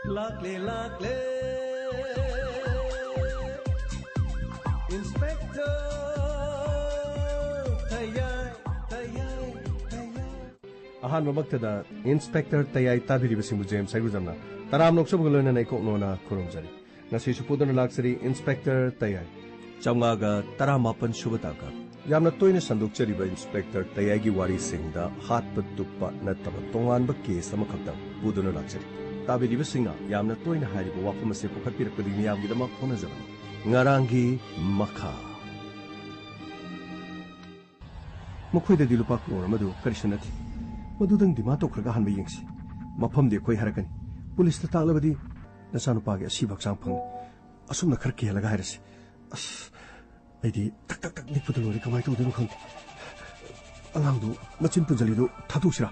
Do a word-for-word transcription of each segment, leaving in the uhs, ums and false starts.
ꯂꯥꯛꯂꯦ, ꯂꯥꯛꯂꯦ, Inspector ꯇꯌꯥꯏ, ꯇꯌꯥꯏ, ꯇꯌꯥꯏ꯫ ꯑꯍꯥꯟꯕꯃꯛꯇꯗ Inspector ꯇꯌꯥꯏ ꯇꯥꯕꯤꯔꯤꯕꯁꯤꯡꯕꯨ James ꯍꯩꯒ꯭ꯔꯨꯖꯝꯅ ꯇꯔꯥꯝꯅ ꯑꯣꯛꯆꯕꯒ ꯂꯣꯏꯅꯅ ꯏꯀꯣꯛꯅꯣꯅ ꯈꯨꯔꯨꯝꯖꯔꯤ꯫ ꯉꯁꯤꯁꯨ ꯄꯨꯗꯨꯅ ꯂꯥꯛꯆꯔꯤ Inspector ꯇꯌꯥꯏ꯫ ꯆꯥꯝꯃꯉꯥꯒ ꯇꯔꯥꯃꯥꯄꯟ ꯁꯨꯕ ꯇꯥꯡꯀꯛ꯫ ꯌꯥꯝꯅ ꯇꯣꯏꯅ ꯁꯟꯗꯣꯛꯆꯔꯤꯕ Inspector ꯇꯌꯥꯏꯒꯤ ꯋꯥꯔꯤꯁꯤꯡꯗ ꯍꯥꯠꯄ ꯇꯨꯞꯄ ꯅꯠꯇꯕ ꯇꯣꯉꯥꯟꯕ case ꯑꯃꯈꯛꯇꯪ ꯄꯨꯗꯨꯅ ꯂꯥꯛꯆꯔꯤ꯫ ꯇꯥꯕꯤꯔꯤꯕꯁꯤꯡꯅ ꯌꯥꯝꯅ ꯇꯣꯏꯅ ꯍꯥꯏꯔꯤꯕ ꯋꯥꯐꯝ ꯑꯁꯦ ꯄꯨꯈꯠꯄꯤꯔꯛꯄꯗꯒꯤ ꯃꯤꯌꯥꯝꯒꯤꯗꯃꯛ ꯍꯣꯠꯅꯖꯕꯅꯤ꯫ ꯉꯔꯥꯡꯒꯤ ꯃꯈꯥ꯫ ꯃꯈꯣꯏꯗꯗꯤ ꯂꯨꯄꯥ ꯀ꯭ꯔꯣꯔ ꯑꯃꯗꯨ ꯀꯔꯤꯁꯨ ꯅꯠꯇꯦ꯫ ꯃꯗꯨꯗꯪ demand ꯇꯧꯈ꯭ꯔꯒ ꯍꯟꯕ ꯌꯦꯡꯁꯤ꯫ ꯃꯐꯝꯗꯤ ꯑꯩꯈꯣꯏ ꯍꯥꯏꯔꯛꯀꯅꯤ꯫ ꯄꯨꯂꯤꯁꯇ ꯇꯥꯛꯂꯕꯗꯤ ꯅꯆꯥꯅꯨꯄꯥꯒꯤ ꯑꯁꯤꯕ ꯍꯛꯆꯥꯡ ꯐꯪꯅꯤ꯫ ꯑꯁꯨꯝꯅ ꯈꯔ ꯀꯤꯍꯜꯂꯒ ꯍꯥꯏꯔꯁꯤ꯫ ꯑꯁ, ꯑꯩꯗꯤ ꯇꯛ ꯇꯛ ꯇꯛ ꯅꯤꯛꯄꯗ ꯂꯣꯏꯔꯦ꯫ ꯀꯃꯥꯏꯅ ꯇꯧꯗꯣꯏꯅꯣ ꯈꯪꯗꯦ꯫ ꯑꯉꯥꯡꯗꯨ ꯃꯆꯤꯟ ꯄꯨꯟꯖꯜꯂꯤꯗꯨ ꯊꯥꯗꯣꯛꯁꯤꯔꯥ?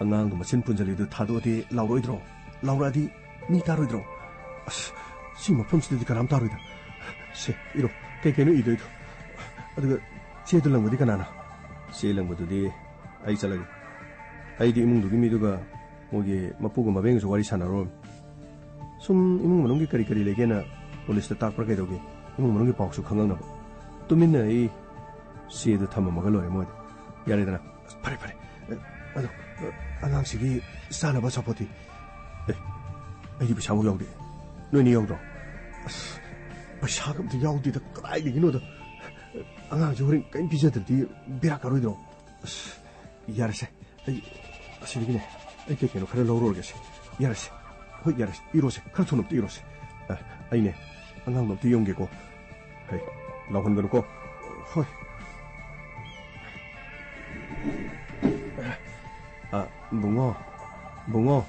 ꯑꯉꯥꯡꯗꯨ ꯃꯆꯤꯟ ꯄꯨꯟꯖꯜꯂꯤꯗꯨ ꯊꯥꯗꯣꯛꯑꯗꯤ ꯂꯥꯎꯔꯣꯏꯗ꯭ꯔꯣ? ꯂꯥꯎꯔꯛꯑꯗꯤ ꯃꯤ ꯇꯥꯔꯣꯏꯗ꯭ꯔꯣ? ꯑꯁ, ꯁꯤ ꯃꯐꯝꯁꯤꯗꯗꯤ ꯀꯅꯥꯝ ꯇꯥꯔꯣꯏꯗ꯫ ꯁꯦ, ꯏꯔꯣ꯫ ꯀꯩ ꯀꯩꯅꯣ ꯏꯗꯣꯏꯗꯣ? ꯑꯗꯨꯒ ꯆꯦꯗꯨ ꯂꯪꯕꯗꯤ ꯀꯅꯥꯅ? ꯆꯦ ꯂꯪꯕꯗꯨꯗꯤ ꯑꯩ ꯆꯠꯂꯒꯦ꯫ ꯑꯩꯗꯤ ꯏꯃꯨꯡꯗꯨꯒꯤ ꯃꯤꯗꯨꯒ ꯃꯣꯏꯒꯤ ꯃꯄꯨꯒ ꯃꯕꯦꯡꯒꯁꯨ ꯋꯥꯔꯤ ꯁꯥꯟꯅꯔꯨꯔꯃꯤ꯫ ꯁꯨꯝ ꯏꯃꯨꯡ ꯃꯅꯨꯡꯒꯤ ꯀꯔꯤ ꯀꯔꯤ ꯂꯩꯒꯦꯅ ꯄꯨꯂꯤꯁꯇ ꯇꯥꯛꯄ꯭ꯔꯥ ꯀꯩꯗꯧꯒꯦ? ꯏꯃꯨꯡ ꯃꯅꯨꯡꯒꯤ ꯄꯥꯎꯁꯨ ꯈꯪꯉꯛꯅꯕ꯫ ꯇꯨꯃꯤꯟꯅ ꯑꯩ ꯆꯦꯗꯨ ꯊꯝꯃꯝꯃꯒ ꯂꯣꯏꯔꯦ ꯃꯣꯏꯗ꯫ ꯌꯥꯔꯦꯗꯅ? ꯑꯁ, ꯐꯔꯦ, ꯐꯔꯦ꯫ ꯑꯦ, ꯑꯗꯣ, ꯑꯦ, ꯑꯉꯥꯡꯁꯤꯒꯤ ꯆꯥꯅꯕ ꯑꯆꯥꯄꯣꯠꯇꯤ? ꯑꯦ, ꯑꯩꯗꯤ ꯄꯩꯁꯥꯃꯨꯛ ꯌꯥꯎꯗꯦ꯫ ꯅꯣꯏꯅꯤ ꯌꯥꯎꯗ꯭ꯔꯣ? ꯑꯁ, ꯄꯩꯁꯥꯒ ꯑꯝꯇ ꯌꯥꯎꯗꯦꯗ, ꯀꯗꯥꯏꯗꯒꯤꯅꯣꯗ? ꯑꯉꯥꯡꯁꯦ ꯍꯣꯔꯦꯟ ꯀꯔꯤꯝ ꯄꯤꯖꯗ꯭ꯔꯗꯤ ꯕꯦꯔꯥ ꯀꯥꯔꯣꯏꯗ꯭ꯔꯣ? ꯑꯁ, ꯌꯥꯔꯦꯁꯦ꯫ ꯑꯩ ꯑꯁꯤꯗꯒꯤꯅꯦ, ꯑꯩ ꯀꯩ ꯀꯩꯅꯣ ꯈꯔ ꯂꯧꯔꯨꯔꯒꯦꯁꯦ꯫ ꯌꯥꯔꯦꯁꯦ꯫ ꯍꯣꯏ, ꯌꯥꯔꯦꯁꯦ꯫ ꯏꯔꯣꯁꯦ꯫ ꯈꯔ ꯊꯨꯅ ꯑꯝꯇ ꯏꯔꯣꯁꯦ꯫ ꯑ, ꯑꯩꯅꯦ, ꯑꯉꯥꯡꯗꯣ ꯑꯝꯇ ꯌꯣꯝꯒꯦꯀꯣ꯫ ꯍꯩ, ꯂꯥꯎꯍꯟꯒꯅꯨꯀꯣ꯫ ꯍꯣꯏ꯫ ꯑ, ꯕꯨꯡꯉꯣ, ꯕꯨꯡꯉꯣ꯫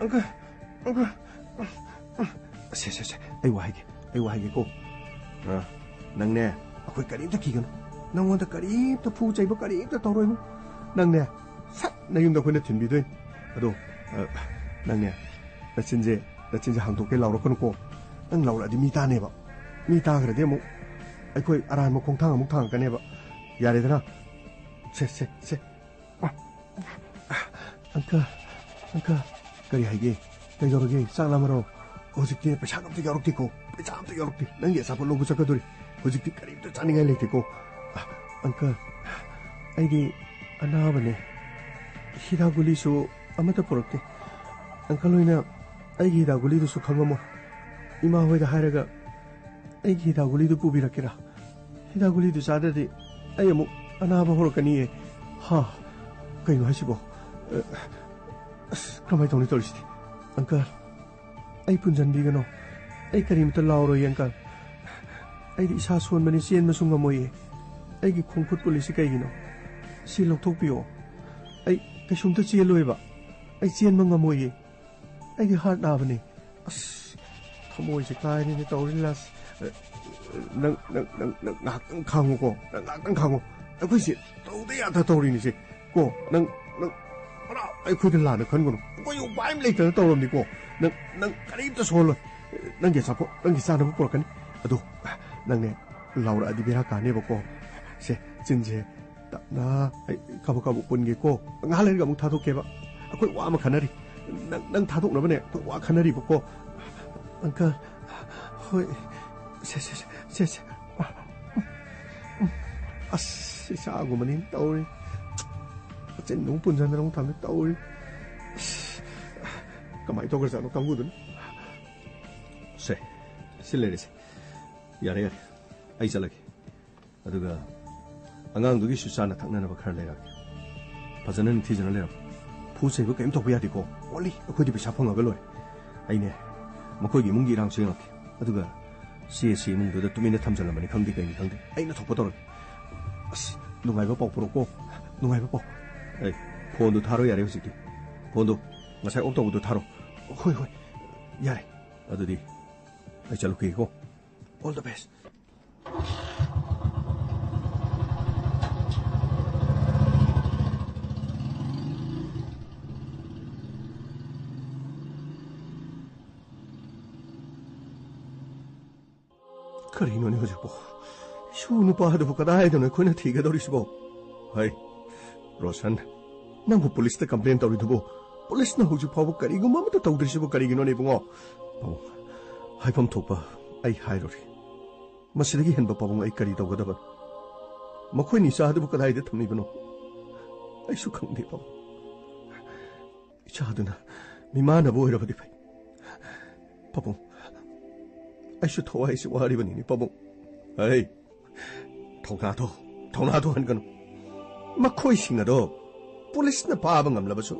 ꯑꯪꯀ, ꯑꯪꯀ꯫ ꯁꯦ, ꯁꯦ, ꯁꯦ, ꯑꯩ ꯋꯥ ꯍꯥꯏꯒꯦ, ꯑꯩ ꯋꯥ ꯍꯥꯏꯒꯦꯀꯣ꯫ ꯑ, ꯅꯪꯅꯦ, ꯑꯩꯈꯣꯏ ꯀꯔꯤꯝꯇ ꯀꯤꯒꯅꯨ꯫ ꯅꯪꯉꯣꯟꯗ ꯀꯔꯤꯝꯇ ꯐꯨ ꯆꯩꯕ ꯀꯔꯤꯝꯇ ꯇꯧꯔꯣꯏꯕ꯫ ꯅꯪꯅꯦ, ꯁꯠ ꯅꯌꯨꯝꯗ ꯑꯩꯈꯣꯏꯅ ꯊꯤꯟꯕꯤꯗꯣꯏꯅꯤ꯫ ꯑꯗꯣ, ꯑ, ꯅꯪꯅꯦ, ꯅꯆꯤꯟꯁꯦ, ꯅꯆꯤꯟꯁꯦ ꯍꯥꯡꯗꯣꯛꯀꯦ ꯂꯥꯎꯔꯛꯀꯅꯨꯀꯣ꯫ ꯅꯪ ꯂꯥꯎꯔꯛꯑꯗꯤ ꯃꯤ ꯇꯥꯅꯦꯕ꯫ ꯃꯤ ꯇꯥꯈ꯭ꯔꯗꯤ ꯑꯃꯨꯛ ꯑꯩꯈꯣꯏ ꯑꯔꯥꯟꯕ ꯈꯣꯡꯊꯥꯡ ꯑꯃꯨꯛ ꯊꯥꯡꯉꯛꯀꯅꯦꯕ꯫ ꯌꯥꯔꯦꯗꯅ? ꯁꯦ, ꯁꯦ, ꯁꯦ꯫ ꯑꯪꯀꯜ, ꯑꯪꯀꯜ꯫ ꯀꯔꯤ ꯍꯥꯏꯒꯦ? ꯀꯩꯗꯧꯔꯒꯦ? ꯆꯥꯛ ꯂꯥꯝꯃꯔꯣ? ꯍꯧꯖꯤꯛꯇꯤ ꯄꯩꯁꯥ ꯑꯝꯇ ꯌꯥꯎꯔꯛꯇꯦꯀꯣ꯫ ꯄꯩꯁꯥ ꯑꯝꯇ ꯌꯥꯎꯔꯛꯇꯦ꯫ ꯅꯪꯒꯤ ꯑꯆꯥꯄꯣꯠ ꯂꯧꯕ ꯆꯠꯀꯗꯣꯔꯤ꯫ ꯍꯧꯖꯤꯛꯇꯤ ꯀꯔꯤꯝꯇ ꯆꯥꯅꯤꯡꯉꯥꯏ ꯂꯩꯇꯦꯀꯣ꯫ ꯑ, ꯑꯪꯀꯜ, ꯑꯩꯗꯤ ꯑꯅꯥꯕꯅꯦ꯫ ꯍꯤꯗꯥꯛ ꯒꯨꯂꯤꯁꯨ ꯑꯃꯠꯇ ꯄꯨꯔꯛꯇꯦ꯫ ꯑꯪꯀꯜ ꯍꯣꯏꯅ ꯑꯩꯒꯤ ꯍꯤꯗꯥꯛ ꯒꯨꯂꯤꯗꯨꯁꯨ ꯈꯪꯉꯝꯃꯣꯏ꯫ ꯏꯃꯥ ꯍꯣꯏꯗ ꯍꯥꯏꯔꯒ ꯑꯩꯒꯤ ꯍꯤꯗꯥꯛ ꯒꯨꯂꯤꯗꯨ ꯄꯨꯕꯤꯔꯛꯀꯦꯔꯥ? ꯍꯤꯗꯥꯛ ꯒꯨꯂꯤꯗꯨ ꯆꯥꯗ꯭ꯔꯗꯤ ꯑꯩ ꯑꯃꯨꯛ ꯑꯅꯥꯕ ꯍꯧꯔꯛꯀꯅꯤꯌꯦ꯫ ꯍꯥ, ꯀꯩꯅꯣ ꯍꯥꯏꯁꯤꯕꯣ? ꯑ, ꯑꯁ, ꯀꯃꯥꯏꯅ ꯇꯧꯅꯤ ꯇꯧꯔꯤꯁꯤꯗꯤ? ꯑꯪꯀꯜ, ꯑꯩ ꯄꯨꯟꯁꯤꯟꯕꯤꯒꯅꯣ꯫ ꯑꯩ ꯀꯔꯤꯝꯇ ꯂꯥꯎꯔꯣꯏ, ꯑꯪꯀꯜ꯫ ꯑꯩꯗꯤ ꯏꯁꯥ ꯁꯣꯟꯕꯅꯤ, ꯆꯦꯟꯕꯁꯨ ꯉꯝꯃꯣꯏꯌꯦ꯫ ꯑꯩꯒꯤ ꯈꯣꯡ ꯈꯨꯠ ꯄꯨꯜꯂꯤꯁꯤ ꯀꯩꯒꯤꯅꯣ? ꯁꯤ ꯂꯧꯊꯣꯛꯄꯤꯌꯣ꯫ ꯑꯩ ꯀꯩꯁꯨꯝꯇ ꯆꯦꯜꯂꯣꯏꯕ꯫ ꯑꯩ ꯆꯦꯟꯕ ꯉꯝꯃꯣꯏꯌꯦ꯫ ꯑꯩꯗꯤ ꯍꯥꯔꯠ ꯅꯥꯕꯅꯦ꯫ ꯑꯁ, ꯊꯃꯣꯏꯁꯦ ꯀꯥꯏꯔꯦꯅꯦ ꯇꯧꯔꯤ ꯂꯥꯁ꯫ ꯅꯪ, ꯅꯪ, ꯅꯪ, ꯅꯪ ꯉꯥꯏꯍꯥꯛꯇꯪ ꯈꯥꯡꯉꯨꯀꯣ꯫ ꯅꯪ ꯉꯥꯏꯍꯥꯛꯇꯪ ꯈꯥꯡꯉꯨ꯫ ꯑꯩꯈꯣꯏꯁꯦ ꯇꯧꯗ ꯌꯥꯗ ꯇꯧꯔꯤꯅꯤꯁꯦ꯫ ꯀꯣ, ꯅꯪ, ꯅꯪ, ꯄꯨꯔꯥ ꯑꯩꯈꯣꯏꯗ ꯂꯥꯟꯅ ꯈꯟꯒꯅꯨ꯫ ꯑꯩꯈꯣꯏ ꯎꯄꯥꯏ ꯑꯃ ꯂꯩꯇꯅ ꯇꯧꯔꯕꯅꯤꯀꯣ꯫ ꯅꯪ, ꯅꯪ ꯀꯔꯤꯝꯇ ꯁꯣꯜꯂꯣꯏ꯫ ꯅꯪꯒꯤ ꯑꯆꯥꯄꯣꯠ, ꯅꯪꯒꯤ ꯆꯥꯅꯕ ꯄꯨꯔꯛꯀꯅꯤ꯫ ꯑꯗꯣ, ꯅꯪꯅꯦ, ꯂꯥꯎꯔꯛꯑꯗꯤ ꯕꯦꯔꯥ ꯀꯥꯅꯦꯕꯀꯣ꯫ ꯁꯦ, ꯆꯤꯟꯁꯦ ꯇꯞꯅ, ꯑꯩ ꯀꯥꯕꯛ ꯀꯥꯕꯛ ꯄꯨꯟꯒꯦꯀꯣ꯫ ꯉꯥꯏꯍꯥꯛ ꯂꯩꯔꯒ ꯑꯃꯨꯛ ꯊꯥꯗꯣꯛꯀꯦꯕ꯫ ꯑꯩꯈꯣꯏ ꯋꯥ ꯑꯃ ꯈꯟꯅꯔꯤ꯫ ꯅꯪ, ꯅꯪ ꯊꯥꯗꯣꯛꯅꯕꯅꯦ ꯑꯩꯈꯣꯏ ꯋꯥ ꯈꯟꯅꯔꯤꯕꯀꯣ꯫ ꯑꯪꯀꯜ, ꯍꯣꯏ꯫ ꯁꯦ, ꯁꯦ, ꯁꯦ, ꯁꯦ, ꯁꯦ꯫ ꯑꯁ, ꯏꯆꯥꯒꯨꯝꯕꯅꯤ ꯇꯧꯔꯤ꯫ ꯃꯆꯤꯟ ꯑꯃꯨꯛ ꯄꯨꯟꯁꯤꯟꯗꯅ ꯑꯃꯨꯛ ꯊꯝꯃꯦ ꯇꯧꯔꯤ꯫ ꯑꯁ, ꯀꯃꯥꯏꯅ ꯇꯧꯈ꯭ꯔꯖꯥꯠꯅꯣ ꯀꯥꯡꯕꯨꯗꯨꯅ? ꯁꯦ, ꯁꯤ ꯂꯩꯔꯦꯁꯦ꯫ ꯌꯥꯔꯦ, ꯌꯥꯔꯦ꯫ ꯑꯩ ꯆꯠꯂꯒꯦ꯫ ꯑꯗꯨꯒ ꯑꯉꯥꯡꯗꯨꯒꯤꯁꯨ ꯆꯥꯅ ꯊꯛꯅꯅꯕ ꯈꯔ ꯂꯩꯔꯛꯑꯒꯦ꯫ ꯐꯖꯅ ꯅꯤꯡꯊꯤꯖꯅ ꯂꯩꯔꯝꯃꯨ꯫ ꯐꯨ ꯆꯩꯕ ꯀꯔꯤꯝ ꯇꯧꯕ ꯌꯥꯗꯦꯀꯣ꯫ ꯑꯣꯟꯂꯤ ꯑꯩꯈꯣꯏꯗꯤ ꯄꯩꯁꯥ ꯐꯪꯉꯒ ꯂꯣꯏꯔꯦ꯫ ꯑꯩꯅꯦ, ꯃꯈꯣꯏꯒꯤ ꯏꯃꯨꯡꯒꯤ ꯏꯔꯥꯡꯁꯨ ꯌꯦꯡꯉꯛꯀꯦ꯫ ꯑꯗꯨꯒ ꯁꯤ ꯑꯦ ꯁꯤ ꯏꯃꯨꯡꯗꯨꯗ ꯇꯨꯃꯤꯟꯅ ꯊꯝꯖꯤꯜꯂꯝꯕꯅꯤ ꯈꯪꯗꯦ, ꯀꯩꯅꯤ ꯈꯪꯗꯦ, ꯑꯩꯅ ꯊꯣꯛꯄ ꯇꯧꯔꯒꯦ꯫ ꯑꯁ, ꯅꯨꯡꯉꯥꯏꯕ ꯄꯥꯎ ꯄꯨꯔꯛꯑꯣꯀꯣ, ꯅꯨꯡꯉꯥꯏꯕ ꯄꯥꯎ꯫ ꯑꯩ ꯐꯣꯟꯗꯨ ꯊꯥꯔꯣ ꯌꯥꯔꯦ ꯍꯧꯖꯤꯛꯇꯤ꯫ ꯐꯣꯟꯗꯨ ꯉꯁꯥꯏ ꯑꯣꯐ ꯇꯧꯕꯗꯨ ꯊꯥꯔꯣ꯫ ꯍꯣꯏ, ꯍꯣꯏ, ꯌꯥꯔꯦ꯫ ꯑꯗꯨꯗꯤ ꯑꯩ ꯆꯠꯂꯨꯈꯤꯒꯦꯀꯣ꯫ All the best꯫ ꯀꯔꯤꯅꯣꯅꯦ ꯍꯧꯖꯤꯛꯄꯣ? ꯏꯁꯨ ꯅꯨꯄꯥꯗꯨꯕꯨ ꯀꯗꯥꯏꯗꯅꯣ ꯑꯩꯈꯣꯏꯅ ꯊꯤꯒꯗꯧꯔꯤꯁꯤꯕꯣ? ꯍꯩ, ꯔꯣꯁꯟ, ꯅꯪꯕꯨ ꯄꯨꯂꯤꯁꯇ ꯀꯝꯄ꯭ꯂꯦꯟ ꯇꯧꯔꯤꯗꯨꯕꯨ, ꯄꯨꯂꯤꯁꯅ ꯍꯧꯖꯤꯛ ꯐꯥꯎꯕ ꯀꯔꯤꯒꯨꯝꯕ ꯑꯃꯠꯇ ꯇꯧꯗ꯭ꯔꯤꯁꯤꯕꯨ ꯀꯔꯤꯒꯤꯅꯣꯅꯦ, ꯏꯕꯨꯡꯉꯣ? ꯄꯥꯕꯨꯡ, ꯍꯥꯏꯐꯝ ꯊꯣꯛꯄ ꯑꯩ ꯍꯥꯏꯔꯨꯔꯦ꯫ ꯃꯁꯤꯗꯒꯤ ꯍꯦꯟꯕ, ꯄꯥꯕꯨꯡ, ꯑꯩ ꯀꯔꯤ ꯇꯧꯒꯗꯕꯅꯣ? ꯃꯈꯣꯏꯅ ꯏꯆꯥ ꯑꯗꯨꯕꯨ ꯀꯗꯥꯏꯗ ꯊꯝꯃꯤꯕꯅꯣ? ꯑꯩꯁꯨ ꯈꯪꯗꯦ, ꯄꯥꯕꯨꯡ꯫ ꯏꯆꯥꯗꯨꯅ ꯃꯤꯃꯥꯟꯅꯕ ꯑꯣꯏꯔꯕꯗꯤ ꯐꯩ꯫ ꯄꯥꯕꯨꯡ, ꯑꯩꯁꯨ ꯊꯋꯥꯏꯁꯤ ꯋꯥꯔꯤꯕꯅꯤꯅꯦ, ꯄꯥꯕꯨꯡ꯫ ꯑꯩ, ꯊꯧꯅꯥꯗꯣ, ꯊꯧꯅꯥꯗꯣ ꯍꯟꯒꯅꯨ꯫ ꯃꯈꯣꯏꯁꯤꯡ ꯑꯗꯣ ꯄꯨꯂꯤꯁꯅ ꯐꯥꯕ ꯉꯝꯂꯕꯁꯨ,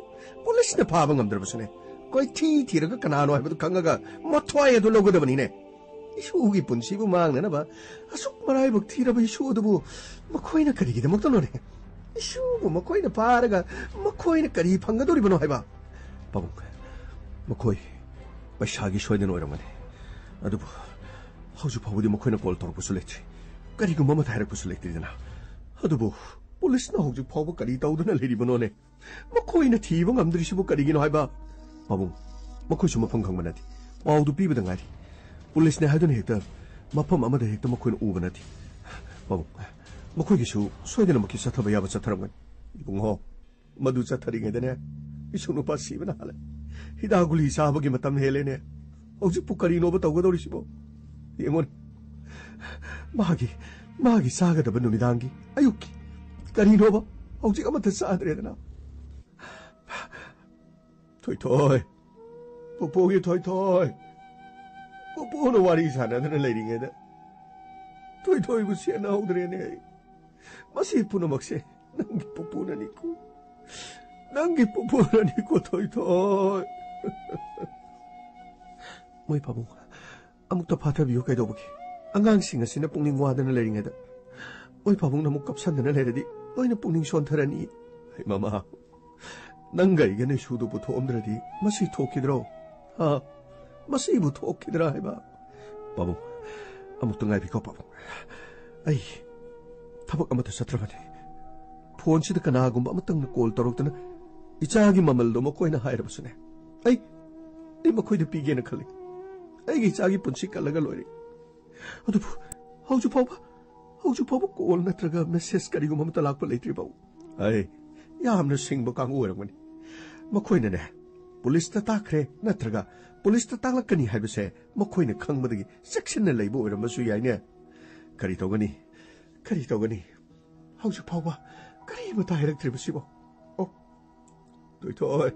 ꯄꯨꯂꯤꯁꯅ ꯐꯥꯕ ꯉꯝꯗ꯭ꯔꯕꯁꯨꯅꯦ, ꯀꯣꯏꯊꯤ ꯊꯤꯔꯒ ꯀꯅꯥꯅꯣ ꯍꯥꯏꯕꯗꯨ ꯈꯪꯉꯒ ꯃꯊ꯭ꯋꯥꯏ ꯑꯗꯨ ꯂꯧꯒꯗꯕꯅꯤꯅꯦ꯫ ꯏꯁꯨꯒꯤ ꯄꯨꯟꯁꯤꯕꯨ ꯃꯥꯡꯅꯅꯕ ꯑꯁꯨꯛ ꯃꯔꯥꯏꯕꯛ ꯊꯤꯔꯕ ꯏꯁꯨ ꯑꯗꯨꯕꯨ ꯃꯈꯣꯏꯅ ꯀꯔꯤꯒꯤꯗꯃꯛꯇꯅꯣꯅꯦ? ꯏꯁꯨꯕꯨ ꯃꯈꯣꯏꯅ ꯐꯥꯔꯒ ꯃꯈꯣꯏꯅ ꯀꯔꯤ ꯐꯪꯒꯗꯧꯔꯤꯕꯅꯣ ꯍꯥꯏꯕ? ꯄꯥꯕꯨꯡ, ꯃꯈꯣꯏ ꯄꯩꯁꯥꯒꯤ ꯁꯣꯏꯗꯅ ꯑꯣꯏꯔꯝꯒꯅꯤ꯫ ꯑꯗꯨꯕꯨ ꯍꯧꯖꯤꯛ ꯐꯥꯎꯕꯗꯤ ꯃꯈꯣꯏꯅ ꯀꯣꯜ ꯇꯧꯔꯛꯄꯁꯨ ꯂꯩꯇ꯭ꯔꯤ, ꯀꯔꯤꯒꯨꯝꯕ ꯑꯃꯠꯇ ꯍꯥꯏꯔꯛꯄꯁꯨ ꯂꯩꯇ꯭ꯔꯤꯗꯅ꯫ ꯑꯗꯨꯕꯨ ꯄꯨꯂꯤꯁꯅ ꯍꯧꯖꯤꯛ ꯐꯥꯎꯕ ꯀꯔꯤ ꯇꯧꯗꯨꯅ ꯂꯩꯔꯤꯕꯅꯣꯅꯦ? ꯃꯈꯣꯏꯅ ꯊꯤꯕ ꯉꯝꯗ꯭ꯔꯤꯁꯤꯕꯨ ꯀꯔꯤꯒꯤꯅꯣ ꯍꯥꯏꯕ? ꯄꯥꯕꯨꯡ, ꯃꯈꯣꯏꯁꯨ ꯃꯐꯝ ꯈꯪꯕ ꯅꯠꯇꯦ꯫ ꯄꯥꯎꯗꯨ ꯄꯤꯕꯗ ꯉꯥꯏꯔꯤ꯫ ꯄꯨꯂꯤꯁꯅꯦ ꯍꯥꯏꯗꯨꯅ ꯍꯦꯛꯇ ꯃꯐꯝ ꯑꯃꯗ ꯍꯦꯛꯇ ꯃꯈꯣꯏꯅ ꯎꯕ ꯅꯠꯇꯦ꯫ ꯄꯥꯕꯨꯡ, ꯃꯈꯣꯏꯒꯤꯁꯨ ꯁꯣꯏꯗꯅꯃꯛꯀꯤ ꯆꯠꯊꯕ ꯌꯥꯕ ꯆꯠꯊꯔꯝꯒꯅꯤ꯫ ꯏꯕꯨꯡꯉꯣ, ꯃꯗꯨ ꯆꯠꯊꯔꯤꯉꯩꯗꯅꯦ, ꯏꯁꯨ ꯅꯨꯄꯥ ꯁꯤꯕꯅ ꯍꯥꯜꯂꯦ꯫ ꯍꯤꯗꯥꯛ ꯒꯨꯂꯤ ꯆꯥꯕꯒꯤ ꯃꯇꯝ ꯍꯦꯜꯂꯦꯅꯦ꯫ ꯍꯧꯖꯤꯛꯄꯨ ꯀꯔꯤꯅꯣꯕ ꯇꯧꯒꯗꯧꯔꯤꯁꯤꯕꯣ? ꯌꯦꯡꯉꯣꯅꯦ, ꯃꯥꯒꯤ, ꯃꯥꯒꯤ ꯆꯥꯒꯗꯕ ꯅꯨꯃꯤꯗꯥꯡꯒꯤ, ꯑꯌꯨꯛꯀꯤ ꯀꯔꯤꯅꯣꯕ? ꯍꯧꯖꯤꯛ ꯑꯃꯠꯇ ꯆꯥꯗ꯭ꯔꯦꯗꯅ꯫ ꯊꯣꯏꯊꯣꯏ, ꯄꯨꯄꯨꯒꯤ ꯊꯣꯏꯊꯣꯏ, ꯄꯨꯄꯨꯅ ꯋꯥꯔꯤ ꯁꯥꯟꯅꯗꯅ ꯂꯩꯔꯤꯉꯩꯗ ꯊꯣꯏꯊꯣꯏꯕꯨ ꯁꯦꯟꯅꯍꯧꯗ꯭ꯔꯦꯅꯦ ꯑꯩ꯫ ꯃꯁꯤ ꯄꯨꯝꯅꯃꯛꯁꯦ ꯅꯪꯒꯤ ꯄꯨꯄꯨꯅꯅꯤꯀꯣ, ꯅꯪꯒꯤ ꯄꯨꯄꯨꯅꯅꯤꯀꯣ, ꯊꯣꯏꯊꯣꯏ꯫ ꯃꯣꯏ ꯄꯥꯕꯨꯡ, ꯑꯃꯨꯛꯇ ꯐꯥꯊꯕꯤꯌꯨ ꯀꯩꯗꯧꯕꯒꯦ? ꯑꯉꯥꯡꯁꯤꯡ ꯑꯁꯤꯅ ꯄꯨꯛꯅꯤꯡ ꯋꯥꯗꯅ ꯂꯩꯔꯤꯉꯩꯗ ꯃꯣꯏ ꯄꯥꯕꯨꯡꯅ ꯑꯃꯨꯛ ꯀꯞꯁꯟꯗꯅ ꯂꯩꯔꯗꯤ ꯂꯣꯏꯅ ꯄꯨꯛꯅꯤꯡ ꯁꯣꯟꯊꯔꯅꯤ꯫ ꯑꯩ ꯃꯃꯥ, ꯅꯪꯒ ꯑꯩꯒꯅ ꯏꯁꯨꯗꯨ ꯄꯨꯊꯣꯛꯑꯝꯗ꯭ꯔꯗꯤ ꯃꯁꯤ ꯊꯣꯛꯈꯤꯗ꯭ꯔꯣ? ꯍꯥ? ꯃꯁꯤꯕꯨ ꯊꯣꯛꯈꯤꯗ꯭ꯔꯥ ꯍꯥꯏꯕ? ꯄꯥꯕꯨꯡ, ꯑꯃꯨꯛꯇ ꯉꯥꯏꯕꯤꯈꯣ ꯄꯥꯕꯨꯡ꯫ ꯑꯩ ꯊꯕꯛ ꯑꯃꯠꯇ ꯆꯠꯇ꯭ꯔꯕꯅꯤ꯫ ꯐꯣꯟꯁꯤꯗ ꯀꯅꯥꯒꯨꯝꯕ ꯑꯃꯇꯪꯅ ꯀꯣꯜ ꯇꯧꯔꯛꯇꯅ ꯏꯆꯥꯒꯤ ꯃꯃꯜꯗꯣ ꯃꯈꯣꯏꯅ ꯍꯥꯏꯔꯕꯁꯨꯅꯦ, ꯑꯩ, ꯑꯩ ꯃꯈꯣꯏꯗ ꯄꯤꯒꯦꯅ ꯈꯜꯂꯤ꯫ ꯑꯩꯒꯤ ꯏꯆꯥꯒꯤ ꯄꯨꯟꯁꯤ ꯀꯜꯂꯒ ꯂꯣꯏꯔꯦ꯫ ꯑꯗꯨꯕꯨ ꯍꯧꯖꯤꯛ ꯐꯥꯎꯕ, ꯍꯧꯖꯤꯛ ꯐꯥꯎꯕ ꯀꯣꯜ ꯅꯠꯇ꯭ꯔꯒ ꯃꯦꯁꯦꯖ ꯀꯔꯤꯒꯨꯝꯕ ꯑꯃꯠꯇ ꯂꯥꯛꯄ ꯂꯩꯇ꯭ꯔꯤꯕ꯫ ꯑꯩ ꯌꯥꯝꯅ ꯁꯤꯡꯕ ꯀꯥꯡꯕꯨ ꯑꯣꯏꯔꯝꯒꯅꯤ꯫ ꯃꯈꯣꯏꯅꯅꯦ, ꯄꯨꯂꯤꯁꯇ ꯇꯥꯛꯈ꯭ꯔꯦ ꯅꯠꯇ꯭ꯔꯒ ꯄꯨꯂꯤꯁꯇ ꯇꯥꯛꯂꯛꯀꯅꯤ ꯍꯥꯏꯕꯁꯦ ꯃꯈꯣꯏꯅ ꯈꯪꯕꯗꯒꯤ ꯆꯦꯛꯁꯤꯟꯅ ꯂꯩꯕ ꯑꯣꯏꯔꯝꯕꯁꯨ ꯌꯥꯏꯅꯦ꯫ ꯀꯔꯤ ꯇꯧꯒꯅꯤ? ꯀꯔꯤ ꯇꯧꯒꯅꯤ? ꯍꯧꯖꯤꯛ ꯐꯥꯎꯕ ꯀꯔꯤꯃꯇ ꯍꯥꯏꯔꯛꯇ꯭ꯔꯤꯕꯁꯤꯕꯣ? ꯑꯣ, ꯇꯣꯏꯊꯣꯏ,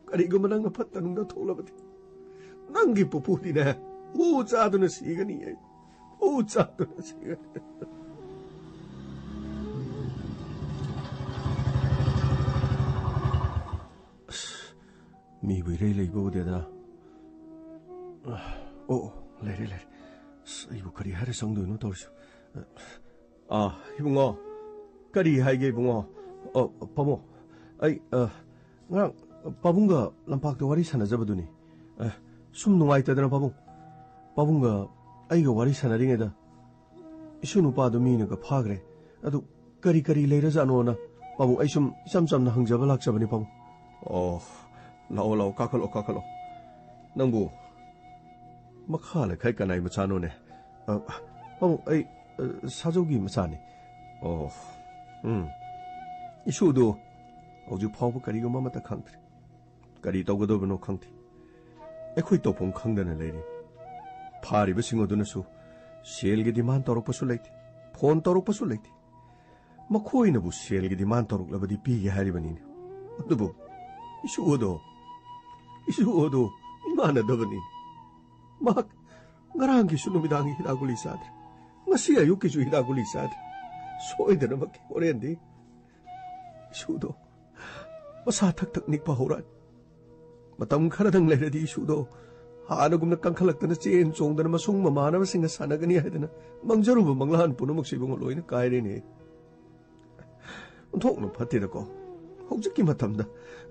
ꯀꯔꯤꯒꯨꯝꯕ ꯅꯪꯅ ꯐꯠꯇ ꯅꯨꯡꯗ ꯊꯣꯛꯂꯕꯗꯤ, ꯅꯪꯒꯤ ꯄꯨꯄꯨꯗꯤꯅꯦ, ꯍꯨ ꯆꯥꯗꯨꯅ ꯁꯤꯒꯅꯤ꯫ ꯍꯨ ꯆꯥꯗꯨꯅ ꯁꯤꯒꯅꯤ꯫ ꯑꯁ, ꯃꯤꯕꯨ ꯏꯔꯩ ꯂꯩꯕ ꯎꯗꯦꯗ꯫ ꯑꯣ, ꯑꯣ, ꯂꯩꯔꯦ, ꯂꯩꯔꯦ꯫ ꯑꯁ, ꯑꯩꯕꯨ ꯀꯔꯤ ꯍꯥꯏꯔ ꯆꯪꯗꯣꯏꯅꯣ ꯇꯧꯔꯤꯁꯦ꯫ ꯑꯥ, ꯏꯕꯨꯡꯉꯣ꯫ ꯀꯔꯤ ꯍꯥꯏꯒꯦ, ꯏꯕꯨꯡꯉꯣ? ꯑ, ꯄꯥꯕꯨꯡ, ꯑꯩ, ꯑ, ꯉꯔꯥꯡ ꯄꯥꯕꯨꯡꯒ ꯂꯝꯄꯥꯛꯇ ꯋꯥꯔꯤ ꯁꯥꯟꯅꯖꯕꯗꯨꯅꯤ꯫ ꯑ, ꯁꯨꯝ ꯅꯨꯡꯉꯥꯏꯇꯗꯅ, ꯄꯥꯕꯨꯡ, ꯄꯥꯕꯨꯡꯒ ꯑꯩꯒ ꯋꯥꯔꯤ ꯁꯥꯟꯅꯔꯤꯉꯩꯗ ꯏꯁꯨ ꯅꯨꯄꯥꯗꯨ ꯃꯤꯅꯒ ꯐꯥꯈ꯭ꯔꯦ꯫ ꯑꯗꯨ ꯀꯔꯤ ꯀꯔꯤ ꯂꯩꯔꯖꯥꯠꯅꯣꯅ, ꯄꯥꯕꯨꯡ, ꯑꯩ ꯁꯨꯝ ꯏꯆꯝ ꯆꯝꯅ ꯍꯪꯖꯕ ꯂꯥꯛꯆꯕꯅꯤ, ꯄꯥꯕꯨꯡ꯫ ꯑꯣ, ꯂꯥꯛꯑꯣ, ꯂꯥꯛꯑꯣ, ꯀꯥꯈꯠꯂꯣ, ꯀꯥꯈꯠꯂꯣ꯫ ꯅꯪꯕꯨ ꯃꯈꯥ ꯂꯩꯈꯥꯏ ꯀꯅꯥꯏ ꯃꯆꯥꯅꯣꯅꯦ? ꯑ, ꯄꯥꯕꯨꯡ, ꯑꯩ, ꯑ, ꯁꯥꯖꯧꯒꯤ ꯃꯆꯥꯅꯤ꯫ ꯑꯣ, ꯎꯝ꯫ ꯏꯁꯨꯗꯨ ꯍꯧꯖꯤꯛ ꯐꯥꯎꯕ ꯀꯔꯤꯒꯨꯝꯕ ꯑꯃꯠꯇ ꯈꯪꯗ꯭ꯔꯤ꯫ ꯀꯔꯤ ꯇꯧꯒꯗꯕꯅꯣ ꯈꯪꯗꯦ꯫ ꯑꯩꯈꯣꯏ ꯇꯧꯐꯝ ꯈꯪꯗꯅ ꯂꯩꯔꯤ꯫ ꯐꯥꯔꯤꯕꯁꯤꯡ ꯑꯗꯨꯅꯁꯨ ꯁꯦꯜꯒꯤ demand ꯇꯧꯔꯛꯄꯁꯨ ꯂꯩꯇꯦ, ꯐꯣꯟ ꯇꯧꯔꯛꯄꯁꯨ ꯂꯩꯇꯦ꯫ ꯃꯈꯣꯏꯅꯕꯨ ꯁꯦꯜꯒꯤ demand ꯇꯧꯔꯛꯂꯕꯗꯤ ꯄꯤꯒꯦ ꯍꯥꯏꯔꯤꯕꯅꯤꯅꯦ꯫ ꯑꯗꯨꯕꯨ ꯏꯁꯨ ꯑꯗꯣ, ꯏꯁꯨ ꯑꯗꯣ ꯏꯃꯥꯟꯅꯗꯕꯅꯤ꯫ ꯃꯍꯥꯛ ꯉꯔꯥꯡꯒꯤꯁꯨ ꯅꯨꯃꯤꯗꯥꯡꯒꯤ ꯍꯤꯗꯥꯛ ꯒꯨꯂꯤ ꯆꯥꯗ꯭ꯔꯦ꯫ ꯉꯁꯤ ꯑꯌꯨꯛꯀꯤꯁꯨ ꯍꯤꯗꯥꯛ ꯒꯨꯂꯤ ꯆꯥꯗ꯭ꯔꯦ꯫ ꯁꯣꯏꯗꯅꯃꯛꯀꯤ ꯍꯣꯔꯦꯟꯗꯤ ꯏꯁꯨꯗꯣ ꯃꯁꯥ ꯊꯛ ꯊꯛ ꯅꯤꯛꯄ ꯍꯧꯔꯛꯑꯅꯤ꯫ ꯃꯇꯝ ꯈꯔꯗꯪ ꯂꯩꯔꯗꯤ ꯏꯁꯨꯗꯣ ꯍꯥꯟꯅꯒꯨꯝꯅ ꯀꯟꯈꯠꯂꯛꯇꯅ ꯆꯦꯟ ꯆꯣꯡꯗꯅ ꯃꯁꯨꯡ ꯃꯃꯥꯟꯅꯕꯁꯤꯡꯒ ꯁꯥꯟꯅꯒꯅꯤ ꯍꯥꯏꯗꯅ ꯃꯪꯖꯔꯨꯕ ꯃꯪꯂꯥꯟ ꯄꯨꯝꯅꯃꯛꯁꯤꯕꯨ ꯂꯣꯏꯅ ꯀꯥꯏꯔꯦꯅꯦ꯫ ꯑꯣꯟꯊꯣꯛꯅ ꯐꯠꯇꯦꯗꯀꯣ꯫ ꯍꯧꯖꯤꯛꯀꯤ ꯃꯇꯝꯗ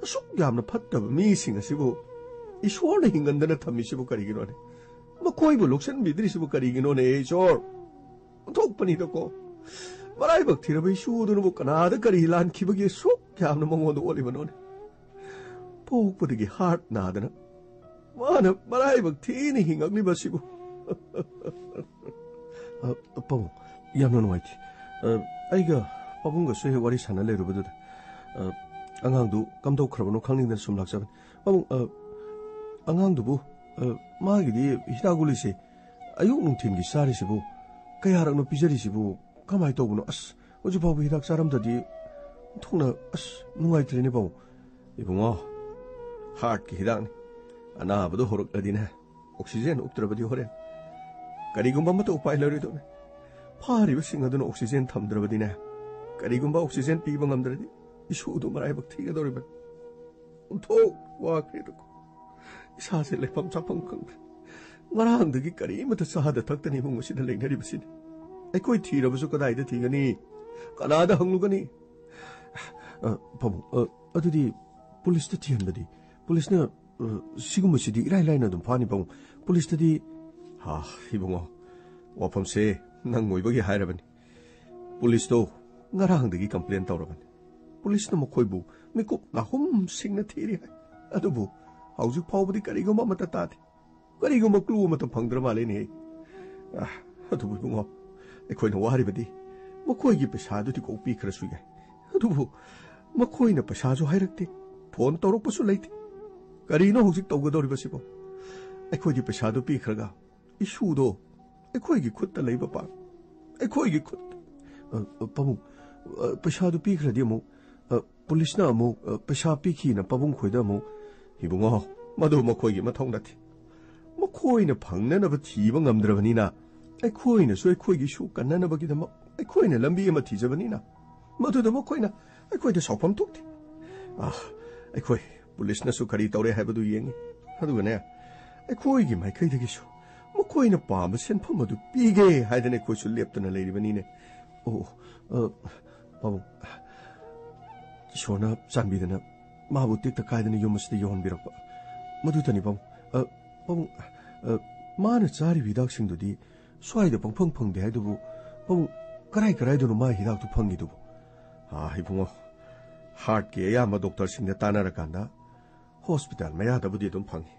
ꯑꯁꯨꯛ ꯌꯥꯝꯅ ꯐꯠꯇꯕ ꯃꯤꯁꯤꯡ ꯑꯁꯤꯕꯨ ꯏꯁꯣꯔꯅ ꯍꯤꯡꯍꯟꯗꯅ ꯊꯝꯃꯤꯁꯤꯕꯨ ꯀꯔꯤꯒꯤꯅꯣꯅꯦ? ꯃꯈꯣꯏꯕꯨ ꯂꯧꯁꯤꯟꯕꯤꯗ꯭ꯔꯤꯁꯤꯕꯨ ꯀꯔꯤꯒꯤꯅꯣꯅꯦ, ꯏꯁꯣꯔ? ꯑꯣꯟꯊꯣꯛꯄꯅꯤꯗꯀꯣ꯫ ꯃꯔꯥꯏꯕꯛ ꯊꯤꯔꯕ ꯏꯁꯨꯗꯨꯅꯕꯨ ꯀꯅꯥꯗ ꯀꯔꯤ ꯂꯥꯟꯈꯤꯕꯒꯤ ꯑꯁꯨꯛ ꯌꯥꯝꯅ ꯃꯉꯣꯟꯗ ꯑꯣꯠꯂꯤꯕꯅꯣꯅꯦ? ꯄꯣꯛꯄꯗꯒꯤ heart ꯅꯥꯗꯅ ꯃꯥꯅ ꯃꯔꯥꯏꯕꯛ ꯊꯤꯅ ꯍꯤꯡꯉꯛꯂꯤꯕ ꯑꯁꯤꯕꯨ꯫ ꯑ, ꯄꯥꯕꯨꯡ, ꯌꯥꯝꯅ ꯅꯨꯡꯉꯥꯏꯇꯦ꯫ ꯑ, ꯑꯩꯒ ꯄꯥꯕꯨꯡꯒꯁꯨ ꯍꯦꯛ ꯋꯥꯔꯤ ꯁꯥꯟꯅ ꯂꯩꯔꯨꯕꯗꯨꯗ, ꯑ, ꯑꯉꯥꯡꯗꯨ ꯀꯝꯗꯧꯈ꯭ꯔꯕꯅꯣ ꯈꯪꯅꯤꯡꯗꯅ ꯁꯨꯝ ꯂꯥꯛꯆꯕꯅꯤ꯫ ꯄꯥꯕꯨꯡ, ꯑ, ꯑꯉꯥꯡꯗꯨꯕꯨ, ꯑ, ꯃꯥꯒꯤꯗꯤ ꯍꯤꯗꯥꯛ ꯒꯨꯂꯤꯁꯦ ꯑꯌꯨꯛ ꯅꯨꯡꯊꯤꯟꯒꯤ ꯆꯥꯔꯤꯁꯤꯕꯨ, ꯀꯌꯥꯔꯛꯅꯣ ꯄꯤꯖꯔꯤꯁꯤꯕꯨ? ꯀꯃꯥꯏꯅ ꯇꯧꯕꯅꯣ? ꯑꯁ, ꯍꯧꯖꯤꯛ ꯐꯥꯎꯕ ꯍꯤꯗꯥꯛ ꯆꯥꯔꯝꯗ꯭ꯔꯗꯤ ꯑꯣꯟꯊꯣꯛꯅ, ꯑꯁ, ꯅꯨꯡꯉꯥꯏꯇ꯭ꯔꯦꯅꯦ ꯄꯥꯕꯨꯡ꯫ ꯏꯕꯨꯡꯉꯣ, ꯍꯥꯔꯠꯀꯤ ꯍꯤꯗꯥꯛꯅꯤ꯫ ꯑꯅꯥꯕꯗꯣ ꯍꯧꯔꯛꯂꯗꯤꯅꯦ, ꯑꯣꯛꯁꯤꯖꯦꯟ ꯎꯞꯇ꯭ꯔꯕꯗꯤ ꯍꯣꯔꯦꯟ ꯀꯔꯤꯒꯨꯝꯕ ꯑꯃꯠꯇ ꯎꯄꯥꯏ ꯂꯩꯔꯣꯏꯗꯧꯅꯤ꯫ ꯐꯥꯔꯤꯕꯁꯤꯡ ꯑꯗꯨꯅ ꯑꯣꯛꯁꯤꯖꯦꯟ ꯊꯝꯗ꯭ꯔꯕꯗꯤꯅꯦ, ꯀꯔꯤꯒꯨꯝꯕ ꯑꯣꯛꯁꯤꯖꯦꯟ ꯄꯤꯕ ꯉꯝꯗ꯭ꯔꯗꯤ ꯏꯁꯨꯗꯣ ꯃꯔꯥꯏꯕꯛ ꯊꯤꯒꯗꯧꯔꯤꯕꯅꯤ꯫ ꯑꯣꯟꯊꯣꯛ ꯋꯥꯈ꯭ꯔꯦꯗꯀꯣ꯫ ꯏꯁꯥꯁꯦ ꯂꯩꯐꯝ ꯆꯥꯐꯝ ꯈꯪꯗ꯭ꯔꯦ꯫ ꯉꯔꯥꯡꯗꯒꯤ ꯀꯔꯤꯃꯠꯇ ꯆꯥꯗ ꯊꯛꯇꯅ ꯏꯃꯨꯡ ꯑꯁꯤꯗ ꯂꯩꯅꯔꯤꯕꯁꯤꯅꯤ꯫ ꯑꯩꯈꯣꯏ ꯊꯤꯔꯕꯁꯨ ꯀꯗꯥꯏꯗ ꯊꯤꯒꯅꯤ? ꯀꯅꯥꯗ ꯍꯪꯂꯨꯒꯅꯤ? ꯑ, ꯄꯥꯕꯨꯡ, ꯑ, ꯑꯗꯨꯗꯤ ꯄꯨꯂꯤꯁꯇ ꯊꯤꯍꯟꯕꯗꯤ? ꯄꯨꯂꯤꯁꯅ, ꯑ, ꯁꯤꯒꯨꯝꯕꯁꯤꯗꯤ ꯏꯔꯥꯏ ꯂꯥꯏꯅ ꯑꯗꯨꯝ ꯐꯥꯅꯤ, ꯄꯥꯕꯨꯡ꯫ ꯄꯨꯂꯤꯁꯇꯗꯤ, ꯍꯥ, ꯏꯕꯨꯡꯉꯣ, ꯋꯥꯐꯝꯁꯦ ꯅꯪ ꯑꯣꯏꯕꯒꯤ ꯍꯥꯏꯔꯕꯅꯤ꯫ ꯄꯨꯂꯤꯁꯇꯣ ꯉꯔꯥꯡꯗꯒꯤ ꯀꯝꯄ꯭ꯂꯦꯟ ꯇꯧꯔꯕꯅꯤ꯫ ꯄꯨꯂꯤꯁꯅ ꯃꯈꯣꯏꯕꯨ ꯃꯤꯀꯨꯞ ꯅꯥꯍꯨꯝ ꯁꯤꯡꯅ ꯊꯤꯔꯤ ꯍꯥꯏ꯫ ꯑꯗꯨꯕꯨ ꯍꯧꯖꯤꯛ ꯐꯥꯎꯕꯗꯤ ꯀꯔꯤꯒꯨꯝꯕ ꯑꯃꯠꯇ ꯇꯥꯗꯦ꯫ ꯀꯔꯤꯒꯨꯝꯕ ꯀ꯭ꯂꯨ ꯑꯃꯠꯇ ꯐꯪꯗ꯭ꯔ ꯃꯥꯜꯂꯦꯅꯦ꯫ ꯑ, ꯑꯗꯨꯕꯨ ꯏꯕꯨꯡꯉꯣ, ꯑꯩꯈꯣꯏꯅ ꯋꯥꯔꯤꯕꯗꯤ ꯃꯈꯣꯏꯒꯤ ꯄꯩꯁꯥꯗꯨꯗꯤ ꯀꯣꯛ ꯄꯤꯈ꯭ꯔꯁꯨ ꯌꯥꯏ꯫ ꯑꯗꯨꯕꯨ ꯃꯈꯣꯏꯅ ꯄꯩꯁꯥꯁꯨ ꯍꯥꯏꯔꯛꯇꯦ, ꯐꯣꯟ ꯇꯧꯔꯛꯄꯁꯨ ꯂꯩꯇꯦ꯫ ꯀꯔꯤꯅꯣ ꯍꯧꯖꯤꯛ ꯇꯧꯒꯗꯧꯔꯤꯕꯁꯤꯕꯣ? ꯑꯩꯈꯣꯏꯗꯤ ꯄꯩꯁꯥꯗꯨ ꯄꯤꯈ꯭ꯔꯒ ꯏꯁꯨꯗꯣ ꯑꯩꯈꯣꯏꯒꯤ ꯈꯨꯠꯇ ꯂꯩꯕ ꯄꯥꯝꯃꯤ꯫ ꯑꯩꯈꯣꯏꯒꯤ ꯈꯨꯠ꯫ ꯑ, ꯑ, ꯄꯥꯕꯨꯡ, ꯑ, ꯄꯩꯁꯥꯗꯨ ꯄꯤꯈ꯭ꯔꯗꯤ ꯑꯃꯨꯛ, ꯑ, ꯄꯨꯂꯤꯁꯅ ꯑꯃꯨꯛ, ꯑ, ꯄꯩꯁꯥ ꯄꯤꯈꯤꯅ ꯄꯥꯕꯨꯡ ꯈꯣꯏꯗ ꯑꯃꯨꯛ, ꯏꯕꯨꯡꯉꯣ, ꯃꯗꯨ ꯃꯈꯣꯏꯒꯤ ꯃꯊꯧ ꯅꯠꯇꯦ꯫ ꯃꯈꯣꯏꯅ ꯐꯪꯅꯅꯕ ꯊꯤꯕ ꯉꯝꯗ꯭ꯔꯕꯅꯤꯅ, ꯑꯩꯈꯣꯏꯅꯁꯨ ꯑꯩꯈꯣꯏꯒꯤ ꯏꯁꯨ ꯀꯟꯅꯅꯕꯒꯤꯗꯃꯛ ꯑꯩꯈꯣꯏꯅ ꯂꯝꯕꯤ ꯑꯃ ꯊꯤꯖꯕꯅꯤꯅ, ꯃꯗꯨꯗ ꯃꯈꯣꯏꯅ ꯑꯩꯈꯣꯏꯗ ꯁꯥꯎꯐꯝ ꯊꯣꯛꯇꯦ꯫ ꯑ, ꯑꯩꯈꯣꯏ ꯄꯨꯂꯤꯁꯅꯁꯨ ꯀꯔꯤ ꯇꯧꯔꯦ ꯍꯥꯏꯕꯗꯨ ꯌꯦꯡꯉꯤ꯫ ꯑꯗꯨꯒꯅꯦ, ꯑꯩꯈꯣꯏꯒꯤ ꯃꯥꯏꯀꯩꯗꯒꯤꯁꯨ ꯃꯈꯣꯏꯅ ꯄꯥꯝꯕ ꯁꯦꯟꯐꯝ ꯑꯗꯨ ꯄꯤꯒꯦ ꯍꯥꯏꯗꯅ ꯑꯩꯈꯣꯏꯁꯨ ꯂꯦꯞꯇꯅ ꯂꯩꯔꯤꯕꯅꯤꯅꯦ꯫ ꯑꯣ, ꯑ, ꯄꯥꯕꯨꯡ, ꯏꯁꯣꯔꯅ ꯆꯥꯟꯕꯤꯗꯅ ꯃꯥꯕꯨ ꯇꯦꯛꯇ ꯀꯥꯏꯗꯅ ꯌꯨꯝ ꯑꯁꯤꯗ ꯌꯧꯍꯟꯕꯤꯔꯛꯄ꯫ ꯃꯗꯨꯇꯅꯤ, ꯄꯥꯕꯨꯡ꯫ ꯑ, ꯄꯥꯕꯨꯡ, ꯑ, ꯃꯥꯅ ꯆꯥꯔꯤꯕ ꯍꯤꯗꯥꯛꯁꯤꯡꯗꯨꯗꯤ ꯁ꯭ꯋꯥꯏꯗ ꯄꯪꯐꯪ ꯐꯪꯗꯦ ꯍꯥꯏꯗꯨꯕꯨ, ꯄꯥꯕꯨꯡ, ꯀꯔꯥꯏ ꯀꯔꯥꯏꯗꯅꯣ ꯃꯥ ꯍꯤꯗꯥꯛꯇꯨ ꯐꯪꯉꯤꯗꯨꯕꯨ? ꯑꯥ, ꯏꯕꯨꯡꯉꯣ, ꯍꯥꯔꯠꯀꯤ ꯑꯌꯥꯝꯕ ꯗꯣꯛꯇꯔꯁꯤꯡꯗ ꯇꯥꯟꯅꯔꯀꯥꯟꯗ ꯍꯣꯁꯄꯤꯇꯥꯜ ꯃꯌꯥꯗꯕꯨꯗꯤ ꯑꯗꯨꯝ ꯐꯪꯉꯤ꯫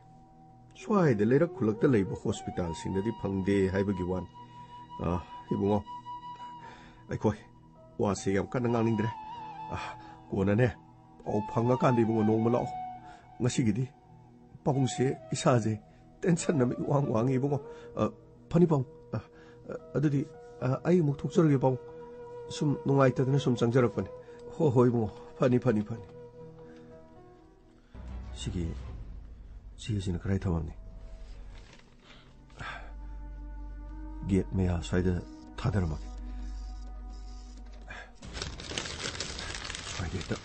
ꯁ꯭ꯋꯥꯏꯗ ꯂꯩꯔꯛ ꯈꯨꯜꯂꯛꯇ ꯂꯩꯕ ꯍꯣꯁꯄꯤꯇꯥꯜꯁꯤꯡꯗꯗꯤ ꯐꯪꯗꯦ ꯍꯥꯏꯕꯒꯤ ꯋꯥꯅꯤ꯫ ꯑꯥ, ꯏꯕꯨꯡꯉꯣ, ꯑꯩꯈꯣꯏ ꯋꯥꯁꯦ ꯌꯥꯝ ꯀꯟꯅ ꯉꯥꯡꯅꯤꯡꯗ꯭ꯔꯦ꯫ ꯑ, ꯀꯣꯟꯅꯅꯦ, ꯄꯥꯎ ꯐꯪꯉꯀꯥꯟꯗ ꯏꯕꯨꯡꯉꯣ ꯅꯣꯡꯃ ꯂꯥꯛꯑꯣ꯫ ꯉꯁꯤꯒꯤꯗꯤ ꯄꯥꯕꯨꯡꯁꯦ ꯏꯁꯥꯁꯦ tension ꯑꯃ ꯏꯋꯥꯡ ꯋꯥꯡꯉꯤ ꯏꯕꯨꯡꯉꯣ꯫ ꯑ, ꯐꯅꯤ ꯄꯥꯕꯨꯡ꯫ ꯑ, ꯑ, ꯑꯗꯨꯗꯤ, ꯑ, ꯑꯩ ꯑꯃꯨꯛ ꯊꯣꯛꯆꯔꯒꯦ ꯄꯥꯕꯨꯡ꯫ ꯁꯨꯝ ꯅꯨꯡꯉꯥꯏꯇꯗꯅ ꯁꯨꯝ ꯆꯪꯖꯔꯛꯄꯅꯤ꯫ ꯍꯣ, ꯍꯣꯏ ꯏꯕꯨꯡꯉꯣ, ꯐꯅꯤ, ꯐꯅꯤ, ꯐꯅꯤ꯫ ꯁꯤꯒꯤ ꯆꯦꯁꯤꯅ ꯀꯗꯥꯏ ꯊꯝꯃꯝꯅꯤ? Gate ꯃꯌꯥ ꯁ꯭ꯋꯥꯏꯗ ꯊꯥꯗꯔꯝꯃꯒꯦ꯫ ꯁ꯭ꯋꯥꯏꯗ ꯍꯦꯛꯇ,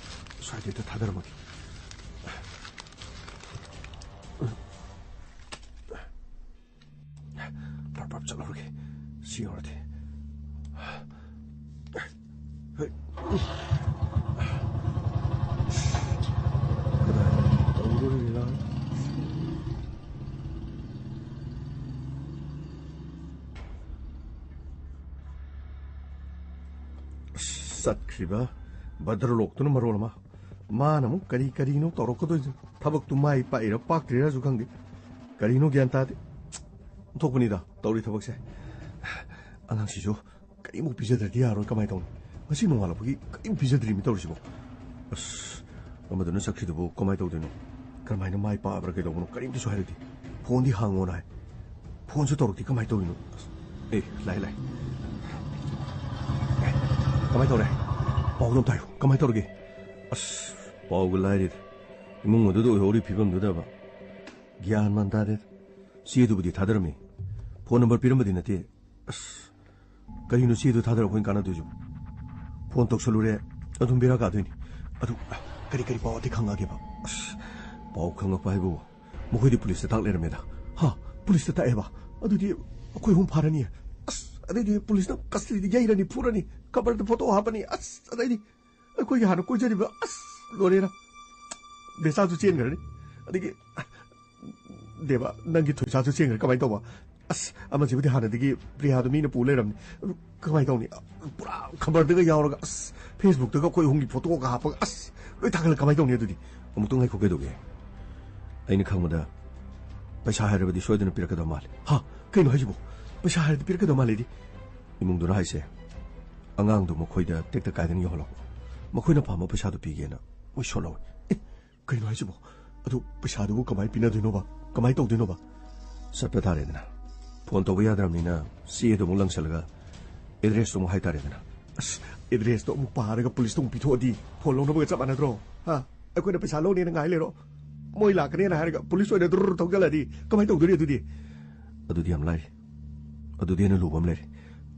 ꯁ꯭ꯋꯥꯏꯗ ꯍꯦꯛꯇ ꯊꯥꯗꯔꯝꯃꯒꯦ꯫ ꯄ꯭ꯔꯞ ꯄ꯭ꯔꯞ ꯆꯠꯍꯧꯔꯒꯦ꯫ ꯁꯤ ꯌꯧꯔꯗꯤ꯫ ꯍꯩ꯫ ꯀꯗꯥꯏ ꯇꯧꯗꯣꯔꯤꯕꯅꯣ? ꯑꯁ, ꯆꯠꯈ꯭ꯔꯤꯕ ꯚꯗ꯭ꯔꯂꯣꯛꯇꯨꯅ ꯃꯔꯣꯜ ꯑꯃ꯫ ꯃꯥꯅ ꯑꯃꯨꯛ ꯀꯔꯤ ꯀꯔꯤꯅꯣ ꯇꯧꯔꯛꯀꯗꯣꯏꯁꯦ꯫ ꯊꯕꯛꯇꯨ ꯃꯥꯏ ꯄꯥꯛꯏꯔꯥ ꯄꯥꯛꯇ꯭ꯔꯤꯔꯥꯁꯨ ꯈꯪꯗꯦ꯫ ꯀꯔꯤꯅꯣ ꯒ꯭ꯌꯥꯟ ꯇꯥꯗꯦ꯫ ꯑꯣꯟꯊꯣꯛꯄꯅꯤꯗ ꯇꯧꯔꯤ ꯊꯕꯛꯁꯦ꯫ ꯑꯉꯥꯡꯁꯤꯁꯨ ꯀꯔꯤꯃꯨꯛ ꯄꯤꯖꯗ꯭ꯔꯗꯤ ꯌꯥꯔꯣꯏ꯫ ꯀꯃꯥꯏꯅ ꯇꯧꯅꯤ? ꯉꯁꯤ ꯅꯣꯡꯉꯥꯜꯂꯛꯄꯒꯤ ꯀꯔꯤꯝ ꯄꯤꯖꯗ꯭ꯔꯤꯃꯤ ꯇꯧꯔꯤꯁꯤꯕꯣ꯫ ꯑꯁ, ꯑꯃꯗꯨꯅ ꯆꯠꯈ꯭ꯔꯤꯗꯨꯕꯨ ꯀꯃꯥꯏꯅ ꯇꯧꯗꯣꯏꯅꯣ? ꯀꯔꯝꯍꯥꯏꯅ ꯃꯥꯏ ꯄꯥꯛꯑꯕ꯭ꯔꯥ ꯀꯩꯗꯧꯕꯅꯣ? ꯀꯔꯤꯝꯇꯁꯨ ꯍꯥꯏꯔꯛꯇꯦ꯫ ꯐꯣꯟꯗꯤ ꯍꯥꯡꯉꯣꯅ ꯍꯥꯏ꯫ ꯐꯣꯟꯁꯨ ꯇꯧꯔꯛꯇꯦ꯫ ꯀꯃꯥꯏꯅ ꯇꯧꯔꯤꯅꯣ? ꯑꯁ, ꯑꯦ, ꯂꯥꯛꯑꯦ, ꯂꯥꯛꯑꯦ꯫ ꯀꯃꯥꯏꯅ ꯇꯧꯔꯦ? ꯄꯥꯎꯗꯣ ꯑꯝꯇ ꯍꯥꯏꯌꯨ꯫ ꯀꯃꯥꯏꯅ ꯇꯧꯔꯒꯦ? ꯑꯁ, ꯄꯥꯎꯒ ꯂꯥꯏꯔꯤꯗ꯫ ꯏꯃꯨꯡ ꯑꯗꯨꯗ ꯑꯣꯏꯍꯧꯔꯤ ꯐꯤꯕꯝꯗꯨꯗꯕ꯫ ꯒ꯭ꯌꯥꯟ ꯃꯥꯟ ꯇꯥꯗꯦ꯫ ꯆꯦꯗꯨꯕꯨꯗꯤ ꯊꯥꯗꯔꯝꯃꯤ꯫ ꯐꯣꯟ ꯅꯝꯕꯔ ꯄꯤꯔꯝꯕꯗꯤ ꯅꯠꯇꯦ꯫ ꯑꯁ, ꯀꯔꯤꯅꯣ ꯆꯦꯗꯨ ꯊꯥꯗꯔ ꯑꯩꯈꯣꯏꯅ ꯀꯥꯟꯅꯗꯣꯏꯁꯤꯕꯨ? ꯐꯣꯟ ꯇꯧꯁꯜꯂꯨꯔꯦ, ꯑꯗꯨꯝ ꯕꯦꯔꯥ ꯀꯥꯗꯣꯏꯅꯤ꯫ ꯑꯗꯨ, ꯀꯔꯤ ꯀꯔꯤ ꯄꯥꯎ ꯑꯇꯩ ꯈꯪꯉꯒꯦꯕ? ꯑꯁ, ꯄꯥꯎ ꯈꯪꯉꯛꯄ ꯍꯥꯏꯕꯨ, ꯃꯈꯣꯏꯗꯤ ꯄꯨꯂꯤꯁꯇ ꯇꯥꯛ ꯂꯩꯔꯝꯃꯦꯗ꯫ ꯍꯥ? ꯄꯨꯂꯤꯁꯇ ꯇꯥꯛꯑꯦꯕ? ꯑꯗꯨꯗꯤ ꯑꯩꯈꯣꯏ ꯑꯍꯨꯝ ꯐꯥꯔꯅꯤ꯫ ꯑꯁ, ꯑꯗꯩꯗꯤ ꯄꯨꯂꯤꯁꯅ ꯀꯁꯇꯗꯤꯗ ꯌꯩꯔꯅꯤ, ꯐꯨꯔꯅꯤ, ꯈꯕꯔꯗ ꯐꯣꯇꯣ ꯍꯥꯞꯄꯅꯤ꯫ ꯑꯁ, ꯑꯗꯩꯗꯤ ꯑꯩꯈꯣꯏꯒꯤ ꯍꯥꯟꯅ ꯀꯣꯏꯖꯔꯤꯕ, ꯑꯁ, ꯂꯣꯔꯦꯅ ꯕꯦꯆꯥꯁꯨ ꯆꯦꯟꯈ꯭ꯔꯅꯤ꯫ ꯑꯗꯒꯤ, ꯗꯦꯕ, ꯅꯪꯒꯤ ꯊꯣꯏꯁꯥꯁꯨ ꯆꯦꯟꯈ꯭ꯔꯦ꯫ ꯀꯃꯥꯏꯅ ꯇꯧꯕ? ꯑꯁ, ꯑꯃꯁꯤꯕꯨꯗꯤ ꯍꯥꯟꯅꯗꯒꯤ ꯄ꯭ꯔꯤꯌꯥꯗꯣ ꯃꯤꯅ ꯄꯨ ꯂꯩꯔꯝꯅꯤ꯫ ꯑꯗꯨ ꯀꯃꯥꯏꯅ ꯇꯧꯅꯤ? ꯄꯨꯔꯥ ꯈꯕꯔꯗꯒ ꯌꯥꯎꯔꯒ, ꯑꯁ, Facebookꯇꯒ ꯑꯩꯈꯣꯏ ꯑꯍꯨꯝꯒꯤ ꯐꯣꯇꯣꯒ ꯍꯥꯞꯄꯒ, ꯑꯁ, ꯂꯣꯏ ꯊꯥꯒꯠꯂ ꯀꯃꯥꯏꯅ ꯇꯧꯅꯤ ꯑꯗꯨꯗꯤ? ꯑꯃꯨꯛꯇꯪ ꯉꯥꯏꯈꯣ, ꯀꯩꯗꯧꯒꯦ? ꯑꯩꯅ ꯈꯪꯕꯗ ꯄꯩꯁꯥ ꯍꯥꯏꯔꯕꯗꯤ ꯁꯣꯏꯗꯅ ꯄꯤꯔꯛꯀꯗꯕ ꯃꯥꯜꯂꯤ꯫ ꯍꯥ? ꯀꯩꯅꯣ ꯍꯥꯏꯁꯤꯕꯣ? ꯄꯩꯁꯥ ꯍꯥꯏꯔꯗꯤ ꯄꯤꯔꯛꯀꯗꯕ ꯃꯥꯜꯂꯤꯗꯤ? ꯏꯃꯨꯡꯗꯨꯅ ꯍꯥꯏꯁꯦ, ꯑꯉꯥꯡꯗꯨ ꯃꯈꯣꯏꯗ ꯇꯦꯛꯇ ꯀꯥꯏꯗꯅ ꯌꯧꯍꯜꯂꯛꯄ꯫ ꯃꯈꯣꯏꯅ ꯄꯥꯝꯕ ꯄꯩꯁꯥꯗꯨ ꯄꯤꯒꯦꯅ ꯃꯣꯏ ꯁꯣꯠꯍꯧꯋꯤ꯫ ꯑꯦ, ꯀꯩꯅꯣ ꯍꯥꯏꯁꯤꯕꯣ? ꯑꯗꯨ ꯄꯩꯁꯥꯗꯨꯕꯨ ꯀꯃꯥꯏꯅ ꯄꯤꯅꯗꯣꯏꯅꯣꯕ? ꯀꯃꯥꯏꯅ ꯇꯧꯗꯣꯏꯅꯣꯕ? ꯆꯠꯄ ꯇꯥꯔꯦꯗꯅ꯫ ꯐꯣꯟ ꯇꯧꯕ ꯌꯥꯗ꯭ꯔꯕꯅꯤꯅ ꯆꯦꯗꯣ ꯑꯃꯨꯛ ꯂꯪꯁꯜꯂꯒ ꯑꯦꯗ꯭ꯔꯦꯁꯇꯣ ꯑꯃꯨꯛ ꯍꯥꯏꯇꯥꯔꯦꯗꯅ꯫ ꯑꯁ, ꯑꯦꯗ꯭ꯔꯦꯁꯇꯣ ꯑꯃꯨꯛ ꯄꯥꯔꯒ ꯄꯨꯂꯤꯁꯇ ꯑꯃꯨꯛ ꯄꯤꯊꯣꯛꯑꯗꯤ ꯐꯣꯟ ꯂꯧꯅꯕꯒ ꯆꯞ ꯃꯥꯟꯅꯗ꯭ꯔꯣ? ꯍꯥ? ꯑꯩꯈꯣꯏꯅ ꯄꯩꯁꯥ ꯂꯧꯅꯦꯅ ꯉꯥꯏ ꯂꯩꯔꯣ? ꯃꯣꯏ ꯂꯥꯛꯀꯅꯦꯅ ꯍꯥꯏꯔꯒ ꯄꯨꯂꯤꯁ ꯑꯣꯏꯅ ꯗꯨꯔ ꯊꯧꯖꯜꯂꯗꯤ ꯀꯃꯥꯏꯅ ꯇꯧꯗꯣꯔꯤ ꯑꯗꯨꯗꯤ? ꯑꯗꯨꯗꯤ ꯌꯥꯝ ꯂꯥꯏꯔꯤ꯫ ꯑꯗꯨꯗꯤ ꯍꯦꯟꯅ ꯂꯨꯕ ꯑꯃ ꯂꯩꯔꯦ꯫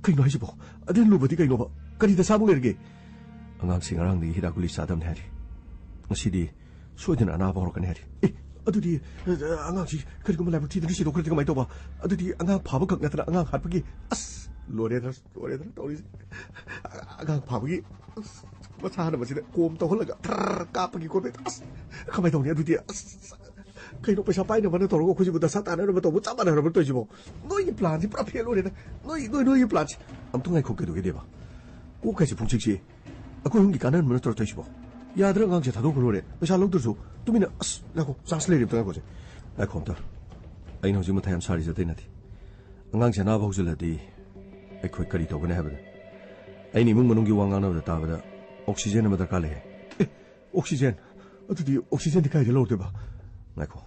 ꯀꯩꯅꯣ ꯍꯥꯏꯁꯤꯕꯣ? ꯑꯗꯨ ꯍꯦꯟꯅ ꯂꯨꯕꯗꯤ ꯀꯩꯅꯣꯕ? ꯀꯔꯤꯗ ꯁꯥꯕꯨ ꯂꯩꯔꯒꯦ? ꯑꯉꯥꯡꯁꯤ ꯉꯔꯥꯡꯗꯒꯤ ꯍꯤꯗꯥꯛ ꯒꯨꯂꯤ ꯆꯥꯗꯕꯅꯦ ꯍꯥꯏꯔꯤ꯫ ꯉꯁꯤꯗꯤ ꯁꯣꯏꯗꯅ ꯑꯅꯥꯕ ꯍꯧꯔꯛꯀꯅꯤ ꯍꯥꯏꯔꯤ꯫ ꯑꯦ, ꯑꯗꯨꯗꯤ, ꯑ, ꯑꯉꯥꯡꯁꯤ ꯀꯔꯤꯒꯨꯝꯕ ꯂꯥꯏꯕꯛ ꯊꯤꯗꯅ ꯁꯤꯗꯣꯛꯈ꯭ꯔꯗꯤ ꯀꯃꯥꯏꯅ ꯇꯧꯕ? ꯑꯗꯨꯗꯤ ꯑꯉꯥꯡ ꯐꯥꯕ ꯈꯛ ꯅꯠꯇꯅ ꯑꯉꯥꯡ ꯍꯥꯠꯄꯒꯤ, ꯑꯁ, ꯂꯣꯏꯔꯦꯗ, ꯂꯣꯏꯔꯦꯗ ꯇꯧꯔꯤꯁꯦ꯫ ꯑꯉꯥꯡ ꯐꯥꯕꯒꯤ, ꯑꯁ, ꯃꯁꯥꯅ ꯃꯁꯤꯗ ꯀꯣꯝ ꯇꯧꯍꯜꯂꯒ ꯊꯔ ꯀꯥꯞꯄꯒꯤ ꯈꯣꯠꯄ, ꯑꯁ, ꯀꯃꯥꯏꯅ ꯇꯧꯅꯤ ꯑꯗꯨꯗꯤ? ꯑꯁ, ꯀꯩꯅꯣ ꯄꯩꯁꯥ ꯄꯥꯏꯅꯕꯅ ꯇꯧꯔꯒ ꯑꯩꯈꯣꯏꯁꯤꯕꯨ ꯗꯁꯥ ꯇꯥꯅꯅꯕ ꯇꯧꯕ ꯆꯞ ꯃꯥꯟꯅꯔꯕ ꯇꯧꯔꯤꯁꯤꯕꯣ? ꯅꯣꯏꯒꯤ ꯄ꯭ꯂꯥꯟꯁꯤ ꯄꯨꯔꯥ ꯐꯦꯜ ꯑꯣꯏꯔꯦꯗ꯫ ꯅꯣꯏ, ꯅꯣꯏ, ꯅꯣꯏꯒꯤ ꯄ꯭ꯂꯥꯟꯁꯤ꯫ ꯑꯝꯇ ꯉꯥꯏꯈꯣ, ꯀꯩꯗꯧꯒꯦꯗꯦꯕ? ꯀꯣꯛ ꯀꯥꯏꯁꯤ ꯄꯨꯡꯆꯤꯛꯁꯤ꯫ ꯑꯩꯈꯣꯏ ꯑꯍꯨꯝꯒꯤ ꯀꯥꯟꯅꯅꯕ ꯅꯠꯇ꯭ꯔꯣ ꯇꯧꯔꯤꯁꯤꯕꯣ? ꯌꯥꯗ꯭ꯔꯥ ꯑꯉꯥꯡꯁꯦ ꯊꯥꯗꯣꯛꯈ꯭ꯔ ꯂꯣꯏꯔꯦ? ꯄꯩꯁꯥ ꯂꯧꯗ꯭ꯔꯁꯨ ꯇꯨꯃꯤꯟꯅ, ꯑꯁ, ꯉꯥꯏꯈꯣ, ꯆꯥꯟꯁ ꯂꯩꯔꯦ, ꯑꯝꯇ ꯉꯥꯏꯈꯣꯁꯦ꯫ ꯉꯥꯏꯈꯣ ꯑꯝꯇ꯫ ꯑꯩꯅ ꯍꯧꯖꯤꯛ ꯃꯊꯥ ꯌꯥꯝ ꯁꯥꯔꯤꯁꯦ ꯑꯇꯩ ꯅꯠꯇꯦ꯫ ꯑꯉꯥꯡꯁꯦ ꯑꯅꯥꯕ ꯍꯧꯖꯤꯜꯂꯗꯤ ꯑꯩꯈꯣꯏ ꯀꯔꯤ ꯇꯧꯒꯅꯤ ꯍꯥꯏꯕꯗ, ꯑꯩꯅ ꯏꯃꯨꯡ ꯃꯅꯨꯡꯒꯤ ꯋꯥ ꯉꯥꯡꯅꯕꯗ ꯇꯥꯕꯗ ꯑꯣꯛꯁꯤꯖꯦꯟ ꯑꯃ ꯗꯔꯀꯥꯔ ꯂꯩ ꯍꯥꯏ꯫ ꯑꯦ, ꯑꯣꯛꯁꯤꯖꯦꯟ? ꯑꯗꯨꯗꯤ ꯑꯣꯛꯁꯤꯖꯦꯟꯗꯤ ꯀꯥꯏꯗ ꯂꯧꯔꯗꯣꯏꯕ? ꯉꯥꯏꯈꯣ꯫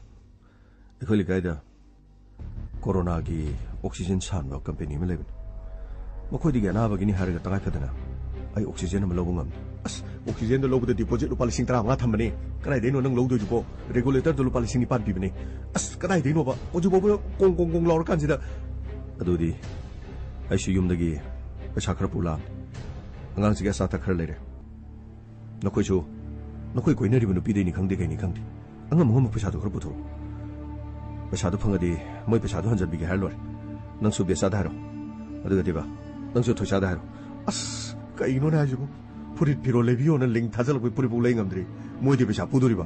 ꯑꯩꯈꯣꯏ ꯂꯩꯀꯥꯏꯗ ꯀꯣꯔꯣꯅꯥꯒꯤ ꯑꯣꯛꯁꯤꯖꯦꯟ ꯁꯥꯟꯕ ꯀꯝꯄꯦꯅꯤ ꯑꯃ ꯂꯩꯕꯅꯤ꯫ ꯃꯈꯣꯏꯗꯒꯤ ꯑꯅꯥꯕꯒꯤꯅꯤ ꯍꯥꯏꯔꯒ ꯇꯉꯥꯏ ꯐꯗꯅ ꯑꯩ ꯑꯣꯛꯁꯤꯖꯦꯟ ꯑꯃ ꯂꯧꯕ ꯉꯝꯃꯤ꯫ ꯑꯁ, ꯑꯣꯛꯁꯤꯖꯦꯟꯗ ꯂꯧꯕꯗ ꯗꯤꯄꯣꯖꯤꯠ ꯂꯨꯄꯥ ꯂꯤꯁꯤꯡ ꯇꯔꯥꯃꯉꯥ ꯊꯝꯕꯅꯦ꯫ ꯀꯗꯥꯏꯗꯩꯅꯣ ꯅꯪ ꯂꯧꯗꯣꯏꯗꯨꯕꯣ? ꯔꯦꯒꯨꯂꯦꯇꯔꯗꯣ ꯂꯨꯄꯥ ꯂꯤꯁꯤꯡ ꯅꯤꯄꯥꯟ ꯄꯤꯕꯅꯦ꯫ ꯑꯁ, ꯀꯗꯥꯏꯗꯩꯅꯣꯕ? ꯍꯧꯖꯤꯛꯐꯥꯎꯕ ꯀꯣꯡ ꯀꯣꯡ ꯀꯣꯡ ꯂꯥꯎꯔꯀꯥꯟꯁꯤꯗ꯫ ꯑꯗꯨꯗꯤ ꯑꯩꯁꯨ ꯌꯨꯝꯗꯒꯤ ꯄꯩꯁꯥ ꯈꯔ ꯄꯨ ꯂꯥꯛꯑꯕꯅꯤ꯫ ꯑꯉꯥꯡꯁꯤꯒꯤ ꯑꯆꯥ ꯑꯊꯛ ꯈꯔ ꯂꯩꯔꯦ꯫ ꯅꯈꯣꯏꯁꯨ ꯅꯈꯣꯏ ꯀꯣꯏꯅꯔꯤꯕ ꯅꯨꯄꯤꯗꯩꯅꯤ ꯈꯪꯗꯦ, ꯀꯩꯅꯤ ꯈꯪꯗꯦ, ꯑꯉꯝ ꯑꯉꯝꯕ ꯄꯩꯁꯥꯗꯣ ꯈꯔ ꯄꯨꯊꯣꯔꯛꯑꯣ꯫ ꯄꯩꯁꯥꯗꯣ ꯐꯪꯉꯗꯤ ꯃꯣꯏ ꯄꯩꯁꯥꯗꯣ ꯍꯟꯖꯟꯕꯤꯒꯦ ꯍꯥꯏꯔ ꯂꯣꯏꯔꯦ꯫ ꯅꯪꯁꯨ ꯕꯦꯆꯥꯗ ꯍꯥꯏꯔꯣ, ꯑꯗꯨꯒ ꯗꯤꯕꯥ, ꯅꯪꯁꯨ ꯊꯣꯏꯁꯥꯗ ꯍꯥꯏꯔꯣ꯫ ꯑꯁ, ꯀꯩꯅꯣꯅꯦ ꯍꯥꯏꯁꯤꯕꯨ? ꯐꯨꯔꯤꯠ ꯐꯤꯔꯣꯜ ꯂꯩꯕꯤꯌꯣꯅ ꯂꯤꯡ ꯊꯥꯖꯤꯜꯂꯛꯄꯩ ꯐꯨꯔꯤꯠꯐꯥꯎ ꯂꯩ ꯉꯝꯗ꯭ꯔꯤ꯫ ꯃꯣꯏꯗꯤ ꯄꯩꯁꯥ ꯄꯨꯗꯣꯔꯤꯕ?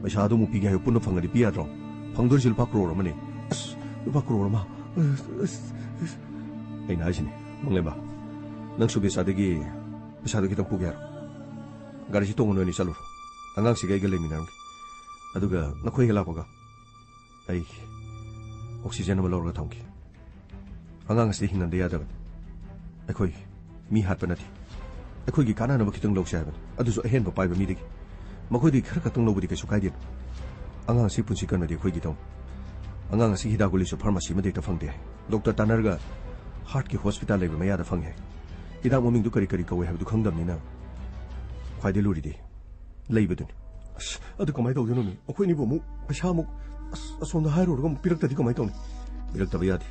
ꯄꯩꯁꯥꯗꯣ ꯑꯃꯨꯛ ꯄꯤꯒꯦ ꯍꯥꯏꯌꯨ, ꯄꯨꯟꯅ ꯐꯪꯉꯗꯤ ꯄꯤ ꯌꯥꯗ꯭ꯔꯣ? ꯐꯪꯗꯣꯔꯤꯁꯤ ꯂꯨꯄꯥ ꯀ꯭ꯔꯣꯔ ꯑꯃꯅꯤ꯫ ꯑꯁ, ꯂꯨꯄꯥ ꯀ꯭ꯔꯣꯔ ꯑꯃ? ꯑꯁ, ꯑꯁ, ꯑꯁ꯫ ꯑꯩꯅ ꯍꯥꯏꯁꯤꯅꯤ, ꯃꯪꯂꯦꯝꯕ, ꯅꯪꯁꯨ ꯕꯦꯆꯥꯗꯒꯤ ꯄꯩꯁꯥꯗꯣ ꯈꯤꯇꯪ ꯄꯨꯒꯦ ꯍꯥꯏꯔꯣ? ꯒꯥꯔꯤꯁꯤ ꯇꯣꯡꯉ ꯅꯣꯏ ꯑꯅꯤ ꯆꯠꯂꯨꯔꯣ꯫ ꯑꯉꯥꯡꯁꯤꯒ ꯑꯩꯒ ꯂꯩꯃꯤꯟꯅꯔꯝꯒꯦ꯫ ꯑꯗꯨꯒ ꯅꯈꯣꯏ ꯍꯦꯛ ꯂꯥꯛꯄꯒ ꯑꯩ ꯑꯣꯛꯁꯤꯖꯦꯟ ꯑꯃ ꯂꯧꯔꯒ ꯊꯝꯒꯦ꯫ ꯑꯉꯥꯡ ꯑꯁꯤꯗꯤ ꯍꯤꯡꯍꯟꯗ ꯌꯥꯗꯕꯅꯤ꯫ ꯑꯩꯈꯣꯏ ꯃꯤ ꯍꯥꯠꯄ ꯅꯠꯇꯦ꯫ ꯑꯩꯈꯣꯏꯒꯤ ꯀꯥꯟꯅꯅꯕ ꯈꯤꯇꯪ ꯂꯧꯁꯦ ꯍꯥꯏꯕꯅꯤ, ꯑꯗꯨꯁꯨ ꯑꯍꯦꯟꯕ ꯄꯥꯏꯕ ꯃꯤꯗꯒꯤ꯫ ꯃꯈꯣꯏꯗꯒꯤ ꯈꯔ ꯈꯛꯇꯪ ꯂꯧꯕꯗꯤ ꯀꯩꯁꯨ ꯀꯥꯏꯗꯦ꯫ ꯑꯉꯥꯡ ꯑꯁꯤ ꯄꯨꯟꯁꯤ ꯀꯟꯕꯗꯤ ꯑꯩꯈꯣꯏꯒꯤ ꯊꯧꯅꯤ꯫ ꯑꯉꯥꯡ ꯑꯁꯤ ꯍꯤꯗꯥꯛ ꯒꯨꯂꯤꯁꯨ ꯐꯥꯔꯃꯥꯁꯤ ꯑꯃꯗ ꯍꯦꯛꯇ ꯐꯪꯗꯦ ꯍꯥꯏ꯫ ꯗꯣꯛꯇꯔ ꯇꯥꯅꯔꯒ ꯍꯥꯔꯠꯀꯤ ꯍꯣꯁꯄꯤꯇꯥꯜ ꯂꯩꯕ ꯃꯌꯥꯗ ꯐꯪꯉꯦ ꯍꯥꯏ꯫ ꯍꯤꯗꯥꯛ ꯃꯃꯤꯡꯗꯨ ꯀꯔꯤ ꯀꯔꯤ ꯀꯧꯏ ꯍꯥꯏꯕꯗꯨ ꯈꯪꯗꯕꯅꯤꯅ ꯈ꯭ꯋꯥꯏꯗꯩ ꯂꯨꯔꯤꯗꯤ ꯂꯩꯕꯗꯨꯅꯤ꯫ ꯑꯁ, ꯑꯗꯨ ꯀꯃꯥꯏꯅ ꯇꯧꯗꯣꯏꯅꯣ ꯃꯤ? ꯑꯩꯈꯣꯏꯅꯤꯕꯨ ꯑꯃꯨꯛ ꯄꯩꯁꯥ ꯑꯃꯨꯛ ꯑꯁ, ꯑꯁꯣꯝꯗ ꯍꯥꯏꯔꯨꯔꯒ ꯑꯃꯨꯛ ꯄꯤꯔꯛꯇꯗꯤ ꯀꯃꯥꯏꯅ ꯇꯧꯅꯤ? ꯄꯤꯔꯛꯇꯕ ꯌꯥꯗꯦ꯫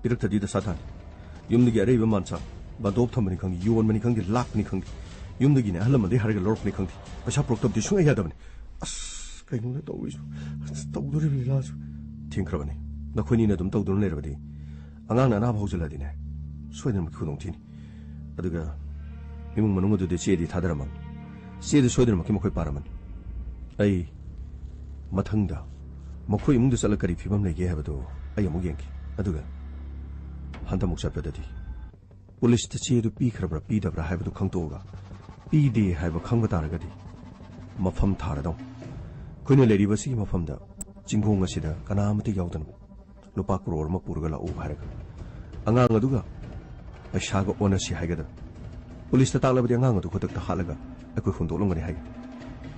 ꯄꯤꯔꯛꯇꯗꯤ ꯗꯁꯥ ꯇꯥꯅꯤ꯫ ꯌꯨꯝꯗꯒꯤ ꯑꯔꯩꯕ ꯃꯥꯟꯁꯥ ꯕꯟꯗꯣꯞ ꯊꯝꯕꯅꯤ ꯈꯪꯗꯦ, ꯌꯣꯟꯕꯅꯤ ꯈꯪꯗꯦ, ꯂꯥꯛꯄꯅꯤ ꯈꯪꯗꯦ, ꯌꯨꯝꯗꯒꯤꯅꯦ ꯑꯍꯜ ꯂꯃꯟꯗꯒꯤ ꯍꯥꯏꯔꯒ ꯂꯧꯔꯛꯄꯅꯤ ꯈꯪꯗꯦ, ꯄꯩꯁꯥ ꯄꯨꯔꯛꯇꯕꯗꯤ ꯁꯨꯡꯌꯥ ꯌꯥꯗꯕꯅꯤ꯫ ꯑꯁ, ꯀꯩꯅꯣꯅꯦ ꯇꯧꯔꯤꯁꯨ? ꯑꯁ, ꯇꯧꯗꯣꯔꯤꯕ ꯂꯤꯂꯥꯁꯨ꯫ ꯊꯦꯡꯈ꯭ꯔꯕꯅꯤ꯫ ꯅꯈꯣꯏꯅꯤꯅ ꯑꯗꯨꯝ ꯇꯧꯗꯨꯅ ꯂꯩꯔꯕꯗꯤ ꯑꯉꯥꯡꯅ ꯑꯅꯥꯕ ꯍꯧꯖꯤꯜꯂꯗꯤꯅꯦ, ꯁꯣꯏꯗꯅꯃꯛꯀꯤ ꯈꯨꯗꯣꯡ ꯊꯤꯅꯤ꯫ ꯑꯗꯨꯒ ꯏꯃꯨꯡ ꯃꯅꯨꯡ ꯑꯗꯨꯗꯤ ꯆꯦꯗꯤ ꯊꯥꯗꯔꯝꯃꯅꯤ꯫ ꯆꯦꯗꯤ ꯁꯣꯏꯗꯅꯃꯛꯀꯤ ꯃꯈꯣꯏ ꯄꯥꯔꯝꯃꯅꯤ꯫ ꯑꯩ ꯃꯊꯪꯗ ꯃꯈꯣꯏ ꯏꯃꯨꯡꯗ ꯆꯠꯂꯒ ꯀꯔꯤ ꯐꯤꯕꯝ ꯂꯩꯒꯦ ꯍꯥꯏꯕꯗꯨ ꯑꯩ ꯑꯃꯨꯛ ꯌꯦꯡꯈꯤ꯫ ꯑꯗꯨꯒ ꯍꯟꯗꯛꯃꯨꯛ ꯆꯠꯄꯗꯗꯤ ꯄꯨꯂꯤꯁꯇ ꯆꯦꯗꯨ ꯄꯤꯈ꯭ꯔꯕ꯭ꯔꯥ ꯄꯤꯗꯕ꯭ꯔꯥ ꯍꯥꯏꯕꯗꯨ ꯈꯪꯗꯣꯛꯑꯒ, ꯄꯤꯗꯦ ꯍꯥꯏꯕ ꯈꯪꯕ ꯇꯥꯔꯒꯗꯤ ꯃꯐꯝ ꯊꯥꯔꯗꯧ꯫ ꯑꯩꯈꯣꯏꯅ ꯂꯩꯔꯤꯕ ꯑꯁꯤꯒꯤ ꯃꯐꯝꯗ ꯆꯤꯡꯈꯣꯡ ꯑꯁꯤꯗ ꯀꯅꯥ ꯑꯃꯠꯇ ꯌꯥꯎꯗꯅ ꯂꯨꯄꯥ ꯀ꯭ꯔꯣꯔ ꯑꯃ ꯄꯨꯔꯒ ꯂꯥꯛꯎ ꯍꯥꯏꯔꯒ ꯑꯉꯥꯡ ꯑꯗꯨꯒ ꯄꯩꯁꯥꯒ ꯑꯣꯟꯅꯁꯤ ꯍꯥꯏꯒꯗꯕ꯫ ꯄꯨꯂꯤꯁꯇ ꯇꯥꯛꯂꯕꯗꯤ ꯑꯉꯥꯡ ꯑꯗꯨ ꯈꯨꯗꯛꯇ ꯍꯥꯠꯂꯒ ꯑꯩꯈꯣꯏ ꯍꯨꯟꯗꯣꯛꯂꯝꯒꯅꯤ ꯍꯥꯏꯒꯗꯕ꯫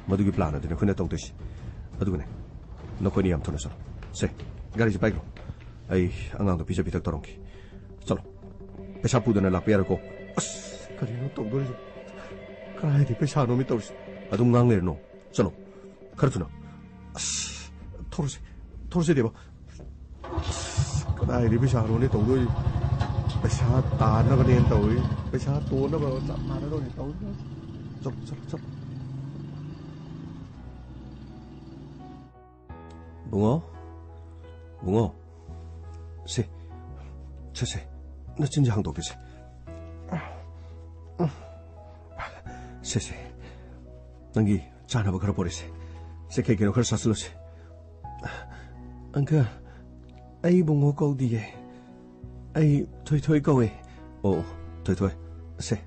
ꯃꯗꯨꯒꯤ ꯄ꯭ꯂꯥꯟ ꯑꯗꯨꯅꯤ ꯑꯩꯈꯣꯏꯅ ꯇꯧꯗꯣꯏꯁꯤ꯫ ꯑꯗꯨꯒꯅꯦ, ꯅꯈꯣꯏꯅꯤ ꯌꯥꯝ ꯊꯨꯅ ꯆꯠꯂꯣ꯫ ꯁꯦ, ꯒꯥꯔꯤꯁꯦ ꯄꯥꯏꯈ꯭ꯔꯣ꯫ ꯑꯩ ꯑꯉꯥꯡꯗꯣ ꯄꯤꯖ ꯄꯤꯊꯛ ꯇꯧꯔꯝꯈꯤ꯫ ꯆꯠꯂꯣ꯫ ꯄꯩꯁꯥ ꯄꯨꯗꯅ ꯂꯥꯛꯄ ꯌꯥꯔꯣꯏꯀꯣ꯫ ꯑꯁ, ꯀꯔꯤꯅꯣ ꯇꯧꯗꯣꯔꯤꯁꯦ? ꯀꯗꯥꯏꯗꯒꯤ ꯄꯩꯁꯥꯅꯣꯃꯤ ꯇꯧꯔꯤꯁꯦ? ꯑꯗꯨꯝ ꯉꯥꯡ ꯂꯩꯔꯅꯣ꯫ ꯆꯠꯂꯣ꯫ ꯈꯔ ꯊꯨꯅ꯫ ꯑꯁ, ꯊꯣꯔꯁꯦ꯫ ꯊꯣꯔꯁꯦ ꯗꯦꯕ꯫ ꯑꯁ, ꯀꯗꯥꯏꯗꯒꯤ ꯄꯩꯁꯥꯅꯣꯅꯦ ꯇꯧꯗꯣꯏꯁꯦ? ꯄꯩꯁꯥ ꯇꯥꯅꯕꯅꯦꯅ ꯇꯧꯔꯤ꯫ ꯄꯩꯁꯥ ꯇꯣꯟꯅꯕ ꯆꯞ ꯃꯥꯟꯅꯗꯧꯅꯤ ꯇꯧꯔꯤ꯫ ꯆꯠꯂꯣ, ꯆꯠꯂꯣ, ꯆꯠꯂꯣ꯫ ꯕꯨꯡꯉꯣ, ꯕꯨꯡꯉꯣ, ꯁꯦ, ꯁꯦ, ꯁꯦ, ꯅꯆꯤꯟꯁꯦ ꯍꯥꯡꯗꯣꯛꯀꯦꯁꯦ꯫ ꯁꯦ, ꯁꯦ, ꯅꯪꯒꯤ ꯆꯥꯅꯕ ꯈꯔ ꯄꯣꯔꯛꯏꯁꯦ꯫ ꯁꯦ, ꯀꯩ ꯀꯩꯅꯣ ꯈꯔ ꯆꯥꯁꯤꯜꯂꯨꯁꯦ꯫ ꯑꯪꯀꯜ, ꯑꯩ ꯕꯨꯡꯉꯣ ꯀꯧꯗꯤꯌꯦ꯫ ꯑꯩ ꯊꯣꯏꯊꯣꯏ ꯀꯧꯋꯦ꯫ ꯑꯣ, ꯑꯣ, ꯊꯣꯏꯊꯣꯏ꯫ ꯁꯦ,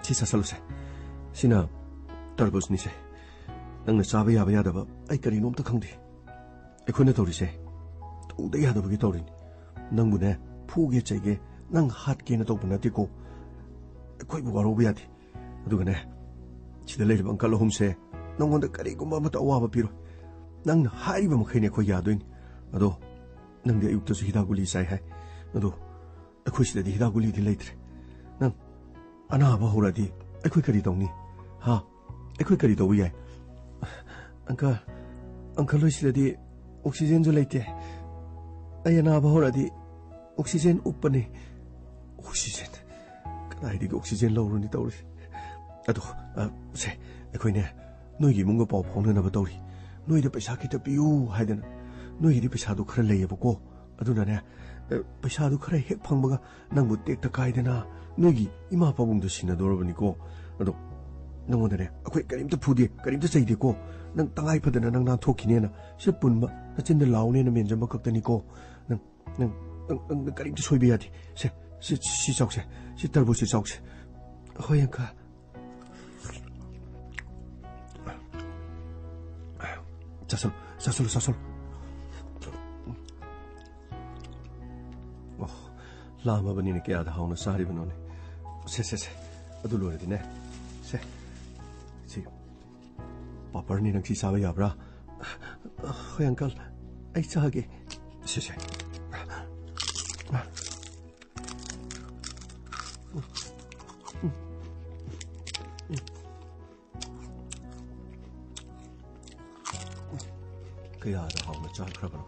ꯁꯤ ꯆꯥꯁꯜꯂꯨꯁꯦ꯫ ꯁꯤꯅ ꯇꯔꯕꯨꯖꯅꯤꯁꯦ꯫ ꯅꯪꯅ ꯆꯥꯕ ꯌꯥꯕ ꯌꯥꯗꯕ ꯑꯩ ꯀꯔꯤꯅꯣꯝꯇ ꯈꯪꯗꯦ꯫ ꯑꯩꯈꯣꯏꯅ ꯇꯧꯔꯤꯁꯦ ꯇꯧꯗ ꯌꯥꯗꯕꯒꯤ ꯇꯧꯔꯤꯅꯤ꯫ ꯅꯪꯕꯨꯅꯦ, ꯐꯨꯒꯦ ꯆꯩꯒꯦ, ꯅꯪ ꯍꯥꯠꯀꯦꯅ ꯇꯧꯕ ꯅꯠꯇꯦꯀꯣ꯫ ꯑꯩꯈꯣꯏꯕꯨ ꯋꯥꯔꯧꯕ ꯌꯥꯗꯦ꯫ ꯑꯗꯨꯒꯅꯦ, ꯁꯤꯗ ꯂꯩꯔꯤꯕ ꯑꯪꯀꯜ ꯑꯍꯨꯝꯁꯦ ꯅꯪꯉꯣꯟꯗ ꯀꯔꯤꯒꯨꯝꯕ ꯑꯃꯠꯇ ꯑꯋꯥꯕ ꯄꯤꯔꯣꯏ꯫ ꯅꯪꯅ ꯍꯥꯏꯔꯤꯕ ꯃꯈꯩꯅꯦ ꯑꯩꯈꯣꯏ ꯌꯥꯗꯣꯏꯅꯤ꯫ ꯑꯗꯣ ꯅꯪꯗꯤ ꯑꯌꯨꯛꯇꯁꯨ ꯍꯤꯗꯥꯛ ꯒꯨꯂꯤ ꯆꯥꯏ ꯍꯥꯏ꯫ ꯑꯗꯣ ꯑꯩꯈꯣꯏ ꯁꯤꯗꯗꯤ ꯍꯤꯗꯥꯛ ꯒꯨꯂꯤꯗꯤ ꯂꯩꯇ꯭ꯔꯦ꯫ ꯅꯪ ꯑꯅꯥꯕ ꯍꯧꯔꯛꯑꯗꯤ ꯑꯩꯈꯣꯏ ꯀꯔꯤ ꯇꯧꯅꯤ? ꯍꯥ? ꯑꯩꯈꯣꯏ ꯀꯔꯤ ꯇꯧꯕ ꯌꯥꯏ? ꯑꯪꯀꯜ, ꯑꯪꯀꯜ ꯍꯣꯏ ꯁꯤꯗꯗꯤ ꯑꯣꯛꯁꯤꯖꯦꯟꯁꯨ ꯂꯩꯇꯦ꯫ ꯑꯩ ꯑꯅꯥꯕ ꯍꯧꯔꯛꯑꯗꯤ ꯑꯣꯛꯁꯤꯖꯦꯟ ꯎꯞꯄꯅꯤ꯫ ꯑꯣꯛꯁꯤꯖꯦꯟ? ꯀꯗꯥꯏꯗꯒꯤ ꯑꯣꯛꯁꯤꯖꯦꯟ ꯂꯧꯔꯨꯅꯤ ꯇꯧꯔꯤꯁꯦ? ꯑꯗꯣ, ꯑ, ꯁꯦ, ꯑꯩꯈꯣꯏꯅꯦ, ꯅꯣꯏꯒꯤ ꯏꯃꯨꯡꯒ ꯄꯥꯎ ꯐꯥꯎꯅꯅꯕ ꯇꯧꯔꯤ꯫ ꯅꯣꯏꯗ ꯄꯩꯁꯥ ꯈꯤꯇ ꯄꯤꯌꯨ ꯍꯥꯏꯗꯅ꯫ ꯅꯣꯏꯒꯤꯗꯤ ꯄꯩꯁꯥꯗꯣ ꯈꯔ ꯂꯩꯌꯦꯕꯀꯣ꯫ ꯑꯗꯨꯅꯅꯦ, ꯑ, ꯄꯩꯁꯥꯗꯨ ꯈꯔ ꯍꯦꯛ ꯐꯪꯕꯒ ꯅꯪꯕꯨ ꯇꯦꯛꯇ ꯀꯥꯏꯗꯅ ꯅꯣꯏꯒꯤ ꯏꯃꯥ ꯄꯥꯕꯨꯡꯗꯣ ꯁꯤꯟꯅꯗꯧꯔꯕꯅꯤꯀꯣ꯫ ꯑꯗꯣ ꯅꯪꯉꯣꯟꯗꯅꯦ, ꯑꯩꯈꯣꯏ ꯀꯔꯤꯝꯇ ꯐꯨꯗꯦ, ꯀꯔꯤꯝꯇ ꯆꯩꯗꯦꯀꯣ꯫ ꯅꯪ ꯇꯉꯥꯏ ꯐꯗꯅ ꯅꯪ ꯅꯥꯟꯊꯣꯛꯈꯤꯅꯦꯅ ꯁꯤ ꯄꯨꯟꯕ ꯅꯆꯤꯟꯗ ꯂꯥꯎꯅꯦꯅ ꯃꯦꯟꯖꯟꯕ ꯈꯛꯇꯅꯤꯀꯣ꯫ ꯅꯪ, ꯅꯪ, ꯅꯪ, ꯅꯪ ꯀꯔꯤꯝꯇ ꯁꯣꯏꯕ ꯌꯥꯗꯦ꯫ ꯁꯦ, ꯁꯤ, ꯁꯤ ꯆꯥꯎꯁꯦ꯫ ꯁꯤ ꯇꯔꯕꯨꯖꯁꯤ ꯆꯥꯎꯁꯦ꯫ ꯍꯣꯏ, ꯑꯪꯀꯜ꯫ ꯆꯥꯁꯜꯂꯨ, ꯆꯥꯁꯜꯂꯨ, ꯆꯥꯁꯜꯂꯨ꯫ ꯑꯣ, ꯂꯥꯝꯃꯕꯅꯤꯅ ꯀꯌꯥꯗ ꯍꯥꯎꯅ ꯆꯥꯔꯤꯕꯅꯣꯅꯦ꯫ ꯁꯦ, ꯁꯦ, ꯁꯦ꯫ ꯑꯗꯨ ꯂꯣꯏꯔꯗꯤꯅꯦ꯫ ꯁꯦ꯫ ꯁꯤ ꯄꯥꯄꯔꯅꯤ, ꯅꯪ ꯁꯤ ꯆꯥꯕ ꯌꯥꯕ꯭ꯔꯥ? ꯍꯣꯏ, ꯑꯪꯀꯜ꯫ ꯑꯩ ꯆꯥꯒꯦ꯫ ꯁꯦ, ꯁꯦ꯫ ꯀꯌꯥꯗ ꯍꯥꯎꯅ ꯆꯥꯈ꯭ꯔꯕꯅꯣ꯫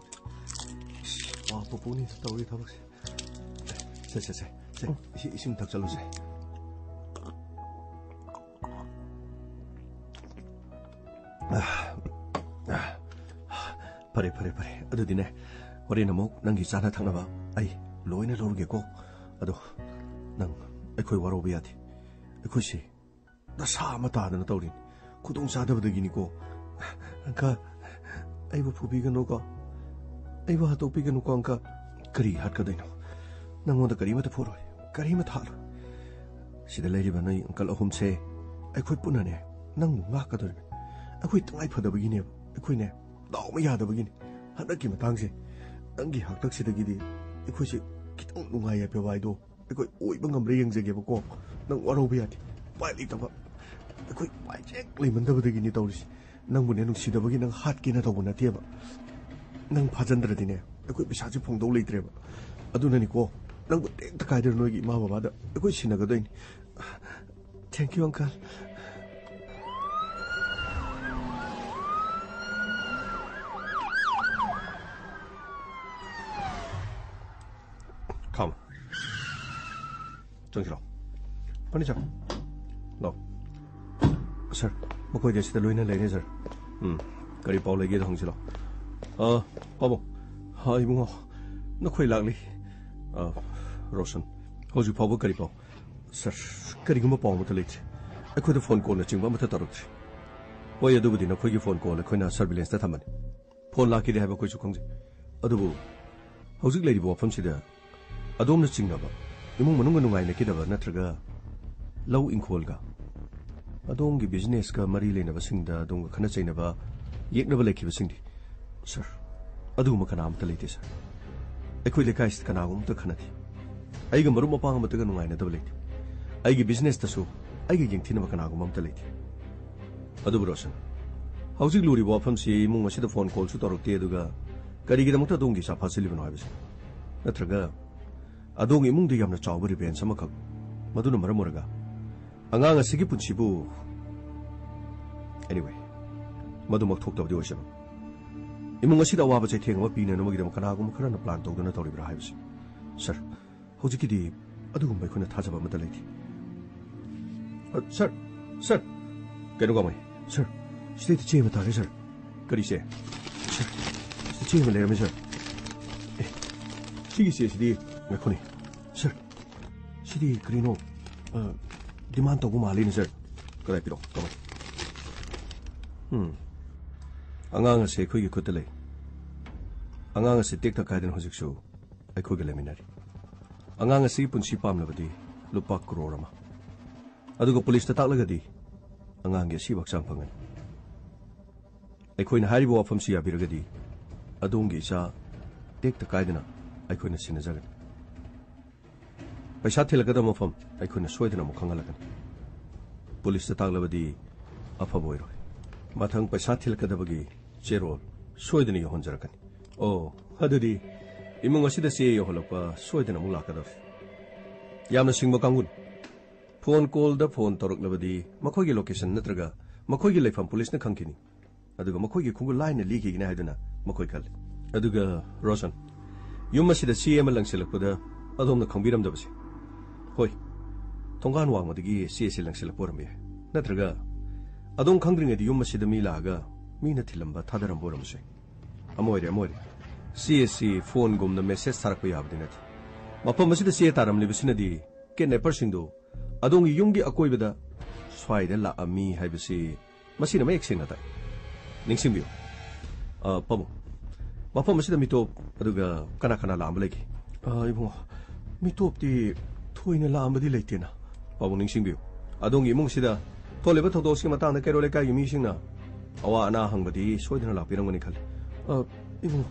ꯄꯥꯞ ꯄꯨꯄꯨꯅꯤ ꯇꯧꯔꯤ ꯊꯕꯛꯁꯦ꯫ ꯁꯦ, ꯁꯦ, ꯁꯦ, ꯁꯦ, ꯏꯁꯤꯡ, ꯏꯁꯤꯡ ꯊꯛꯆꯜꯂꯨꯁꯦ꯫ ꯐꯔꯦ, ꯐꯔꯦ, ꯐꯔꯦ꯫ ꯑꯗꯨꯗꯤꯅꯦ, ꯍꯣꯔꯦꯟ ꯑꯃꯨꯛ ꯅꯪꯒꯤ ꯆꯥꯅ ꯊꯛꯅꯕ ꯑꯩ ꯂꯣꯏꯅ ꯂꯧꯔꯒꯦꯀꯣ꯫ ꯑꯗꯣ ꯅꯪ ꯑꯩꯈꯣꯏ ꯋꯥꯔꯧꯕ ꯌꯥꯗꯦ꯫ ꯑꯩꯈꯣꯏꯁꯤ ꯗꯁꯥ ꯑꯃ ꯇꯥꯗꯅ ꯇꯧꯔꯤꯅꯤ꯫ ꯈꯨꯗꯣꯡ ꯆꯥꯗꯕꯗꯒꯤꯅꯤꯀꯣ꯫ ꯑꯪꯀꯜ, ꯑꯩꯕꯨ ꯐꯨꯕꯤꯒꯅꯨꯀꯣ꯫ ꯑꯩꯕꯨ ꯍꯥꯠꯇꯣꯛꯄꯤꯒꯅꯨꯀꯣ, ꯑꯪꯀꯜ꯫ ꯀꯔꯤ ꯍꯥꯠꯀꯗꯣꯏꯅꯣ? ꯅꯪꯉꯣꯟꯗ ꯀꯔꯤꯃꯠꯇ ꯐꯨꯔꯣꯏ, ꯀꯔꯤꯃꯠꯇ ꯍꯥꯠꯂꯣꯏ꯫ ꯁꯤꯗ ꯂꯩꯔꯤꯕ ꯅꯣꯏ ꯑꯪꯀꯜ ꯑꯍꯨꯝꯁꯦ ꯑꯩꯈꯣꯏ ꯄꯨꯟꯅꯅꯦ ꯅꯪꯕꯨ ꯉꯥꯛꯀꯗꯧꯔꯤꯕꯅꯤ꯫ ꯑꯩꯈꯣꯏ ꯇꯉꯥꯏ ꯐꯗꯕꯒꯤꯅꯦꯕ꯫ ꯑꯩꯈꯣꯏꯅꯦ ꯗꯥꯎ ꯑꯃ ꯌꯥꯗꯕꯒꯤꯅꯤ꯫ ꯍꯟꯗꯛꯀꯤ ꯃꯇꯥꯡꯁꯦ ꯅꯪꯒꯤ ꯍꯥꯛꯇꯛꯁꯤꯗꯒꯤꯗꯤ ꯑꯩꯈꯣꯏꯁꯦ ꯈꯤꯇꯪ ꯅꯨꯡꯉꯥꯏ ꯌꯥꯏꯐꯕ ꯍꯥꯏꯗꯣ ꯑꯩꯈꯣꯏ ꯑꯣꯏꯕ ꯉꯝꯕ꯭ꯔꯥ ꯌꯦꯡꯖꯒꯦꯕꯀꯣ꯫ ꯅꯪ ꯋꯥꯔꯧꯕ ꯌꯥꯗꯦ꯫ ꯎꯄꯥꯏ ꯂꯩꯇꯕ꯫ ꯑꯩꯈꯣꯏ ꯎꯄꯥꯏ ꯍꯦꯛ ꯂꯩꯃꯟꯗꯕꯗꯒꯤꯅꯤ ꯇꯧꯔꯤꯁꯦ꯫ ꯅꯪꯕꯨꯅꯦ ꯅꯨꯡꯁꯤꯗꯕꯒꯤ ꯅꯪ ꯍꯥꯠꯀꯦꯅ ꯇꯧꯕ ꯅꯠꯇꯦꯕ꯫ ꯅꯪ ꯐꯥꯖꯟꯗ꯭ꯔꯗꯤꯅꯦ ꯑꯩꯈꯣꯏ ꯄꯩꯁꯥꯁꯦ ꯐꯪꯗꯧ ꯂꯩꯇ꯭ꯔꯦꯕ꯫ ꯑꯗꯨꯅꯅꯤꯀꯣ, ꯅꯪꯕꯨ ꯇꯦꯛꯇ ꯀꯥꯏꯗꯅ ꯅꯣꯏꯒꯤ ꯏꯃꯥ ꯕꯕꯥꯗ ꯑꯩꯈꯣꯏ ꯁꯤꯟꯅꯒꯗꯣꯏꯅꯤ꯫ Thank you, uncle. Come. ꯆꯪꯁꯤꯜꯂꯣ꯫ ꯐꯔꯅꯤꯆꯔ꯫ ꯂꯥꯎ꯫ ꯁꯥꯔ, ꯃꯈꯣꯏꯗꯤ ꯑꯁꯤꯗ ꯂꯣꯏꯅ ꯂꯩꯔꯦ, ꯁꯥꯔ꯫ ꯎꯝ, ꯀꯔꯤ ꯄꯥꯎ ꯂꯩꯒꯦꯗꯣ ꯍꯪꯁꯤꯜꯂꯣ꯫ ꯑ, ꯄꯥꯕꯨꯡ꯫ ꯍꯥ, ꯏꯕꯨꯡꯉꯣ꯫ ꯅꯈꯣꯏ ꯂꯥꯛꯂꯤ꯫ ꯑ, ꯔꯣꯁꯟ, ꯍꯧꯖꯤꯛ ꯐꯥꯎꯕ ꯀꯔꯤ ꯄꯥꯎ? ꯁꯥꯔ, ꯀꯔꯤꯒꯨꯝꯕ ꯄꯥꯎ ꯑꯃꯠꯇ ꯂꯩꯇ꯭ꯔꯤ꯫ ꯑꯩꯈꯣꯏꯗ ꯐꯣꯟ ꯀꯣꯜꯅꯆꯤꯡꯕ ꯑꯃꯠꯇ ꯇꯧꯔꯛꯇ꯭ꯔꯤ꯫ ꯍꯣꯏ, ꯑꯗꯨꯕꯨꯗꯤ ꯅꯈꯣꯏꯒꯤ ꯐꯣꯟ ꯀꯣꯜ ꯑꯩꯈꯣꯏꯅ ꯁꯔꯚꯤꯂꯦꯟꯁꯇ ꯊꯝꯕꯅꯤ꯫ ꯐꯣꯟ ꯂꯥꯛꯈꯤꯗꯦ ꯍꯥꯏꯕ ꯑꯩꯈꯣꯏꯁꯨ ꯈꯪꯖꯩ꯫ ꯑꯗꯨꯕꯨ ꯍꯧꯖꯤꯛ ꯂꯩꯔꯤꯕ ꯋꯥꯐꯝꯁꯤꯗ ꯑꯗꯣꯝꯅ ꯆꯤꯡꯅꯕ ꯏꯃꯨꯡ ꯃꯅꯨꯡꯒ ꯅꯨꯡꯉꯥꯏꯅꯈꯤꯗꯕ ꯅꯠꯇ꯭ꯔꯒ ꯂꯧ ꯏꯪꯈꯣꯜꯒ ꯑꯗꯣꯝꯒꯤ ꯕꯤꯖꯤꯅꯦꯁꯀ ꯃꯔꯤ ꯂꯩꯅꯕꯁꯤꯡꯗ ꯑꯗꯣꯝꯒ ꯈꯠꯅ ꯆꯩꯅꯕ, ꯌꯦꯛꯅꯕ ꯂꯩꯈꯤꯕꯁꯤꯡꯗꯤ? ꯁꯥꯔ, ꯑꯗꯨꯒꯨꯝꯕ ꯀꯅꯥ ꯑꯃꯠꯇ ꯂꯩꯇꯦ, ꯁꯥꯔ꯫ ꯑꯩꯈꯣꯏ ꯂꯩꯀꯥꯏꯁꯤꯗ ꯀꯅꯥꯒꯨꯝꯕ ꯑꯃꯠꯇ ꯈꯠꯅꯗꯦ꯫ ꯑꯩꯒ ꯃꯔꯨꯞ ꯃꯄꯥꯡ ꯑꯃꯠꯇꯒ ꯅꯨꯡꯉꯥꯏꯅꯗꯕ ꯂꯩꯇꯦ꯫ ꯑꯩꯒꯤ ꯕꯤꯖꯤꯅꯦꯁꯇꯁꯨ ꯑꯩꯒ ꯌꯦꯡꯊꯤꯅꯕ ꯀꯅꯥꯒꯨꯝꯕ ꯑꯃꯠꯇ ꯂꯩꯇꯦ꯫ ꯑꯗꯨꯕꯨ ꯔꯣꯁꯟ, ꯍꯧꯖꯤꯛ ꯂꯨꯔꯤꯕ ꯋꯥꯐꯝꯁꯤ ꯏꯃꯨꯡ ꯑꯁꯤꯗ ꯐꯣꯟ ꯀꯣꯜꯁꯨ ꯇꯧꯔꯛꯇꯦ, ꯑꯗꯨꯒ ꯀꯔꯤꯒꯤꯗꯃꯛꯇ ꯑꯗꯣꯝꯒꯤ ꯏꯆꯥ ꯐꯥꯁꯤꯜꯂꯤꯕꯅꯣ ꯍꯥꯏꯕꯁꯤ? ꯅꯠꯇ꯭ꯔꯒ ꯑꯗꯣꯝꯒꯤ ꯏꯃꯨꯡꯗ ꯌꯥꯝꯅ ꯆꯥꯎꯕ ꯔꯤꯚꯦꯟꯁ ꯑꯃꯈꯛ, ꯃꯗꯨꯅ ꯃꯔꯝ ꯑꯣꯏꯔꯒ ꯑꯉꯥꯡ ꯑꯁꯤꯒꯤ ꯄꯨꯟꯁꯤꯕꯨ? Anyway, ꯃꯗꯨꯃꯛ ꯊꯣꯛꯇꯕꯗꯤ ꯑꯣꯏꯁꯅꯨ꯫ ꯏꯃꯨꯡ ꯑꯁꯤꯗ ꯑꯋꯥꯕ ꯆꯩꯊꯦꯡ ꯑꯃ ꯄꯤꯅꯅꯕꯒꯤꯗꯃꯛ ꯀꯅꯥꯒꯨꯝꯕ ꯈꯔꯅ ꯄ꯭ꯂꯥꯟ ꯇꯧꯗꯨꯅ ꯇꯧꯔꯤꯕ꯭ꯔꯥ ꯍꯥꯏꯕꯁꯤ? ꯁꯥꯔ, ꯍꯧꯖꯤꯛꯀꯤꯗꯤ ꯑꯗꯨꯒꯨꯝꯕ ꯑꯩꯈꯣꯏꯅ ꯊꯥꯖꯕ ꯑꯃꯠꯇ ꯂꯩꯇꯦ꯫ ꯑ, ꯁꯥꯔ, ꯁꯥꯔ, ꯀꯩꯅꯣ ꯀꯃꯥꯏ? ꯁꯥꯔ, ꯁꯤꯗꯩꯗ ꯆꯦ ꯑꯃ ꯇꯥꯔꯦ, ꯁꯥꯔ꯫ ꯀꯔꯤ ꯆꯦ? ꯁꯥꯔ, ꯁꯤꯗ ꯆꯦ ꯑꯃ ꯂꯩꯔꯝꯃꯦ, ꯁꯥꯔ꯫ ꯑꯦ, ꯁꯤꯒꯤ ꯆꯦꯁꯤꯗꯤ, ꯉꯥꯏꯈꯣꯅꯦ꯫ ꯁꯥꯔ, ꯁꯤꯗꯤ ꯀꯔꯤꯅꯣ? ꯑ, ꯗꯤꯃꯥꯟ ꯇꯧꯕ ꯃꯥꯜꯂꯤꯅꯦ, ꯁꯥꯔ꯫ ꯀꯗꯥꯏ ꯄꯤꯔꯛꯑꯣ, ꯀꯃꯥꯏ? ꯎꯝ꯫ ꯑꯉꯥꯡ ꯑꯁꯦ ꯑꯩꯈꯣꯏꯒꯤ ꯈꯨꯠꯇ ꯂꯩ꯫ ꯑꯉꯥꯡ ꯑꯁꯦ ꯇꯦꯛꯇ ꯀꯥꯏꯗꯅ ꯍꯧꯖꯤꯛꯁꯨ ꯑꯩꯈꯣꯏꯒ ꯂꯩꯃꯤꯟꯅꯔꯤ꯫ ꯑꯉꯥꯡ ꯑꯁꯤꯒꯤ ꯄꯨꯟꯁꯤ ꯄꯥꯝꯂꯕꯗꯤ ꯂꯨꯄꯥ ꯀ꯭ꯔꯣꯔ ꯑꯃ꯫ ꯑꯗꯨꯒ ꯄꯨꯂꯤꯁꯇ ꯇꯥꯛꯂꯒꯗꯤ ꯑꯉꯥꯡꯒꯤ ꯑꯁꯤꯕ ꯍꯛꯆꯥꯡ ꯐꯪꯒꯅꯤ꯫ ꯑꯩꯈꯣꯏꯅ ꯍꯥꯏꯔꯤꯕ ꯋꯥꯐꯝꯁꯤ ꯌꯥꯕꯤꯔꯒꯗꯤ ꯑꯗꯣꯝꯒꯤ ꯏꯆꯥ ꯇꯦꯛꯇ ꯀꯥꯏꯗꯅ ꯑꯩꯈꯣꯏꯅ ꯁꯤꯟꯅꯖꯒꯅꯤ꯫ ꯄꯩꯁꯥ ꯊꯤꯜꯂꯛꯀꯗꯕ ꯃꯐꯝ ꯑꯩꯈꯣꯏꯅ ꯁꯣꯏꯗꯅ ꯑꯃꯨꯛ ꯈꯪꯍꯜꯂꯛꯀꯅꯤ꯫ ꯄꯨꯂꯤꯁꯇ ꯇꯥꯛꯂꯕꯗꯤ ꯑꯐꯕ ꯑꯣꯏꯔꯣꯏ꯫ ꯃꯊꯪ ꯄꯩꯁꯥ ꯊꯤꯜꯂꯛꯀꯗꯕꯒꯤ ꯆꯦꯔꯣꯜ ꯁꯣꯏꯗꯅ ꯌꯧꯍꯟꯖꯔꯛꯀꯅꯤ꯫ ꯑꯣ, ꯑꯗꯨꯗꯤ ꯏꯃꯨꯡ ꯑꯁꯤꯗ ꯆꯦ ꯌꯧꯍꯜꯂꯛꯄ ꯁꯣꯏꯗꯅ ꯑꯃꯨꯛ ꯂꯥꯛꯀꯗꯧꯔꯦ꯫ ꯌꯥꯝꯅ ꯁꯤꯡꯕ ꯀꯥꯡꯕꯨꯅꯤ꯫ ꯐꯣꯟ ꯀꯣꯜꯗ ꯐꯣꯟ ꯇꯧꯔꯛꯂꯕꯗꯤ ꯃꯈꯣꯏꯒꯤ ꯂꯣꯀꯦꯁꯟ ꯅꯠꯇ꯭ꯔꯒ ꯃꯈꯣꯏꯒꯤ ꯂꯩꯐꯝ ꯄꯨꯂꯤꯁꯅ ꯈꯪꯈꯤꯅꯤ꯫ ꯑꯗꯨꯒ ꯃꯈꯣꯏꯒꯤ ꯈꯣꯡꯒꯨꯜ ꯂꯥꯏꯅ ꯂꯤꯈꯤꯒꯅꯤ ꯍꯥꯏꯗꯨꯅ ꯃꯈꯣꯏ ꯈꯜꯂꯤ꯫ ꯑꯗꯨꯒ ꯔꯣꯁꯟ, ꯌꯨꯝ ꯑꯁꯤꯗ ꯆꯦ ꯑꯃ ꯂꯪꯁꯤꯜꯂꯛꯄꯗ ꯑꯗꯣꯝꯅ ꯈꯪꯕꯤꯔꯝꯗꯕꯁꯦ? ꯍꯣꯏ, ꯊꯣꯡꯒꯥꯟ ꯋꯥꯡꯃꯗꯒꯤ ꯆꯦ ꯑꯁꯤ ꯂꯪꯁꯤꯜꯂꯛꯄ ꯑꯣꯏꯔꯝꯕ ꯌꯥꯏ꯫ ꯅꯠꯇ꯭ꯔꯒ ꯑꯗꯣꯝ ꯈꯪꯗ꯭ꯔꯤꯉꯩꯗ ꯌꯨꯝ ꯑꯁꯤꯗ ꯃꯤ ꯂꯥꯛꯑꯒ ꯃꯤꯅ ꯊꯤꯜꯂꯝꯕ ꯊꯥꯗꯔꯝꯕ ꯑꯣꯏꯔꯝꯕꯁꯨ ꯌꯥꯏ꯫ ꯑꯃ ꯑꯣꯏꯔꯦ, ꯑꯃ ꯑꯣꯏꯔꯦ꯫ ꯆꯦ ꯑꯁꯤ ꯐꯣꯟꯒꯨꯝꯅ ꯃꯦꯁꯦꯖ ꯊꯥꯔꯛꯄ ꯌꯥꯕꯗꯤ ꯅꯠꯇꯦ꯫ ꯃꯐꯝ ꯑꯁꯤꯗ ꯆꯦ ꯇꯥꯔꯝꯂꯤꯕꯁꯤꯅꯗꯤ ꯀꯤꯗꯅꯦꯄꯔꯁꯤꯡꯗꯨ ꯑꯗꯣꯝꯒꯤ ꯌꯨꯝꯒꯤ ꯑꯀꯣꯏꯕꯗ ꯁ꯭ꯋꯥꯏꯗ ꯂꯥꯛꯑꯝꯃꯤ ꯍꯥꯏꯕꯁꯤ ꯃꯁꯤꯅ ꯃꯌꯦꯛ ꯁꯦꯡꯅ ꯇꯥꯏ꯫ ꯅꯤꯡꯁꯤꯡꯕꯤꯌꯨ꯫ ꯑ, ꯄꯥꯕꯨꯡ, ꯃꯐꯝ ꯑꯁꯤꯗ ꯃꯤꯇꯣꯞ ꯑꯗꯨꯒ ꯀꯅꯥ ꯀꯅꯥ ꯂꯥꯛꯑꯝꯕ ꯂꯩꯒꯦ? ꯑ, ꯏꯕꯨꯡꯉꯣ, ꯃꯤꯇꯣꯞꯇꯤ ꯊꯣꯏꯅ ꯂꯥꯛꯑꯝꯕꯗꯤ ꯂꯩꯇꯦꯅ꯫ ꯄꯥꯕꯨꯡ, ꯅꯤꯡꯁꯤꯡꯕꯤꯌꯨ, ꯑꯗꯣꯝꯒꯤ ꯏꯃꯨꯡꯁꯤꯗ ꯊꯣꯛꯂꯤꯕ ꯊꯧꯗꯣꯛꯁꯤꯒꯤ ꯃꯇꯥꯡꯗ ꯀꯩꯔꯣꯜ ꯂꯩꯀꯥꯏꯒꯤ ꯃꯤꯁꯤꯡꯅ ꯑꯋꯥ ꯑꯅꯥ ꯍꯪꯕꯗꯤ ꯁꯣꯏꯗꯅ ꯂꯥꯛꯄꯤꯔꯝꯒꯅꯤ ꯈꯜꯂꯤ꯫ ꯑ, ꯏꯕꯨꯡꯉꯣ,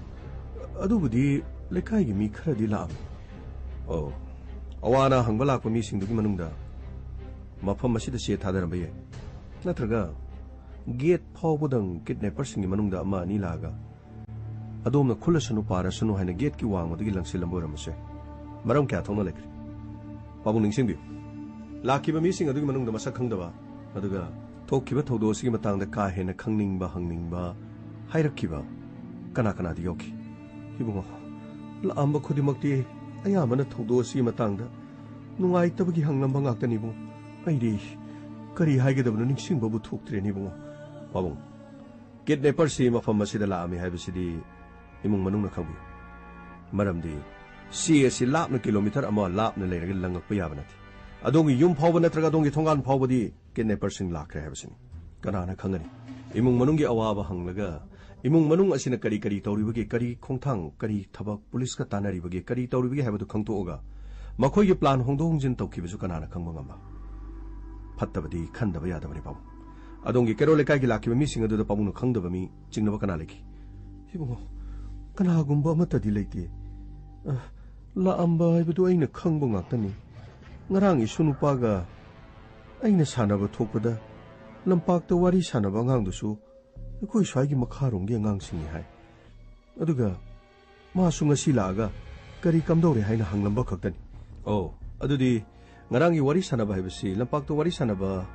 ꯑꯗꯨꯕꯨꯗꯤ ꯂꯩꯀꯥꯏꯒꯤ ꯃꯤ ꯈꯔꯗꯤ ꯂꯥꯛꯑꯝꯃꯤ꯫ ꯑꯣ, ꯑꯋꯥ ꯑꯅꯥ ꯍꯪꯕ ꯂꯥꯛꯄ ꯃꯤꯁꯤꯡꯗꯨꯒꯤ ꯃꯅꯨꯡꯗ ꯃꯐꯝ ꯑꯁꯤꯗ ꯆꯦ ꯊꯥꯗꯔꯝꯕ ꯌꯥꯏ꯫ ꯅꯠꯇ꯭ꯔꯒ ꯒꯦꯠ ꯐꯥꯎꯕꯗꯪ ꯀꯤꯗꯅꯦꯄꯔꯁꯤꯡꯒꯤ ꯃꯅꯨꯡꯗ ꯑꯃ ꯑꯅꯤ ꯂꯥꯛꯑꯒ ꯑꯗꯣꯝꯅ ꯈꯨꯠꯂꯁꯅꯨ ꯄꯥꯔꯁꯅꯨ ꯍꯥꯏꯅ ꯒꯦꯠꯀꯤ ꯋꯥꯡꯃꯗꯒꯤ ꯂꯪꯁꯤꯜꯂꯝꯕ ꯑꯣꯏꯔꯝꯕꯁꯨ ꯌꯥꯏ꯫ ꯃꯔꯝ ꯀꯌꯥ ꯊꯣꯛꯅ ꯂꯩꯈ꯭ꯔꯦ꯫ ꯄꯥꯕꯨꯡ, ꯅꯤꯡꯁꯤꯡꯕꯤꯌꯨ, ꯂꯥꯛꯈꯤꯕ ꯃꯤꯁꯤꯡ ꯑꯗꯨꯒꯤ ꯃꯅꯨꯡꯗ ꯃꯁꯛ ꯈꯪꯗꯕ ꯑꯗꯨꯒ ꯊꯣꯛꯈꯤꯕ ꯊꯧꯗꯣꯛ ꯑꯁꯤꯒꯤ ꯃꯇꯥꯡꯗ ꯀꯥ ꯍꯦꯟꯅ ꯈꯪꯅꯤꯡꯕ ꯍꯪꯅꯤꯡꯕ ꯍꯥꯏꯔꯛꯈꯤꯕ ꯀꯅꯥ ꯀꯅꯥꯗꯤ ꯌꯥꯎꯈꯤ? ꯏꯕꯨꯡꯉꯣ, ꯂꯥꯛꯑꯝꯕ ꯈꯨꯗꯤꯡꯃꯛꯇꯤ ꯑꯌꯥꯝꯕꯅ ꯊꯧꯗꯣꯛ ꯑꯁꯤꯒꯤ ꯃꯇꯥꯡꯗ ꯅꯨꯡꯉꯥꯏꯇꯕꯒꯤ ꯍꯪꯂꯝꯕ ꯉꯥꯛꯇꯅꯤ ꯏꯕꯨꯡ꯫ ꯑꯩꯗꯤ ꯀꯔꯤ ꯍꯥꯏꯒꯗꯕꯅꯣ ꯅꯤꯡꯁꯤꯡꯕꯕꯨ ꯊꯣꯛꯇ꯭ꯔꯦꯅꯦ ꯏꯕꯨꯡꯉꯣ꯫ ꯄꯥꯕꯨꯡ, ꯀꯤꯗꯅꯦꯄꯔꯁꯤ ꯃꯐꯝ ꯑꯁꯤꯗ ꯂꯥꯛꯑꯝꯃꯤ ꯍꯥꯏꯕꯁꯤꯗꯤ ꯏꯃꯨꯡ ꯃꯅꯨꯡꯅ ꯈꯪꯕꯤꯌꯨ꯫ ꯃꯔꯝꯗꯤ ꯆꯦ ꯑꯁꯤ ꯂꯥꯞꯅ ꯀꯤꯂꯣꯃꯤꯇꯔ ꯑꯃ ꯂꯥꯞꯅ ꯂꯩꯔꯒ ꯂꯪꯉꯛꯄ ꯌꯥꯕ ꯅꯠꯇꯦ꯫ ꯑꯗꯣꯝꯒꯤ ꯌꯨꯝ ꯐꯥꯎꯕ ꯅꯠꯇ꯭ꯔꯒ ꯑꯗꯣꯝꯒꯤ ꯊꯣꯡꯒꯥꯟ ꯐꯥꯎꯕꯗꯤ ꯀꯤꯗꯅꯦꯄꯔꯁꯤꯡ ꯂꯥꯛꯈ꯭ꯔꯦ ꯍꯥꯏꯕꯁꯤꯅꯤ꯫ ꯀꯅꯥꯅ ꯈꯪꯒꯅꯤ? ꯏꯃꯨꯡ ꯃꯅꯨꯡꯒꯤ ꯑꯋꯥꯕ ꯍꯪꯂꯒ ꯏꯃꯨꯡ ꯃꯅꯨꯡ ꯑꯁꯤꯅ ꯀꯔꯤ ꯀꯔꯤ ꯇꯧꯔꯤꯕꯒꯦ, ꯀꯔꯤ ꯈꯣꯡꯊꯥꯡ, ꯀꯔꯤ ꯊꯕꯛ ꯄꯨꯂꯤꯁꯀ ꯇꯥꯟꯅꯔꯤꯕꯒꯦ, ꯀꯔꯤ ꯇꯧꯔꯤꯕꯒꯦ ꯍꯥꯏꯕꯗꯨ ꯈꯪꯗꯣꯛꯑꯒ ꯃꯈꯣꯏꯒꯤ ꯄ꯭ꯂꯥꯟ ꯍꯣꯡꯗꯣꯛ ꯍꯣꯡꯖꯤꯟ ꯇꯧꯈꯤꯕꯁꯨ ꯀꯅꯥꯅ ꯈꯪꯕ ꯉꯝꯕ? ꯐꯠꯇꯕꯗꯤ ꯈꯟꯗꯕ ꯌꯥꯗꯕꯅꯤ ꯄꯥꯕꯨꯡ꯫ ꯑꯗꯣꯝꯒꯤ ꯀꯩꯔꯣꯜ ꯂꯩꯀꯥꯏꯒꯤ ꯂꯥꯛꯈꯤꯕ ꯃꯤꯁꯤꯡ ꯑꯗꯨꯗ ꯄꯥꯕꯨꯡꯅ ꯈꯪꯗꯕ ꯃꯤ ꯆꯤꯡꯅꯕ ꯀꯅꯥ ꯂꯩꯈꯤ? ꯏꯕꯨꯡꯉꯣ, ꯀꯅꯥꯒꯨꯝꯕ ꯑꯃꯠꯇꯗꯤ ꯂꯩꯇꯦ꯫ ꯑ, ꯂꯥꯛꯑꯝꯕ ꯍꯥꯏꯕꯗꯨ ꯑꯩꯅ ꯈꯪꯕ ꯉꯥꯛꯇꯅꯤ꯫ ꯉꯔꯥꯡ ꯏꯁꯨ ꯅꯨꯄꯥꯒ ꯑꯩꯅ ꯁꯥꯟꯅꯕ ꯊꯣꯛꯄꯗ ꯂꯝꯄꯥꯛꯇ ꯋꯥꯔꯤ ꯁꯥꯟꯅꯕ ꯑꯉꯥꯡꯗꯨꯁꯨ ꯑꯩꯈꯣꯏ ꯁ꯭ꯋꯥꯏꯒꯤ ꯃꯈꯥꯔꯣꯝꯒꯤ ꯑꯉꯥꯡꯁꯤꯡꯅꯤ ꯍꯥꯏ꯫ ꯑꯗꯨꯒ ꯃꯥꯁꯨ ꯉꯁꯤ ꯂꯥꯛꯑꯒ ꯀꯔꯤ ꯀꯝꯗꯧꯔꯦ ꯍꯥꯏꯅ ꯍꯪꯂꯝꯕ ꯈꯛꯇꯅꯤ꯫ ꯑꯣ, ꯑꯗꯨꯗꯤ ꯉꯔꯥꯡꯒꯤ ꯋꯥꯔꯤ ꯁꯥꯟꯅꯕ ꯍꯥꯏꯕꯁꯤ ꯂꯝꯄꯥꯛꯇ ꯋꯥꯔꯤ ꯁꯥꯟꯅꯕ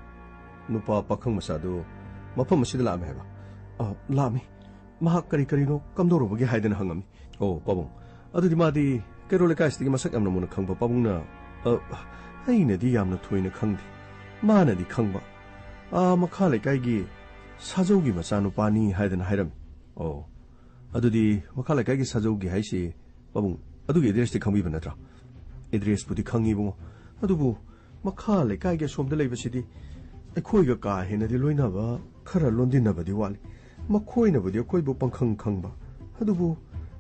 ꯅꯨꯄꯥ ꯄꯥꯈꯪ ꯃꯆꯥꯗꯨ ꯃꯐꯝ ꯑꯁꯤꯗ ꯂꯥꯛꯑꯝꯃꯦ ꯍꯥꯏꯕ? ꯑ, ꯂꯥꯛꯑꯝꯃꯤ꯫ ꯃꯍꯥꯛ ꯀꯔꯤ ꯀꯔꯤꯅꯣ ꯀꯝꯗꯧꯔꯨꯕꯒꯦ ꯍꯥꯏꯗꯅ ꯍꯪꯉꯝꯃꯤ꯫ ꯑꯣ, ꯄꯥꯕꯨꯡ, ꯑꯗꯨꯗꯤ ꯃꯥꯗꯤ ꯀꯩꯔꯣꯜ ꯂꯩꯀꯥꯏꯁꯤꯗꯒꯤ ꯃꯁꯛ ꯌꯥꯝꯅ ꯃꯨꯟꯅ ꯈꯪꯕ ꯄꯥꯕꯨꯡꯅ, "ꯑ, ꯑꯩꯅꯗꯤ ꯌꯥꯝꯅ ꯊꯣꯏꯅ ꯈꯪꯗꯦ, ꯃꯥꯅꯗꯤ ꯈꯪꯕ, ꯑꯥ ꯃꯈꯥ ꯂꯩꯀꯥꯏꯒꯤ ꯁꯥꯖꯧꯒꯤ ꯃꯆꯥꯅꯨꯄꯥꯅꯤ" ꯍꯥꯏꯗꯅ ꯍꯥꯏꯔꯝꯃꯤ꯫ ꯑꯣ, ꯑꯗꯨꯗꯤ ꯃꯈꯥ ꯂꯩꯀꯥꯏꯒꯤ ꯁꯥꯖꯧꯒꯤ ꯍꯥꯏꯁꯤ, ꯄꯥꯕꯨꯡ, ꯑꯗꯨꯒꯤ ꯑꯦꯗ꯭ꯔꯦꯁꯇꯤ ꯈꯪꯕꯤꯕ ꯅꯠꯇ꯭ꯔꯥ? ꯑꯦꯗ꯭ꯔꯦꯁꯄꯨꯗꯤ ꯈꯪꯉꯤ ꯏꯕꯨꯡꯉꯣ, ꯑꯗꯨꯕꯨ ꯃꯈꯥ ꯂꯩꯀꯥꯏꯒꯤ ꯑꯁꯣꯝꯗ ꯂꯩꯕꯁꯤꯗꯤ ꯑꯩꯈꯣꯏꯒ ꯀꯥ ꯍꯦꯟꯅꯗꯤ ꯂꯣꯏꯅꯕ, ꯈꯔ ꯂꯣꯟꯗꯤꯟꯅꯕꯗꯤ ꯋꯥꯠꯂꯤ꯫ ꯃꯈꯣꯏꯅꯕꯨꯗꯤ ꯑꯩꯈꯣꯏꯕꯨ ꯄꯪꯈꯪ ꯈꯪꯕ, ꯑꯗꯨꯕꯨ,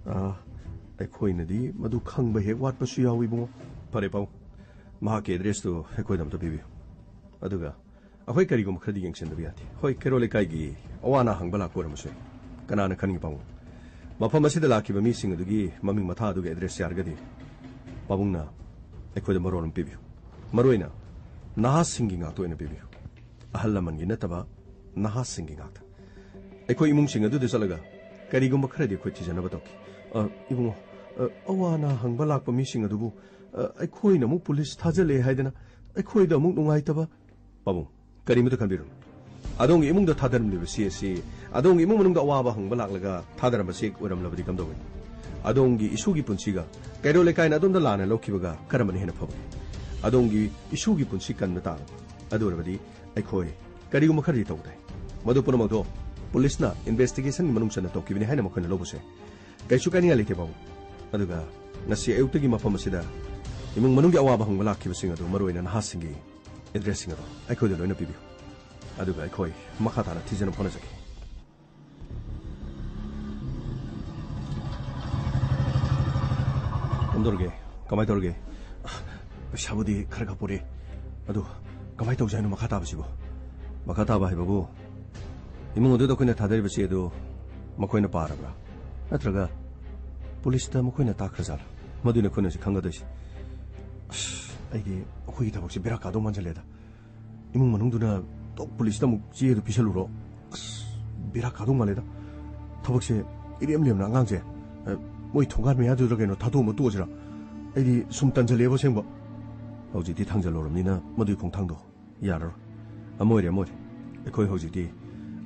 ꯑ, ꯑꯩꯈꯣꯏꯅꯗꯤ ꯃꯗꯨ ꯈꯪꯕ ꯍꯦꯛ ꯋꯥꯠꯄꯁꯨ ꯌꯥꯎꯏ ꯏꯕꯨꯡꯉꯣ꯫ ꯐꯔꯦ ꯄꯥꯕꯨꯡ, ꯃꯍꯥꯛꯀꯤ ꯑꯦꯗ꯭ꯔꯦꯁꯇꯨ ꯑꯩꯈꯣꯏꯗ ꯑꯝꯇ ꯄꯤꯕꯤꯌꯨ꯫ ꯑꯗꯨꯒ ꯑꯩꯈꯣꯏ ꯀꯔꯤꯒꯨꯝꯕ ꯈꯔꯗꯤ ꯌꯦꯡꯁꯤꯟꯗꯕ ꯌꯥꯗꯦ꯫ ꯍꯣꯏ, ꯀꯩꯔꯣꯜ ꯂꯩꯀꯥꯏꯒꯤ ꯑꯋꯥ ꯑꯅꯥ ꯍꯪꯕ ꯂꯥꯛꯄ ꯑꯣꯏꯔꯝꯕꯁꯨ ꯌꯥꯏ꯫ ꯀꯅꯥꯅ ꯈꯪꯉꯤ ꯄꯥꯕꯨꯡ? ꯃꯐꯝ ꯑꯁꯤꯗ ꯂꯥꯛꯈꯤꯕ ꯃꯤꯁꯤꯡ ꯑꯗꯨꯒꯤ ꯃꯃꯤꯡ ꯃꯊꯥ ꯑꯗꯨꯒ ꯑꯦꯗ꯭ꯔꯦꯁ ꯌꯥꯔꯒꯗꯤ ꯄꯥꯕꯨꯡꯅ ꯑꯩꯈꯣꯏꯗ ꯃꯔꯣꯜ ꯑꯃ ꯄꯤꯕꯤꯌꯨ꯫ ꯃꯔꯨꯑꯣꯏꯅ ꯅꯍꯥꯁꯤꯡꯒꯤ ꯉꯥꯛꯇ ꯑꯣꯏꯅ ꯄꯤꯕꯤꯌꯨ꯫ ꯑꯍꯜ ꯂꯃꯟꯒꯤ ꯅꯠꯇꯕ, ꯅꯍꯥꯁꯤꯡꯒꯤ ꯉꯥꯛꯇ꯫ ꯑꯩꯈꯣꯏ ꯏꯃꯨꯡꯁꯤꯡ ꯑꯗꯨꯗ ꯆꯠꯂꯒ ꯀꯔꯤꯒꯨꯝꯕ ꯈꯔꯗꯤ ꯑꯩꯈꯣꯏ ꯊꯤꯖꯅꯕ ꯇꯧꯈꯤ꯫ ꯑ, ꯏꯕꯨꯡꯉꯣ, ꯑ, ꯑꯋꯥ ꯑꯅꯥ ꯍꯪꯕ ꯂꯥꯛꯄ ꯃꯤꯁꯤꯡ ꯑꯗꯨꯕꯨ, ꯑ, ꯑꯩꯈꯣꯏꯅ ꯑꯃꯨꯛ ꯄꯨꯂꯤꯁ ꯊꯥꯖꯤꯜꯂꯦ ꯍꯥꯏꯗꯅ ꯑꯩꯈꯣꯏꯗ ꯑꯃꯨꯛ ꯅꯨꯡꯉꯥꯏꯇꯕ꯫ ꯄꯥꯕꯨꯡ, ꯀꯔꯤꯃꯇ ꯈꯟꯕꯤꯔꯨꯅꯨ꯫ ꯑꯗꯣꯝꯒꯤ ꯏꯃꯨꯡꯗ ꯊꯥꯗꯔꯝꯂꯤꯕ ꯁꯤ ꯑꯁꯤ ꯑꯗꯣꯝꯒꯤ ꯏꯃꯨꯡ ꯃꯅꯨꯡꯗ ꯑꯋꯥꯕ ꯍꯪꯕ ꯂꯥꯛꯂꯒ ꯊꯥꯗꯔꯝꯕ ꯆꯦꯛ ꯑꯣꯏꯔꯝꯂꯕꯗꯤ ꯀꯝꯗꯧꯒꯅꯤ? ꯑꯗꯣꯝꯒꯤ ꯏꯁꯨꯒꯤ ꯄꯨꯟꯁꯤꯒ ꯀꯩꯔꯣꯜ ꯂꯩꯀꯥꯏꯅ ꯑꯗꯣꯝꯗ ꯂꯥꯟꯅ ꯂꯧꯈꯤꯕꯒ ꯀꯔꯝꯕꯅ ꯍꯦꯟꯅ ꯐꯕꯒꯦ? ꯑꯗꯣꯝꯒꯤ ꯏꯁꯨꯒꯤ ꯄꯨꯟꯁꯤ ꯀꯟꯕ ꯇꯥꯔꯕ꯫ ꯑꯗꯨ ꯑꯣꯏꯔꯕꯗꯤ ꯑꯩꯈꯣꯏ ꯀꯔꯤꯒꯨꯝꯕ ꯈꯔꯗꯤ ꯇꯧꯕ ꯇꯥꯏ꯫ ꯃꯗꯨ ꯄꯨꯝꯅꯃꯛꯇꯣ ꯄꯨꯂꯤꯁꯅ ꯏꯟꯚꯦꯁꯇꯤꯒꯦꯁꯟꯒꯤ ꯃꯅꯨꯡ ꯆꯟꯅ ꯇꯧꯈꯤꯕꯅꯤ ꯍꯥꯏꯅ ꯃꯈꯣꯏꯅ ꯂꯧꯕꯁꯦ ꯀꯩꯁꯨ ꯀꯥꯏꯅꯤꯡꯉꯥꯏ ꯂꯩꯇꯦ, ꯄꯥꯕꯨꯡ꯫ ꯑꯗꯨꯒ ꯉꯁꯤ ꯑꯌꯨꯛꯇꯒꯤ ꯃꯐꯝ ꯑꯁꯤꯗ ꯏꯃꯨꯡ ꯃꯅꯨꯡꯒꯤ ꯑꯋꯥꯕ ꯍꯪꯕ ꯂꯥꯛꯈꯤꯕꯁꯤꯡ ꯑꯗꯨ, ꯃꯔꯨꯑꯣꯏꯅ ꯅꯍꯥꯁꯤꯡꯒꯤ ꯑꯦꯗ꯭ꯔꯦꯁꯁꯤꯡ ꯑꯗꯨ ꯑꯩꯈꯣꯏꯗ ꯂꯣꯏꯅ ꯄꯤꯕꯤꯌꯨ꯫ ꯑꯗꯨꯒ ꯑꯩꯈꯣꯏ ꯃꯈꯥ ꯇꯥꯅ ꯊꯤꯖꯅꯕ ꯍꯣꯠꯅꯖꯒꯦ꯫ ꯀꯝꯗꯧꯔꯒꯦ? ꯀꯃꯥꯏꯅ ꯇꯧꯔꯒꯦ? ꯄꯩꯁꯥꯕꯨꯗꯤ ꯈꯔ ꯈꯔ ꯄꯨꯔꯛꯑꯦ꯫ ꯑꯗꯨ ꯀꯃꯥꯏꯅ ꯇꯧꯁꯦ ꯍꯥꯏꯅꯣ ꯃꯈꯥ ꯇꯥꯕꯁꯤꯕꯨ? ꯃꯈꯥ ꯇꯥꯕ ꯍꯥꯏꯕꯕꯨ, ꯏꯃꯨꯡ ꯑꯗꯨꯗ ꯑꯩꯈꯣꯏꯅ ꯊꯥꯗꯔꯤꯕ ꯆꯦ ꯑꯗꯨ ꯃꯈꯣꯏꯅ ꯄꯥꯔꯕ꯭ꯔꯥ? ꯅꯠꯇ꯭ꯔꯒ ꯄꯨꯂꯤꯁꯇ ꯃꯈꯣꯏꯅ ꯇꯥꯛꯈ꯭ꯔꯖꯥꯠꯂꯥ? ꯃꯗꯨꯅ ꯑꯩꯈꯣꯏꯅ ꯍꯧꯖꯤꯛ ꯈꯪꯒꯗꯣꯏꯁꯦ꯫ ꯑꯁ, ꯑꯩꯗꯤ ꯑꯩꯈꯣꯏꯒꯤ ꯊꯕꯛꯁꯦ ꯕꯦꯔꯥ ꯀꯥꯗꯧ ꯃꯥꯟꯁꯤꯜꯂꯦꯗ꯫ ꯏꯃꯨꯡ ꯃꯅꯨꯡꯗꯨꯅ ꯇꯣꯛ ꯄꯨꯂꯤꯁꯇ ꯑꯃꯨꯛ ꯆꯦꯗꯨ ꯄꯤꯁꯜꯂꯨꯔꯣ꯫ ꯑꯁ, ꯕꯦꯔꯥ ꯀꯥꯗꯧ ꯃꯥꯜꯂꯦꯗ꯫ ꯊꯕꯛꯁꯦ ꯏꯔꯦꯝ ꯂꯦꯝꯅ ꯑꯉꯥꯡꯁꯦ, ꯑ, ꯃꯣꯏ ꯊꯣꯡꯒꯥꯟ ꯃꯌꯥꯗꯨꯗ ꯀꯩꯅꯣ ꯊꯥꯗꯣꯛꯑꯝꯃ ꯇꯣꯛꯑꯁꯤꯔꯥ? ꯑꯩꯗꯤ ꯁꯨꯝ ꯇꯟꯁꯤꯜꯂꯛꯑꯦꯕ ꯑꯁꯦꯡꯕ꯫ ꯍꯧꯖꯤꯛꯇꯤ ꯊꯥꯡꯖꯜꯍꯧꯔꯕꯅꯤꯅ ꯃꯗꯨꯒꯤ ꯈꯣꯡꯊꯥꯡꯗꯣ ꯌꯥꯔꯔꯣꯏ꯫ ꯑꯃ ꯑꯣꯏꯔꯦ, ꯑꯃ ꯑꯣꯏꯔꯦ꯫ ꯑꯩꯈꯣꯏ ꯍꯧꯖꯤꯛꯇꯤ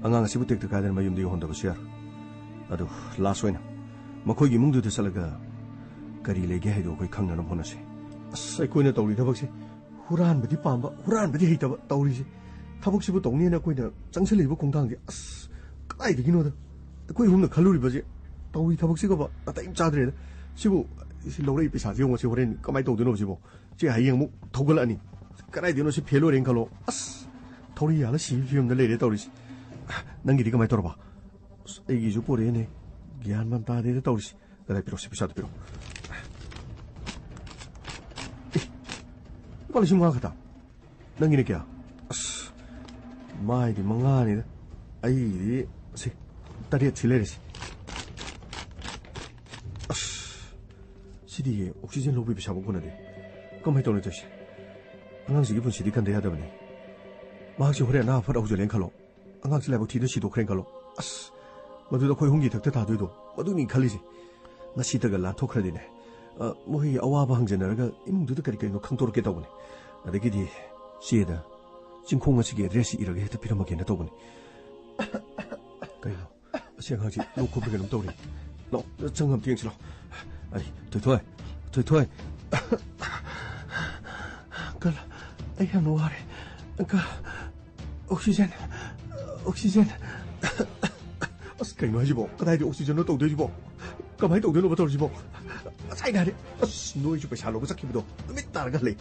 ꯑꯉꯥꯡ ꯑꯁꯤꯕꯨ ꯇꯦꯛꯇ ꯀꯥꯏꯗꯅ ꯃꯌꯨꯝꯗ ꯌꯧꯍꯟꯗꯕꯁꯨ ꯌꯥꯔꯣꯏ꯫ ꯑꯗꯨ, ꯂꯥꯁ ꯑꯣꯏꯅ ꯃꯈꯣꯏꯒꯤ ꯏꯃꯨꯡꯗꯨꯗ ꯆꯠꯂꯒ ꯀꯔꯤ ꯂꯩꯒꯦ ꯍꯥꯏꯗꯣ ꯑꯩꯈꯣꯏ ꯈꯪꯅꯅꯕ ꯍꯣꯠꯅꯁꯤ꯫ ꯑꯁ, ꯑꯩꯈꯣꯏꯅ ꯇꯧꯔꯤ ꯊꯕꯛꯁꯦ ꯍꯨꯔꯥꯟꯕꯗꯤ ꯄꯥꯝꯕ, ꯍꯨꯔꯥꯟꯕꯗꯤ ꯍꯩꯇꯕ ꯇꯧꯔꯤꯁꯦ꯫ ꯊꯕꯛꯁꯤꯕꯨ ꯇꯧꯅꯦꯅ ꯑꯩꯈꯣꯏꯅ ꯆꯪꯁꯤꯜꯂꯛꯏꯕ ꯈꯣꯡꯊꯥꯡꯁꯦ, ꯑꯁ, ꯀꯗꯥꯏꯗꯒꯤꯅꯣꯗ? ꯑꯩꯈꯣꯏ ꯑꯍꯨꯝꯅ ꯈꯜꯂꯨꯔꯤꯕꯁꯦ, ꯇꯧꯔꯤ ꯊꯕꯛꯁꯤꯒꯕ ꯅꯥꯇꯩ ꯑꯃ ꯆꯥꯗ꯭ꯔꯦꯗ꯫ ꯁꯤꯕꯨ, ꯁꯤ ꯂꯧꯔꯛꯏ ꯄꯩꯁꯥꯁꯤ ꯌꯦꯡꯉꯣ, ꯁꯤ ꯍꯣꯔꯦꯟ ꯀꯃꯥꯏꯅ ꯇꯧꯗꯣꯏꯅꯣ ꯁꯤꯕꯣ? ꯁꯤ ꯍꯌꯦꯡ ꯑꯃꯨꯛ ꯊꯧꯒꯠꯂꯛꯑꯅꯤ꯫ ꯀꯗꯥꯏꯗꯩꯅꯣ ꯁꯤ ꯐꯦꯜ ꯑꯣꯏꯔꯦꯅ ꯈꯜꯂꯣ꯫ ꯑꯁ, ꯊꯧꯔꯤ ꯌꯥꯜꯂ ꯁꯤꯕꯒꯤ ꯐꯤꯕꯝꯗ ꯂꯩꯔꯦ ꯇꯧꯔꯤꯁꯦ꯫ ꯅꯪꯒꯤꯗꯤ ꯀꯃꯥꯏꯅ ꯇꯧꯔꯕ? ꯑꯁ, ꯑꯩꯒꯤꯁꯨ ꯄꯨꯔꯛꯑꯦꯅꯦ꯫ ꯒ꯭ꯌꯥꯟ ꯃꯥꯟ ꯇꯥꯗꯦꯗ ꯇꯧꯔꯤꯁꯦ꯫ ꯀꯗꯥꯏ ꯄꯤꯔꯛꯑꯣ, ꯁꯤ ꯄꯩꯁꯥꯗꯣ ꯄꯤꯔꯛꯑꯣ꯫ ꯑꯦ, ꯂꯨꯄꯥ ꯂꯤꯁꯤꯡ ꯃꯉꯥ ꯈꯛꯇ? ꯅꯪꯒꯤꯅ ꯀꯌꯥ? ꯑꯁ, ꯃꯥꯏꯗꯤ ꯃꯉꯥꯅꯤꯗ꯫ ꯑꯩꯒꯤꯗꯤ ꯁꯤ ꯇꯔꯦꯠꯁꯤ ꯂꯩꯔꯁꯤ꯫ ꯑꯁ, ꯁꯤꯗꯤ ꯑꯣꯛꯁꯤꯖꯦꯟ ꯂꯧꯕꯒꯤ ꯄꯩꯁꯥꯐꯥꯎ ꯀꯣꯟꯅꯗꯦ꯫ ꯀꯃꯥꯏꯅ ꯇꯧꯅꯤ ꯇꯧꯔꯤꯁꯦ? ꯑꯉꯥꯡꯁꯤꯒꯤ ꯄꯨꯟꯁꯤꯗꯤ ꯀꯟꯗ ꯌꯥꯗꯕꯅꯤ꯫ ꯃꯍꯥꯛꯁꯤ ꯍꯣꯔꯦꯟ ꯑꯅꯥꯕ ꯐꯠ ꯍꯧꯖꯤꯜꯂꯦꯅ ꯈꯜꯂꯣ꯫ ꯑꯉꯥꯡꯁꯤ ꯂꯥꯏꯕꯛ ꯊꯤꯗ ꯁꯤꯗꯣꯛꯈ꯭ꯔꯦꯅ ꯈꯜꯂꯣ꯫ ꯑꯁ, ꯃꯗꯨꯗ ꯑꯩꯈꯣꯏ ꯑꯍꯨꯝꯒꯤ ꯏꯊꯛꯇ ꯇꯥꯗꯣꯏꯗꯣ, ꯃꯗꯨꯅꯤ ꯈꯜꯂꯤꯁꯦ꯫ ꯉꯁꯤꯇꯒ ꯂꯥꯟꯊꯣꯛꯈ꯭ꯔꯗꯤꯅꯦ, ꯑ, ꯃꯈꯣꯏꯒꯤ ꯑꯋꯥꯕ ꯍꯪꯖꯅꯔꯒ ꯏꯃꯨꯡꯗꯨꯗ ꯀꯔꯤ ꯀꯔꯤꯅꯣ ꯈꯪꯗꯣꯔꯛꯀꯦ ꯇꯧꯕꯅꯦ꯫ ꯑꯗꯒꯤꯗꯤ ꯆꯦꯗ ꯆꯤꯡꯈꯣꯡ ꯑꯁꯤꯒꯤ ꯑꯦꯗ꯭ꯔꯦꯁꯁꯤ ꯏꯔꯒ ꯍꯦꯛꯇ ꯄꯤꯔꯝꯃꯒꯦꯅ ꯇꯧꯕꯅꯤ꯫ ꯀꯩꯅꯣ? ꯑꯁꯤ ꯑꯉꯥꯡꯁꯤ ꯂꯣꯛ ꯈꯨꯕ꯭ꯔꯥ ꯀꯩꯅꯣꯝ ꯇꯧꯔꯤ꯫ ꯂꯥꯛꯑꯣ, ꯆꯪꯉꯝ ꯌꯦꯡꯁꯤ ꯂꯥꯛꯑꯣ꯫ ꯑꯩ, ꯊꯣꯏꯊꯣꯏ, ꯊꯣꯏꯊꯣꯏ꯫ ꯑꯪꯀꯜ, ꯑꯩ ꯌꯥꯝꯅ ꯋꯥꯔꯦ꯫ ꯑꯪꯀꯜ, ꯑꯣꯛꯁꯤꯖꯦꯟ, ꯑꯣꯛꯁꯤꯖꯦꯟ꯫ ꯑꯁ, ꯀꯩꯅꯣ ꯍꯥꯏꯁꯤꯕꯣ? ꯀꯗꯥꯏꯗ ꯑꯣꯛꯁꯤꯖꯦꯟꯅꯣ ꯇꯧꯗꯣꯏꯁꯤꯕꯣ? ꯀꯃꯥꯏꯅ ꯇꯧꯗꯣꯏꯅꯣꯕ ꯇꯧꯔꯤꯁꯤꯕꯣ? ꯉꯁꯥꯏꯅ ꯍꯥꯏꯔꯦ꯫ ꯑꯁ, ꯅꯣꯏꯁꯨ ꯄꯩꯁꯥ ꯂꯧꯕ ꯆꯠꯈꯤꯕꯗꯣ ꯅꯨꯃꯤꯠ ꯇꯥꯔꯒ ꯍꯜꯂꯛꯑꯦ꯫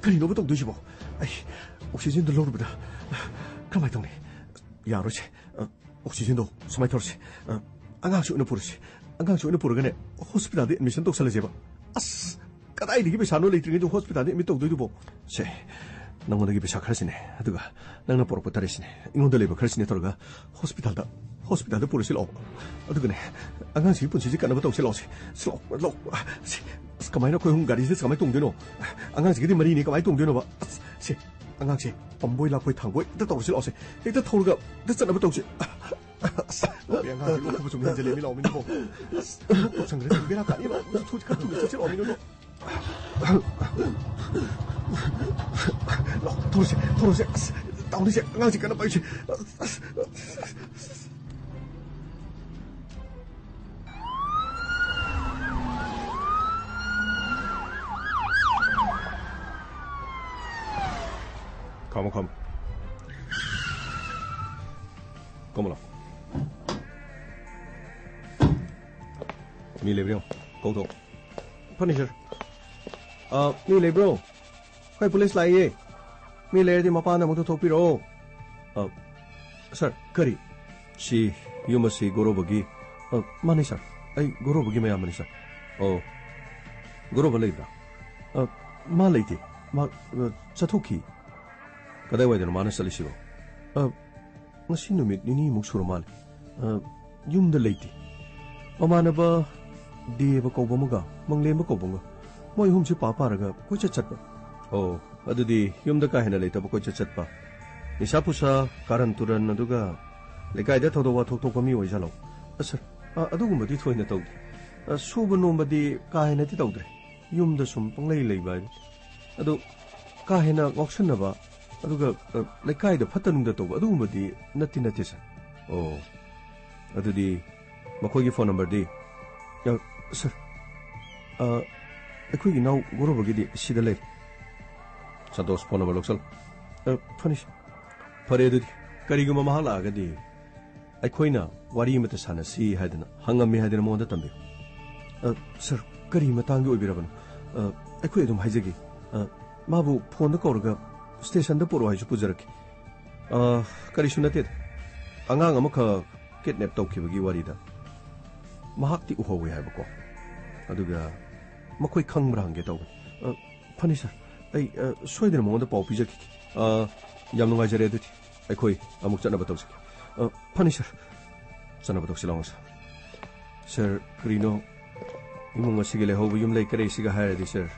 ꯀꯔꯤꯅꯣꯕ ꯇꯧꯗꯣꯏꯁꯤꯕꯣ? ꯑꯩ ꯑꯣꯛꯁꯤꯖꯦꯟꯗꯣ ꯂꯧꯔꯨꯕꯗ ꯀꯃꯥꯏꯅ ꯇꯧꯅꯤ? ꯌꯥꯔꯣꯏꯁꯦ꯫ ꯑ, ꯑꯣꯛꯁꯤꯖꯦꯟꯗꯣ ꯁꯨꯃꯥꯏꯅ ꯇꯧꯔꯁꯦ꯫ ꯑ, ꯑꯉꯥꯡꯁꯤ ꯑꯣꯏꯅ ꯄꯨꯔꯁꯤ꯫ ꯑꯉꯥꯡꯁꯤ ꯑꯣꯏꯅ ꯄꯨꯔꯒꯅꯦ, ꯍꯣꯁꯄꯤꯇꯥꯜꯗ ꯑꯦꯗꯃꯤꯁꯟ ꯇꯧꯁꯜꯂꯁꯦꯕ꯫ ꯑꯁ, ꯀꯗꯥꯏꯗꯒꯤ ꯄꯩꯁꯥꯅꯣ ꯂꯩꯇ꯭ꯔꯤꯉꯩꯗ ꯍꯣꯁꯄꯤꯇꯥꯜꯗ ꯑꯦꯗꯃꯤꯠ ꯇꯧꯗꯣꯏꯗꯨꯕꯣ? ꯁꯦ, ꯅꯉꯣꯟꯗꯒꯤ ꯄꯩꯁꯥ ꯈꯔꯁꯤꯅꯦ, ꯑꯗꯨꯒ ꯅꯪꯅ ꯄꯨꯔꯛꯄ ꯇꯔꯦꯠꯁꯤꯅꯦ, ꯑꯩꯉꯣꯟꯗ ꯂꯩꯕ ꯈꯔꯁꯤꯅꯦ ꯇꯧꯔꯒ ꯍꯣꯁꯄꯤꯇꯥꯜꯗ ꯍꯣꯁꯄꯤꯇꯥꯜꯗ ꯄꯨꯔꯁꯤ ꯂꯥꯛꯑꯣ꯫ ꯑꯗꯨꯒꯅꯦ, ꯑꯉꯥꯡꯁꯤꯒꯤ ꯄꯨꯟꯁꯤꯁꯤ ꯀꯟꯅꯕ ꯇꯧꯁꯤ ꯂꯥꯛꯑꯣꯁꯦ꯫ ꯁꯤ ꯂꯥꯛꯑꯣ, ꯂꯥꯛꯑꯣ꯫ ꯁꯤ, ꯑꯁ, ꯀꯃꯥꯏꯅ ꯑꯩꯈꯣꯏ ꯑꯍꯨꯝ ꯒꯥꯔꯤꯁꯤꯗ ꯀꯃꯥꯏꯅ ꯇꯣꯡꯗꯣꯏꯅꯣ? ꯑꯉꯥꯡꯁꯤꯒꯤꯗꯤ ꯃꯔꯤꯅꯤ, ꯀꯃꯥꯏꯅ ꯇꯣꯡꯗꯣꯏꯅꯣꯕ? ꯑꯁ, ꯁꯤ, ꯑꯉꯥꯡꯁꯦ ꯄꯝꯕꯣꯏ ꯂꯥꯛꯄꯣꯏ ꯊꯥꯡꯕꯣꯏ ꯍꯦꯛꯇ ꯇꯧꯔꯁꯤ ꯂꯥꯛꯑꯣꯁꯦ꯫ ꯍꯦꯛꯇ ꯊꯧꯔꯒ ꯍꯦꯛꯇ ꯆꯠꯅꯕ ꯇꯧꯁꯤ꯫ ꯑꯁ, ꯂꯥꯛꯑꯣ, ꯑꯉꯥꯡꯁꯦ ꯂꯣꯛ ꯈꯨꯕ ꯁꯨꯝ ꯍꯦꯟꯖꯜꯂꯦ, ꯃꯤ ꯂꯥꯛꯑꯣ, ꯃꯤ ꯂꯥꯛꯑꯣ꯫ ꯑꯁ, ꯂꯣꯛ ꯇꯧꯁꯟꯈ꯭ꯔꯦ, ꯕꯦꯔꯥ ꯀꯥꯅꯤ, ꯂꯥꯛꯑꯣ꯫ ꯊꯨ-, ꯈꯔ ꯊꯨꯅ ꯆꯠꯁꯤ ꯂꯥꯛꯑꯣ, ꯃꯤ ꯂꯥꯛꯑꯣ꯫ ꯂꯥꯛꯑꯣ, ꯊꯧꯔꯁꯦ, ꯊꯧꯔꯁꯦ꯫ ꯑꯁ, ꯇꯥꯎꯔꯤꯁꯦ, ꯑꯉꯥꯡꯁꯦ ꯀꯟꯅ ꯄꯥꯏꯁꯦ꯫ ꯑꯁ, ꯑꯁ, ꯑꯁ, ꯑꯁ꯫ ꯈꯥꯝꯃꯣ, ꯈꯥꯝꯃꯣ꯫ ꯀꯃꯂꯥ꯫ ꯃꯤ ꯂꯩꯕ꯭ꯔꯥ ꯌꯦꯡꯉꯣ꯫ ꯀꯧꯊꯣꯛ꯫ ꯐꯅꯤ, ꯁꯥꯔ꯫ ꯑ, ꯃꯤ ꯂꯩꯕ꯭ꯔꯣ? ꯑꯩꯈꯣꯏ ꯄꯨꯂꯤꯁ ꯂꯥꯛꯏꯌꯦ꯫ ꯃꯤ ꯂꯩꯔꯗꯤ ꯃꯄꯥꯟꯗ ꯑꯃꯨꯛꯇ ꯊꯣꯛꯄꯤꯔꯛꯑꯣ꯫ ꯑ, ꯁꯥꯔ, ꯀꯔꯤ? ꯁꯤ ꯌꯨꯝ ꯑꯁꯤ ꯒꯣꯔꯣꯕꯒꯤ? ꯑ, ꯃꯥꯅꯤ, ꯁꯥꯔ꯫ ꯑꯩ ꯒꯣꯔꯣꯕꯒꯤ ꯃꯌꯥꯝꯕꯅꯤ, ꯁꯥꯔ꯫ ꯑꯣ, ꯒꯣꯔꯣꯕ ꯂꯩꯕ꯭ꯔꯥ? ꯑ, ꯃꯥ ꯂꯩꯇꯦ꯫ ꯃꯥ, ꯑ, ꯆꯠꯊꯣꯛꯈꯤ꯫ ꯀꯗꯥꯏꯋꯥꯏꯗꯅꯣ ꯃꯥꯅ ꯆꯠꯂꯤꯁꯤꯕꯣ? ꯑ, ꯉꯁꯤ ꯅꯨꯃꯤꯠ ꯅꯤꯅꯤꯃꯨꯛ ꯁꯨꯔ ꯃꯥꯜꯂꯦ꯫ ꯑ, ꯌꯨꯝꯗ ꯂꯩꯇꯦ꯫ ꯃꯃꯥꯟꯅꯕ ꯗꯦꯕ ꯀꯧꯕ ꯑꯃꯒ ꯃꯪꯂꯦꯝꯕ ꯀꯧꯕ ꯑꯃꯒ, ꯃꯣꯏ ꯑꯍꯨꯝꯁꯦ ꯄꯥ ꯄꯥꯔꯒ ꯀꯣꯏꯆꯠ ꯆꯠꯄ꯫ ꯑꯣ, ꯑꯗꯨꯗꯤ ꯌꯨꯝꯗ ꯀꯥ ꯍꯦꯟꯅ ꯂꯩꯇꯕ, ꯀꯣꯏꯆꯠ ꯆꯠꯄ꯫ ꯅꯤꯁꯥ ꯄꯨꯁꯥ, ꯀꯥꯔꯟ ꯇꯨꯔꯟ, ꯑꯗꯨꯒ ꯂꯩꯀꯥꯏꯗ ꯊꯧꯗꯣꯛ ꯋꯥꯊꯣꯛ ꯊꯣꯛꯄ ꯃꯤ ꯑꯣꯏꯖꯥꯠꯂꯣ? ꯑ, ꯁꯥꯔ, ꯑ, ꯑꯗꯨꯒꯨꯝꯕꯗꯤ ꯊꯣꯏꯅ ꯇꯧꯗꯦ꯫ ꯑ, ꯁꯨꯕ ꯅꯣꯝꯕꯗꯤ ꯀꯥ ꯍꯦꯟꯅꯗꯤ ꯇꯧꯗ꯭ꯔꯦ꯫ ꯌꯨꯝꯗ ꯁꯨꯝ ꯄꯪꯂꯩ ꯂꯩꯕ ꯍꯥꯏꯗꯨꯅꯤ꯫ ꯑꯗꯨ ꯀꯥ ꯍꯦꯟꯅ ꯉꯥꯎꯁꯟꯅꯕ, ꯑꯗꯨꯒ, ꯑ, ꯂꯩꯀꯥꯏꯗ ꯐꯠꯇ ꯅꯨꯡꯗ ꯇꯧꯕ ꯑꯗꯨꯒꯨꯝꯕꯗꯤ ꯅꯠꯇꯤ ꯅꯠꯇꯦ, ꯁꯥꯔ꯫ ꯑꯣ, ꯑꯗꯨꯗꯤ ꯃꯈꯣꯏꯒꯤ ꯐꯣꯟ ꯅꯝꯕꯔꯗꯤ? ꯑ, ꯁꯥꯔ, ꯑ, ꯑꯩꯈꯣꯏꯒꯤ ꯏꯅꯥꯎ ꯒꯣꯔꯣꯕꯒꯤꯗꯤ ꯁꯤꯗ ꯂꯩꯔꯦ꯫ ꯁꯟꯇꯣꯁ, ꯐꯣꯟ ꯅꯝꯕꯔ ꯂꯧꯁꯜꯂꯨ꯫ ꯑ, ꯐꯅꯤ, ꯁꯥꯔ꯫ ꯐꯔꯦ, ꯑꯗꯨꯗꯤ ꯀꯔꯤꯒꯨꯝꯕ ꯃꯍꯥꯛ ꯂꯥꯛꯑꯒꯗꯤ ꯑꯩꯈꯣꯏꯅ ꯋꯥꯔꯤ ꯑꯃꯇ ꯁꯥꯟꯅꯁꯤ ꯍꯥꯏꯗꯅ ꯍꯪꯉꯝꯃꯤ ꯍꯥꯏꯗꯅ ꯃꯉꯣꯟꯗ ꯇꯝꯕꯤꯌꯨ꯫ ꯑ, ꯁꯥꯔ, ꯀꯔꯤ ꯃꯇꯥꯡꯒꯤ ꯑꯣꯏꯕꯤꯔꯕꯅꯣ? ꯑ, ꯑꯩꯈꯣꯏ ꯑꯗꯨꯝ ꯍꯥꯏꯖꯒꯦ꯫ ꯑ, ꯃꯥꯕꯨ ꯐꯣꯟꯗ ꯀꯧꯔꯒ ꯁ꯭ꯇꯦꯁꯟꯗ ꯄꯨꯔꯛꯑꯣ ꯍꯥꯏꯁꯨ ꯄꯨꯖꯔꯛꯀꯦ꯫ ꯑ, ꯀꯔꯤꯁꯨ ꯅꯠꯇꯦꯗ꯫ ꯑꯉꯥꯡ ꯑꯃꯈꯛ ꯀꯤꯗꯅꯦꯞ ꯇꯧꯈꯤꯕꯒꯤ ꯋꯥꯔꯤꯗ ꯃꯍꯥꯛꯇꯤ ꯎꯍꯧꯋꯦ ꯍꯥꯏꯕꯀꯣ꯫ ꯑꯗꯨꯒ ꯃꯈꯣꯏ ꯈꯪꯕ꯭ꯔꯥ ꯍꯪꯒꯦ ꯇꯧꯕꯅꯤ꯫ ꯑ, ꯐꯅꯤ, ꯁꯥꯔ꯫ ꯑꯩ, ꯑ, ꯁꯣꯏꯗꯅ ꯃꯉꯣꯟꯗ ꯄꯥꯎ ꯄꯤꯖꯈꯤꯒꯦ꯫ ꯑ, ꯌꯥꯝ ꯅꯨꯡꯉꯥꯏꯖꯔꯦ, ꯑꯗꯨꯗꯤ ꯑꯩꯈꯣꯏ ꯑꯃꯨꯛ ꯆꯠꯅꯕ ꯇꯧꯖꯒꯦ꯫ ꯑ, ꯐꯅꯤ, ꯁꯥꯔ꯫ ꯆꯠꯅꯕ ꯇꯧꯁꯤ ꯂꯥꯎꯅ, ꯁꯥꯔ꯫ ꯁꯥꯔ, ꯀꯔꯤꯅꯣ? ꯏꯃꯨꯡ ꯑꯁꯤꯒꯤ ꯂꯩꯍꯧꯕ ꯌꯨꯝ ꯂꯩ ꯀꯔꯩꯁꯤꯒ ꯍꯥꯏꯔꯗꯤ, ꯁꯥꯔ,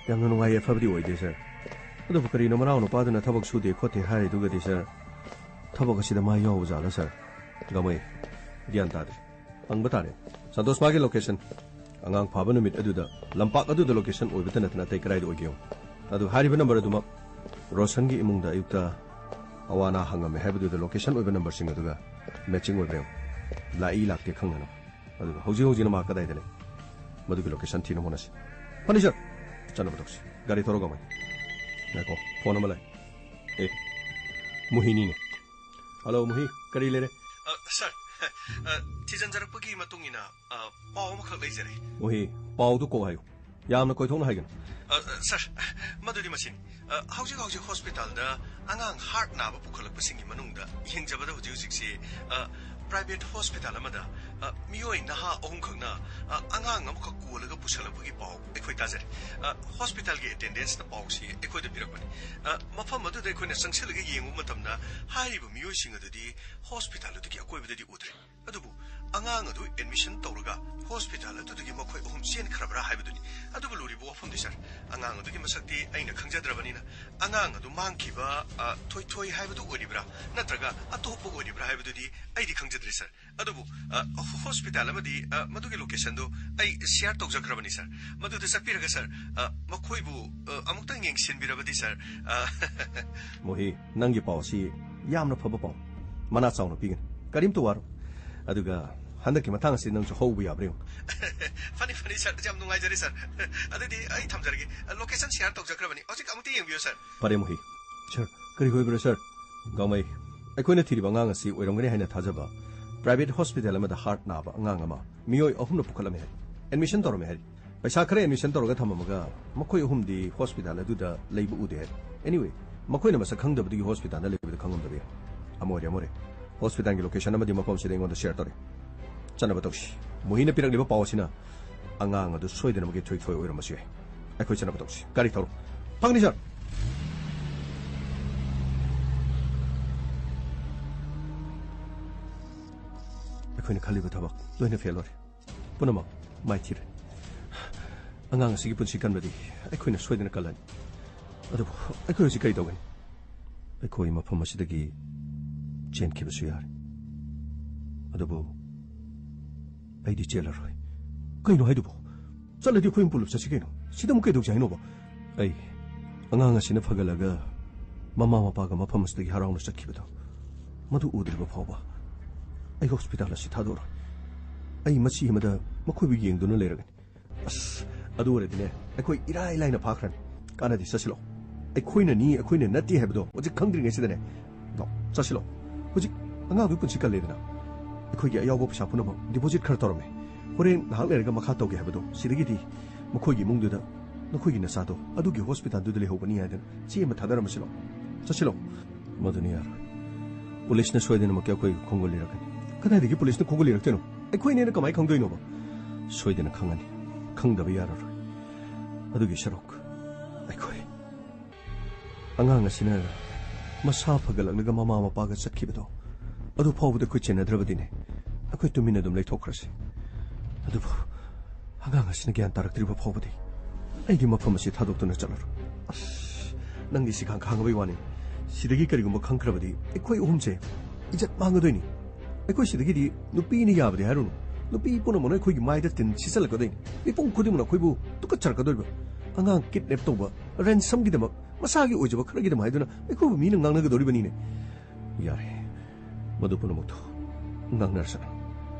ꯌꯥꯝꯅ ꯅꯨꯡꯉꯥꯏ ꯌꯥꯏꯐꯕꯗꯤ ꯑꯣꯏꯗꯦ, ꯁꯥꯔ꯫ ꯑꯗꯨꯕꯨ ꯀꯔꯤꯅꯣ, ꯃꯅꯥꯎ ꯅꯨꯄꯥꯗꯨꯅ ꯊꯕꯛ ꯁꯨꯗꯦ ꯈꯣꯠꯇꯦ ꯍꯥꯏꯔꯤꯗꯨꯒꯗꯤ, ꯁꯥꯔ? ꯊꯕꯛ ꯑꯁꯤꯗ ꯃꯥ ꯌꯥꯎꯕ ꯖꯥꯠꯂ, ꯁꯥꯔ? ꯒꯃꯩ, ꯒ꯭ꯌꯥꯟ ꯇꯥꯗꯦ꯫ ꯍꯪꯕ ꯇꯥꯔꯦ꯫ ꯁꯟꯇꯣꯁ, ꯃꯥꯒꯤ ꯂꯣꯀꯦꯁꯟ꯫ ꯑꯉꯥꯡ ꯐꯥꯕ ꯅꯨꯃꯤꯠ ꯑꯗꯨꯗ ꯂꯝꯄꯥꯛ ꯑꯗꯨꯗ ꯂꯣꯀꯦꯁꯟ ꯑꯣꯏꯕꯇ ꯅꯠꯇꯅ ꯑꯇꯩ ꯀꯗꯥꯏꯗ ꯑꯣꯏꯒꯦ ꯌꯦꯡꯉꯨ꯫ ꯑꯗꯨ ꯍꯥꯏꯔꯤꯕ ꯅꯝꯕꯔ ꯑꯗꯨꯃꯛ ꯔꯣꯁꯟꯒꯤ ꯏꯃꯨꯡꯗ ꯑꯌꯨꯛꯇ ꯑꯋꯥ ꯑꯅꯥ ꯍꯪꯉꯝꯃꯦ ꯍꯥꯏꯕꯗꯨꯗ ꯂꯣꯀꯦꯁꯟ ꯑꯣꯏꯕ ꯅꯝꯕꯔꯁꯤꯡ ꯑꯗꯨꯒ ꯃꯦꯆꯤꯡ ꯑꯣꯏꯕ꯭ꯔꯥ ꯌꯦꯡꯉꯨ꯫ ꯂꯥꯛꯏ ꯂꯥꯛꯇꯦ ꯈꯪꯅꯅꯕ꯫ ꯑꯗꯨꯒ ꯍꯧꯖꯤꯛ ꯍꯧꯖꯤꯛꯅ ꯃꯥ ꯀꯗꯥꯏꯗ ꯂꯩ? ꯃꯗꯨꯒꯤ ꯂꯣꯀꯦꯁꯟ ꯊꯤꯅꯕ ꯍꯣꯠꯅꯁꯤ꯫ ꯐꯔꯅꯤꯆꯔ, ꯆꯠꯅꯕ ꯇꯧꯁꯤ꯫ ꯒꯥꯔꯤ ꯊꯧꯔꯣ, ꯒꯃꯩ꯫ ꯉꯥꯏꯈꯣ, ꯐꯣꯟ ꯑꯃ ꯂꯥꯛꯑꯦ꯫ ꯑꯦ, ꯃꯨꯍꯤꯅꯤꯅꯦ꯫ ꯍꯜꯂꯣ, ꯃꯨꯍꯤ, ꯀꯔꯤ ꯂꯩꯔꯦ? ꯑ, ꯁꯥꯔ, ꯑ, ꯊꯤꯖꯤꯟꯖꯔꯛꯄꯒꯤ ꯃꯇꯨꯡ ꯏꯟꯅ, ꯑ, ꯄꯥꯎ ꯑꯃꯈꯛ ꯂꯩꯖꯔꯦ꯫ ꯃꯨꯍꯤ, ꯄꯥꯎꯗꯨ ꯀꯣꯛ ꯍꯥꯏꯌꯨ꯫ ꯌꯥꯝꯅ ꯀꯣꯏꯊꯣꯛꯅ ꯍꯥꯏꯒꯅꯨ꯫ ꯑ, ꯑ, ꯁꯥꯔ, ꯃꯗꯨꯗꯤ ꯃꯁꯤꯅꯤ꯫ ꯑ, ꯍꯧꯖꯤꯛ ꯍꯧꯖꯤꯛ ꯍꯣꯁꯄꯤꯇꯥꯜꯗ ꯑꯉꯥꯡ ꯍꯥꯔꯠ ꯅꯥꯕ ꯄꯨꯈꯠꯂꯛꯄꯁꯤꯡꯒꯤ ꯃꯅꯨꯡꯗ ꯌꯦꯡꯖꯕꯗ ꯍꯧꯖꯤꯛ ꯍꯧꯖꯤꯛꯁꯤ, ꯑ, ꯄ꯭ꯔꯥꯏꯚꯦꯠ ꯍꯣꯁꯄꯤꯇꯥꯜ ꯑꯃꯗ, ꯑ, ꯃꯤꯑꯣꯏ ꯅꯍꯥ ꯑꯍꯨꯝꯈꯛꯅ, ꯑ, ꯑꯉꯥꯡ ꯑꯃꯈꯛ ꯀꯣꯜꯂꯒ ꯄꯨꯁꯜꯂꯛꯄꯒꯤ ꯄꯥꯎ ꯑꯩꯈꯣꯏ ꯇꯥꯖꯔꯦ꯫ ꯑ, ꯍꯣꯁꯄꯤꯇꯥꯜꯒꯤ ꯑꯦꯇꯦꯟꯗꯦꯟꯁꯅ ꯄꯥꯎꯁꯤ ꯑꯩꯈꯣꯏꯗ ꯄꯤꯔꯛꯄꯅꯤ꯫ ꯑ, ꯃꯐꯝ ꯑꯗꯨꯗ ꯑꯩꯈꯣꯏꯅ ꯆꯪꯁꯤꯜꯂꯒ ꯌꯦꯡꯉꯨꯕ ꯃꯇꯝꯗ ꯍꯥꯏꯔꯤꯕ ꯃꯤꯑꯣꯏꯁꯤꯡ ꯑꯗꯨꯗꯤ ꯍꯣꯁꯄꯤꯇꯥꯜ ꯑꯗꯨꯒꯤ ꯑꯀꯣꯏꯕꯗꯗꯤ ꯎꯗ꯭ꯔꯦ꯫ ꯑꯗꯨꯕꯨ ꯑꯉꯥꯡ ꯑꯗꯨ ꯑꯦꯗꯃꯤꯁꯟ ꯇꯧꯔꯒ ꯍꯣꯁꯄꯤꯇꯥꯜ ꯑꯗꯨꯗꯒꯤ ꯃꯈꯣꯏ ꯑꯍꯨꯝ ꯆꯦꯟꯈ꯭ꯔꯕ꯭ꯔꯥ ꯍꯥꯏꯕꯗꯨꯅꯤ꯫ ꯑꯗꯨꯕꯨ ꯂꯨꯔꯤꯕ ꯋꯥꯐꯝꯗꯤ, ꯁꯥꯔ, ꯑꯉꯥꯡ ꯑꯗꯨꯒꯤ ꯃꯁꯛꯇꯤ ꯑꯩꯅ ꯈꯪꯖꯗ꯭ꯔꯕꯅꯤꯅ, ꯑꯉꯥꯡ ꯑꯗꯨ ꯃꯥꯡꯈꯤꯕ, ꯑ, ꯊꯣꯏꯊꯣꯏ ꯍꯥꯏꯕꯗꯨ ꯑꯣꯏꯔꯤꯕ꯭ꯔꯥ ꯅꯠꯇ꯭ꯔꯒ ꯑꯇꯣꯞꯄ ꯑꯣꯏꯔꯤꯕ꯭ꯔꯥ ꯍꯥꯏꯕꯗꯨꯗꯤ ꯑꯩꯗꯤ ꯈꯪꯖꯗ꯭ꯔꯦ, ꯁꯥꯔ꯫ ꯑꯗꯨꯕꯨ, ꯑ, ꯍꯣꯁꯄꯤꯇꯥꯜ ꯑꯃꯗꯤ, ꯑ, ꯃꯗꯨꯒꯤ ꯂꯣꯀꯦꯁꯟꯗꯨ ꯑꯩ ꯁꯤꯌꯥꯔ ꯇꯧꯖꯈ꯭ꯔꯕꯅꯤ, ꯁꯥꯔ꯫ ꯃꯗꯨꯗ ꯆꯠꯄꯤꯔꯒ, ꯁꯥꯔ, ꯑ, ꯃꯈꯣꯏꯕꯨ, ꯑ, ꯑꯃꯨꯛꯇꯪ ꯌꯦꯡꯁꯤꯟꯕꯤꯔꯕꯗꯤ, ꯁꯥꯔ, ꯑ, ꯃꯣꯍꯤ, ꯅꯪꯒꯤ ꯄꯥꯎ ꯑꯁꯤ ꯌꯥꯝꯅ ꯐꯕ ꯄꯥꯎ꯫ ꯃꯅꯥ ꯆꯥꯎꯅ ꯄꯤꯒꯅꯤ꯫ ꯀꯔꯤꯝꯇ ꯋꯥꯔꯨ꯫ ꯑꯗꯨꯒ ꯍꯟꯗꯛꯀꯤ ꯃꯇꯥꯡ ꯑꯁꯤ ꯅꯪꯁꯨ ꯍꯧꯕ ꯌꯥꯕ꯭ꯔꯥ ꯌꯦꯡꯉꯨ꯫ ꯐꯅꯤ, ꯐꯅꯤ, ꯁꯥꯔ꯫ ꯌꯥꯝ ꯅꯨꯡꯉꯥꯏꯖꯔꯦ, ꯁꯥꯔ꯫ ꯑꯗꯨꯗꯤ ꯑꯩ ꯊꯝꯖꯔꯒꯦ꯫ ꯂꯣꯀꯦꯁꯟ ꯁꯤꯌꯥꯔ ꯇꯧꯖꯈ꯭ꯔꯕꯅꯤ꯫ ꯍꯧꯖꯤꯛ ꯑꯃꯨꯛꯇ ꯌꯦꯡꯕꯤꯌꯨ, ꯁꯥꯔ꯫ ꯐꯔꯦ, ꯃꯣꯍꯤ꯫ ꯁꯥꯔ, ꯀꯔꯤ ꯑꯣꯏꯕ꯭ꯔꯥ, ꯁꯥꯔ? ꯒꯥꯃꯩ, ꯑꯩꯈꯣꯏꯅ ꯊꯤꯔꯤꯕ ꯑꯉꯥꯡ ꯑꯁꯤ ꯑꯣꯏꯔꯝꯒꯅꯤ ꯍꯥꯏꯅ ꯊꯥꯖꯕ ꯄ꯭ꯔꯥꯏꯚꯦꯠ ꯍꯣꯁꯄꯤꯇꯥꯜ ꯑꯃꯗ ꯍꯥꯔꯠ ꯅꯥꯕ ꯑꯉꯥꯡ ꯑꯃ ꯃꯤꯑꯣꯏ ꯑꯍꯨꯝꯅ ꯄꯨꯈꯠꯂꯝꯃꯦ ꯍꯥꯏ꯫ ꯑꯦꯗꯃꯤꯁꯟ ꯇꯧꯔꯝꯃꯦ ꯍꯥꯏ꯫ ꯄꯩꯁꯥ ꯈꯔ ꯑꯦꯗꯃꯤꯁꯟ ꯇꯧꯔꯒ ꯊꯝꯃꯝꯃꯒ ꯃꯈꯣꯏ ꯑꯍꯨꯝꯗꯤ ꯍꯣꯁꯄꯤꯇꯥꯜ ꯑꯗꯨꯗ ꯂꯩꯕ ꯎꯗꯦ ꯍꯥꯏ꯫ Anyway, ꯃꯈꯣꯏꯅ ꯃꯁꯛ ꯈꯪꯗꯕꯗꯒꯤ ꯍꯣꯁꯄꯤꯇꯥꯜꯗ ꯂꯩꯕꯗ ꯈꯪꯉꯝꯗꯕ ꯌꯥꯏ꯫ ꯑꯃ ꯑꯣꯏꯔꯦ, ꯑꯃ ꯑꯣꯏꯔꯦ꯫ ꯍꯣꯁꯄꯤꯇꯥꯜꯒꯤ ꯂꯣꯀꯦꯁꯟ ꯑꯃꯗꯤ ꯃꯐꯝꯁꯤꯗ ꯑꯩꯉꯣꯟꯗ ꯁꯤꯌꯥꯔ ꯇꯧꯔꯦ꯫ ꯆꯠꯅꯕ ꯇꯧꯁꯤ꯫ ꯃꯨꯍꯤꯅ ꯄꯤꯔꯛꯂꯤꯕ ꯄꯥꯎ ꯑꯁꯤꯅ ꯑꯉꯥꯡ ꯑꯗꯨ ꯁꯣꯏꯗꯅꯃꯛꯀꯤ ꯊꯣꯏꯊꯣꯏ ꯑꯣꯏꯔꯝꯕꯁꯨ ꯌꯥꯏ꯫ ꯑꯩꯈꯣꯏ ꯆꯠꯅꯕ ꯇꯧꯁꯤ꯫ ꯒꯥꯔꯤ ꯊꯧꯔꯣ꯫ ꯐꯪꯅꯤ, ꯁꯥꯔ꯫ ꯑꯩꯈꯣꯏꯅ ꯈꯜꯂꯤꯕ ꯊꯕꯛ ꯂꯣꯏꯅ ꯐꯦꯜ ꯑꯣꯏꯔꯦ꯫ ꯄꯨꯝꯅꯃꯛ ꯃꯥꯏꯊꯤꯔꯦ꯫ ꯑꯉꯥꯡ ꯑꯁꯤꯒꯤ ꯄꯨꯟꯁꯤ ꯀꯟꯕꯗꯤ ꯑꯩꯈꯣꯏꯅ ꯁꯣꯏꯗꯅ ꯀꯜꯂꯅꯤ꯫ ꯑꯗꯨꯕꯨ ꯑꯩꯈꯣꯏ ꯍꯧꯖꯤꯛ ꯀꯔꯤ ꯇꯧꯒꯅꯤ? ꯑꯩꯈꯣꯏ ꯃꯐꯝ ꯑꯁꯤꯗꯒꯤ ꯆꯦꯟꯈꯤꯕꯁꯨ ꯌꯥꯔꯦ꯫ ꯑꯗꯨꯕꯨ ꯑꯩꯗꯤ ꯆꯦꯜꯂꯔꯣꯏ꯫ ꯀꯩꯅꯣ ꯍꯥꯏꯗꯨꯕꯨ? ꯆꯠꯂꯗꯤ ꯑꯩꯈꯣꯏ ꯑꯃ ꯄꯨꯂꯞ ꯆꯠꯁꯤ ꯀꯩꯅꯣ꯫ ꯁꯤꯗ ꯑꯃꯨꯛ ꯀꯩꯗꯧꯁꯤ ꯍꯥꯏꯅꯣꯕ? ꯑꯩ ꯑꯉꯥꯡ ꯑꯁꯤꯅ ꯐꯒꯠꯂꯒ ꯃꯃꯥ ꯃꯄꯥꯒ ꯃꯐꯝ ꯑꯁꯤꯗꯒꯤ ꯍꯔꯥꯎꯅ ꯆꯠꯈꯤꯕꯗꯣ, ꯃꯗꯨ ꯎꯗ꯭ꯔꯤꯕ ꯐꯥꯎꯕ ꯑꯩ ꯍꯣꯁꯄꯤꯇꯥꯜ ꯑꯁꯤ ꯊꯥꯗꯣꯛꯑꯔꯣꯏ꯫ ꯑꯩ ꯃꯁꯤ ꯑꯃꯗ ꯃꯈꯣꯏꯕꯨ ꯌꯦꯡꯗꯨꯅ ꯂꯩꯔꯒꯅꯤ꯫ ꯑꯁ, ꯑꯗꯨ ꯑꯣꯏꯔꯗꯤꯅꯦ, ꯑꯩꯈꯣꯏ ꯏꯔꯥꯏ ꯂꯥꯏꯅ ꯐꯥꯈ꯭ꯔꯅꯤ꯫ ꯀꯥꯟꯅꯗꯦ, ꯆꯠꯁꯤꯜꯂꯣ꯫ ꯑꯩꯈꯣꯏꯅꯅꯤ, ꯑꯩꯈꯣꯏꯅ ꯅꯠꯇꯦ ꯍꯥꯏꯕꯗꯣ ꯍꯧꯖꯤꯛ ꯈꯪꯗ꯭ꯔꯤꯉꯩꯁꯤꯗꯅꯦ꯫ ꯂꯥꯛ, ꯆꯠꯁꯤꯜꯂꯣ꯫ ꯍꯧꯖꯤꯛ ꯑꯉꯥꯡꯗꯨꯒꯤ ꯄꯨꯟꯁꯤ ꯀꯜꯂꯦꯗꯅ꯫ ꯑꯩꯈꯣꯏꯒꯤ ꯑꯌꯥꯎꯕ ꯄꯩꯁꯥ ꯄꯨꯝꯅꯃꯛ ꯗꯤꯄꯣꯖꯤꯠ ꯈꯔ ꯇꯧꯔꯝꯃꯦ꯫ ꯍꯣꯔꯦꯟ ꯉꯥꯏꯍꯥꯛ ꯂꯩꯔꯒ ꯃꯈꯥ ꯇꯧꯒꯦ ꯍꯥꯏꯕꯗꯣ, ꯁꯤꯗꯒꯤꯗꯤ ꯃꯈꯣꯏꯒꯤ ꯏꯃꯨꯡꯗꯨꯗ ꯅꯈꯣꯏꯒꯤ ꯅꯆꯥꯗꯣ ꯑꯗꯨꯒꯤ ꯍꯣꯁꯄꯤꯇꯥꯜꯗꯨꯗ ꯂꯩꯍꯧꯕꯅꯤ ꯍꯥꯏꯗꯅ ꯆꯦ ꯑꯃ ꯊꯥꯗꯔꯝꯃꯁꯤꯂꯣ꯫ ꯆꯠꯁꯤꯜꯂꯣ꯫ ꯃꯗꯨꯅ ꯌꯥꯔꯣꯏ꯫ ꯄꯨꯂꯤꯁꯅ ꯁꯣꯏꯗꯅꯃꯛꯀꯤ ꯑꯩꯈꯣꯏꯒꯤ ꯈꯣꯡꯒꯨꯜ ꯂꯤꯔꯛꯀꯅꯤ꯫ ꯀꯗꯥꯏꯗꯒꯤ ꯄꯨꯂꯤꯁꯅ ꯈꯣꯡꯒꯨꯜ ꯂꯤꯔꯛꯇꯣꯏꯅꯣ? ꯑꯩꯈꯣꯏꯅꯦꯅ ꯀꯃꯥꯏꯅ ꯈꯪꯗꯣꯏꯅꯣꯕ? ꯁꯣꯏꯗꯅ ꯈꯪꯉꯅꯤ꯫ ꯈꯪꯗꯕ ꯌꯥꯔꯔꯣꯏ꯫ ꯑꯗꯨꯒꯤ ꯁꯔꯨꯛ ꯑꯩꯈꯣꯏ ꯑꯉꯥꯡ ꯑꯁꯤꯅ ꯃꯁꯥ ꯐꯒꯠꯂꯛꯂꯒ ꯃꯃꯥ ꯃꯄꯥꯒ ꯆꯠꯈꯤꯕꯗꯣ, ꯑꯗꯨ ꯐꯥꯎꯕꯗ ꯑꯩꯈꯣꯏ ꯆꯦꯟꯅꯗ꯭ꯔꯕꯗꯤꯅꯦ, ꯑꯩꯈꯣꯏ ꯇꯨꯃꯤꯟꯅ ꯑꯗꯨꯝ ꯂꯩꯊꯣꯛꯈ꯭ꯔꯁꯤ꯫ ꯑꯗꯨꯕꯨ ꯑꯉꯥꯡ ꯑꯁꯤꯅ ꯒ꯭ꯌꯥꯟ ꯇꯥꯔꯛꯇ꯭ꯔꯤꯕ ꯐꯥꯎꯕꯗꯤ ꯑꯩꯗꯤ ꯃꯐꯝ ꯑꯁꯤ ꯊꯥꯗꯣꯛꯇꯨꯅ ꯆꯠꯂꯔꯣꯏ꯫ ꯑꯁ, ꯅꯪꯗꯤ ꯁꯤꯈꯥꯡ ꯈꯥꯡꯉꯕꯩ ꯋꯥꯅꯤ꯫ ꯁꯤꯗꯒꯤ ꯀꯔꯤꯒꯨꯝꯕ ꯈꯪꯈ꯭ꯔꯕꯗꯤ ꯑꯩꯈꯣꯏ ꯑꯍꯨꯝꯁꯦ ꯏꯖꯠ ꯃꯥꯡꯒꯗꯣꯏꯅꯤ꯫ ꯑꯩꯈꯣꯏ ꯁꯤꯗꯒꯤꯗꯤ ꯅꯨꯄꯤꯅ ꯌꯥꯕꯗꯤ ꯍꯥꯏꯔꯨꯅꯨ, ꯅꯨꯄꯤ ꯄꯨꯝꯅꯃꯛꯅ ꯑꯩꯈꯣꯏꯒꯤ ꯃꯥꯏꯗ ꯇꯤꯟ ꯁꯤꯠꯆꯜꯂꯛꯀꯗꯣꯏꯅꯤ꯫ ꯃꯤꯄꯨꯝ ꯈꯨꯗꯤꯡꯃꯛꯅ ꯑꯩꯈꯣꯏꯕꯨ ꯇꯨꯀꯠꯆꯔꯛꯀꯗꯣꯏꯕ꯫ ꯑꯉꯥꯡ ꯀꯤꯗꯅꯦꯞ ꯇꯧꯕ, ꯔꯦꯟꯁꯝꯒꯤꯗꯃꯛ, ꯃꯁꯥꯒꯤ ꯑꯣꯏꯖꯕ ꯈꯔꯒꯤꯗꯃꯛ ꯍꯥꯏꯗꯨꯅ ꯑꯩꯈꯣꯏꯕꯨ ꯃꯤꯅ ꯉꯥꯡꯅꯒꯗꯧꯔꯤꯕꯅꯤꯅꯦ꯫ ꯌꯥꯔꯦ, ꯃꯗꯨ ꯄꯨꯝꯅꯃꯛꯇꯣ ꯉꯥꯡꯅꯔꯁꯅꯨ꯫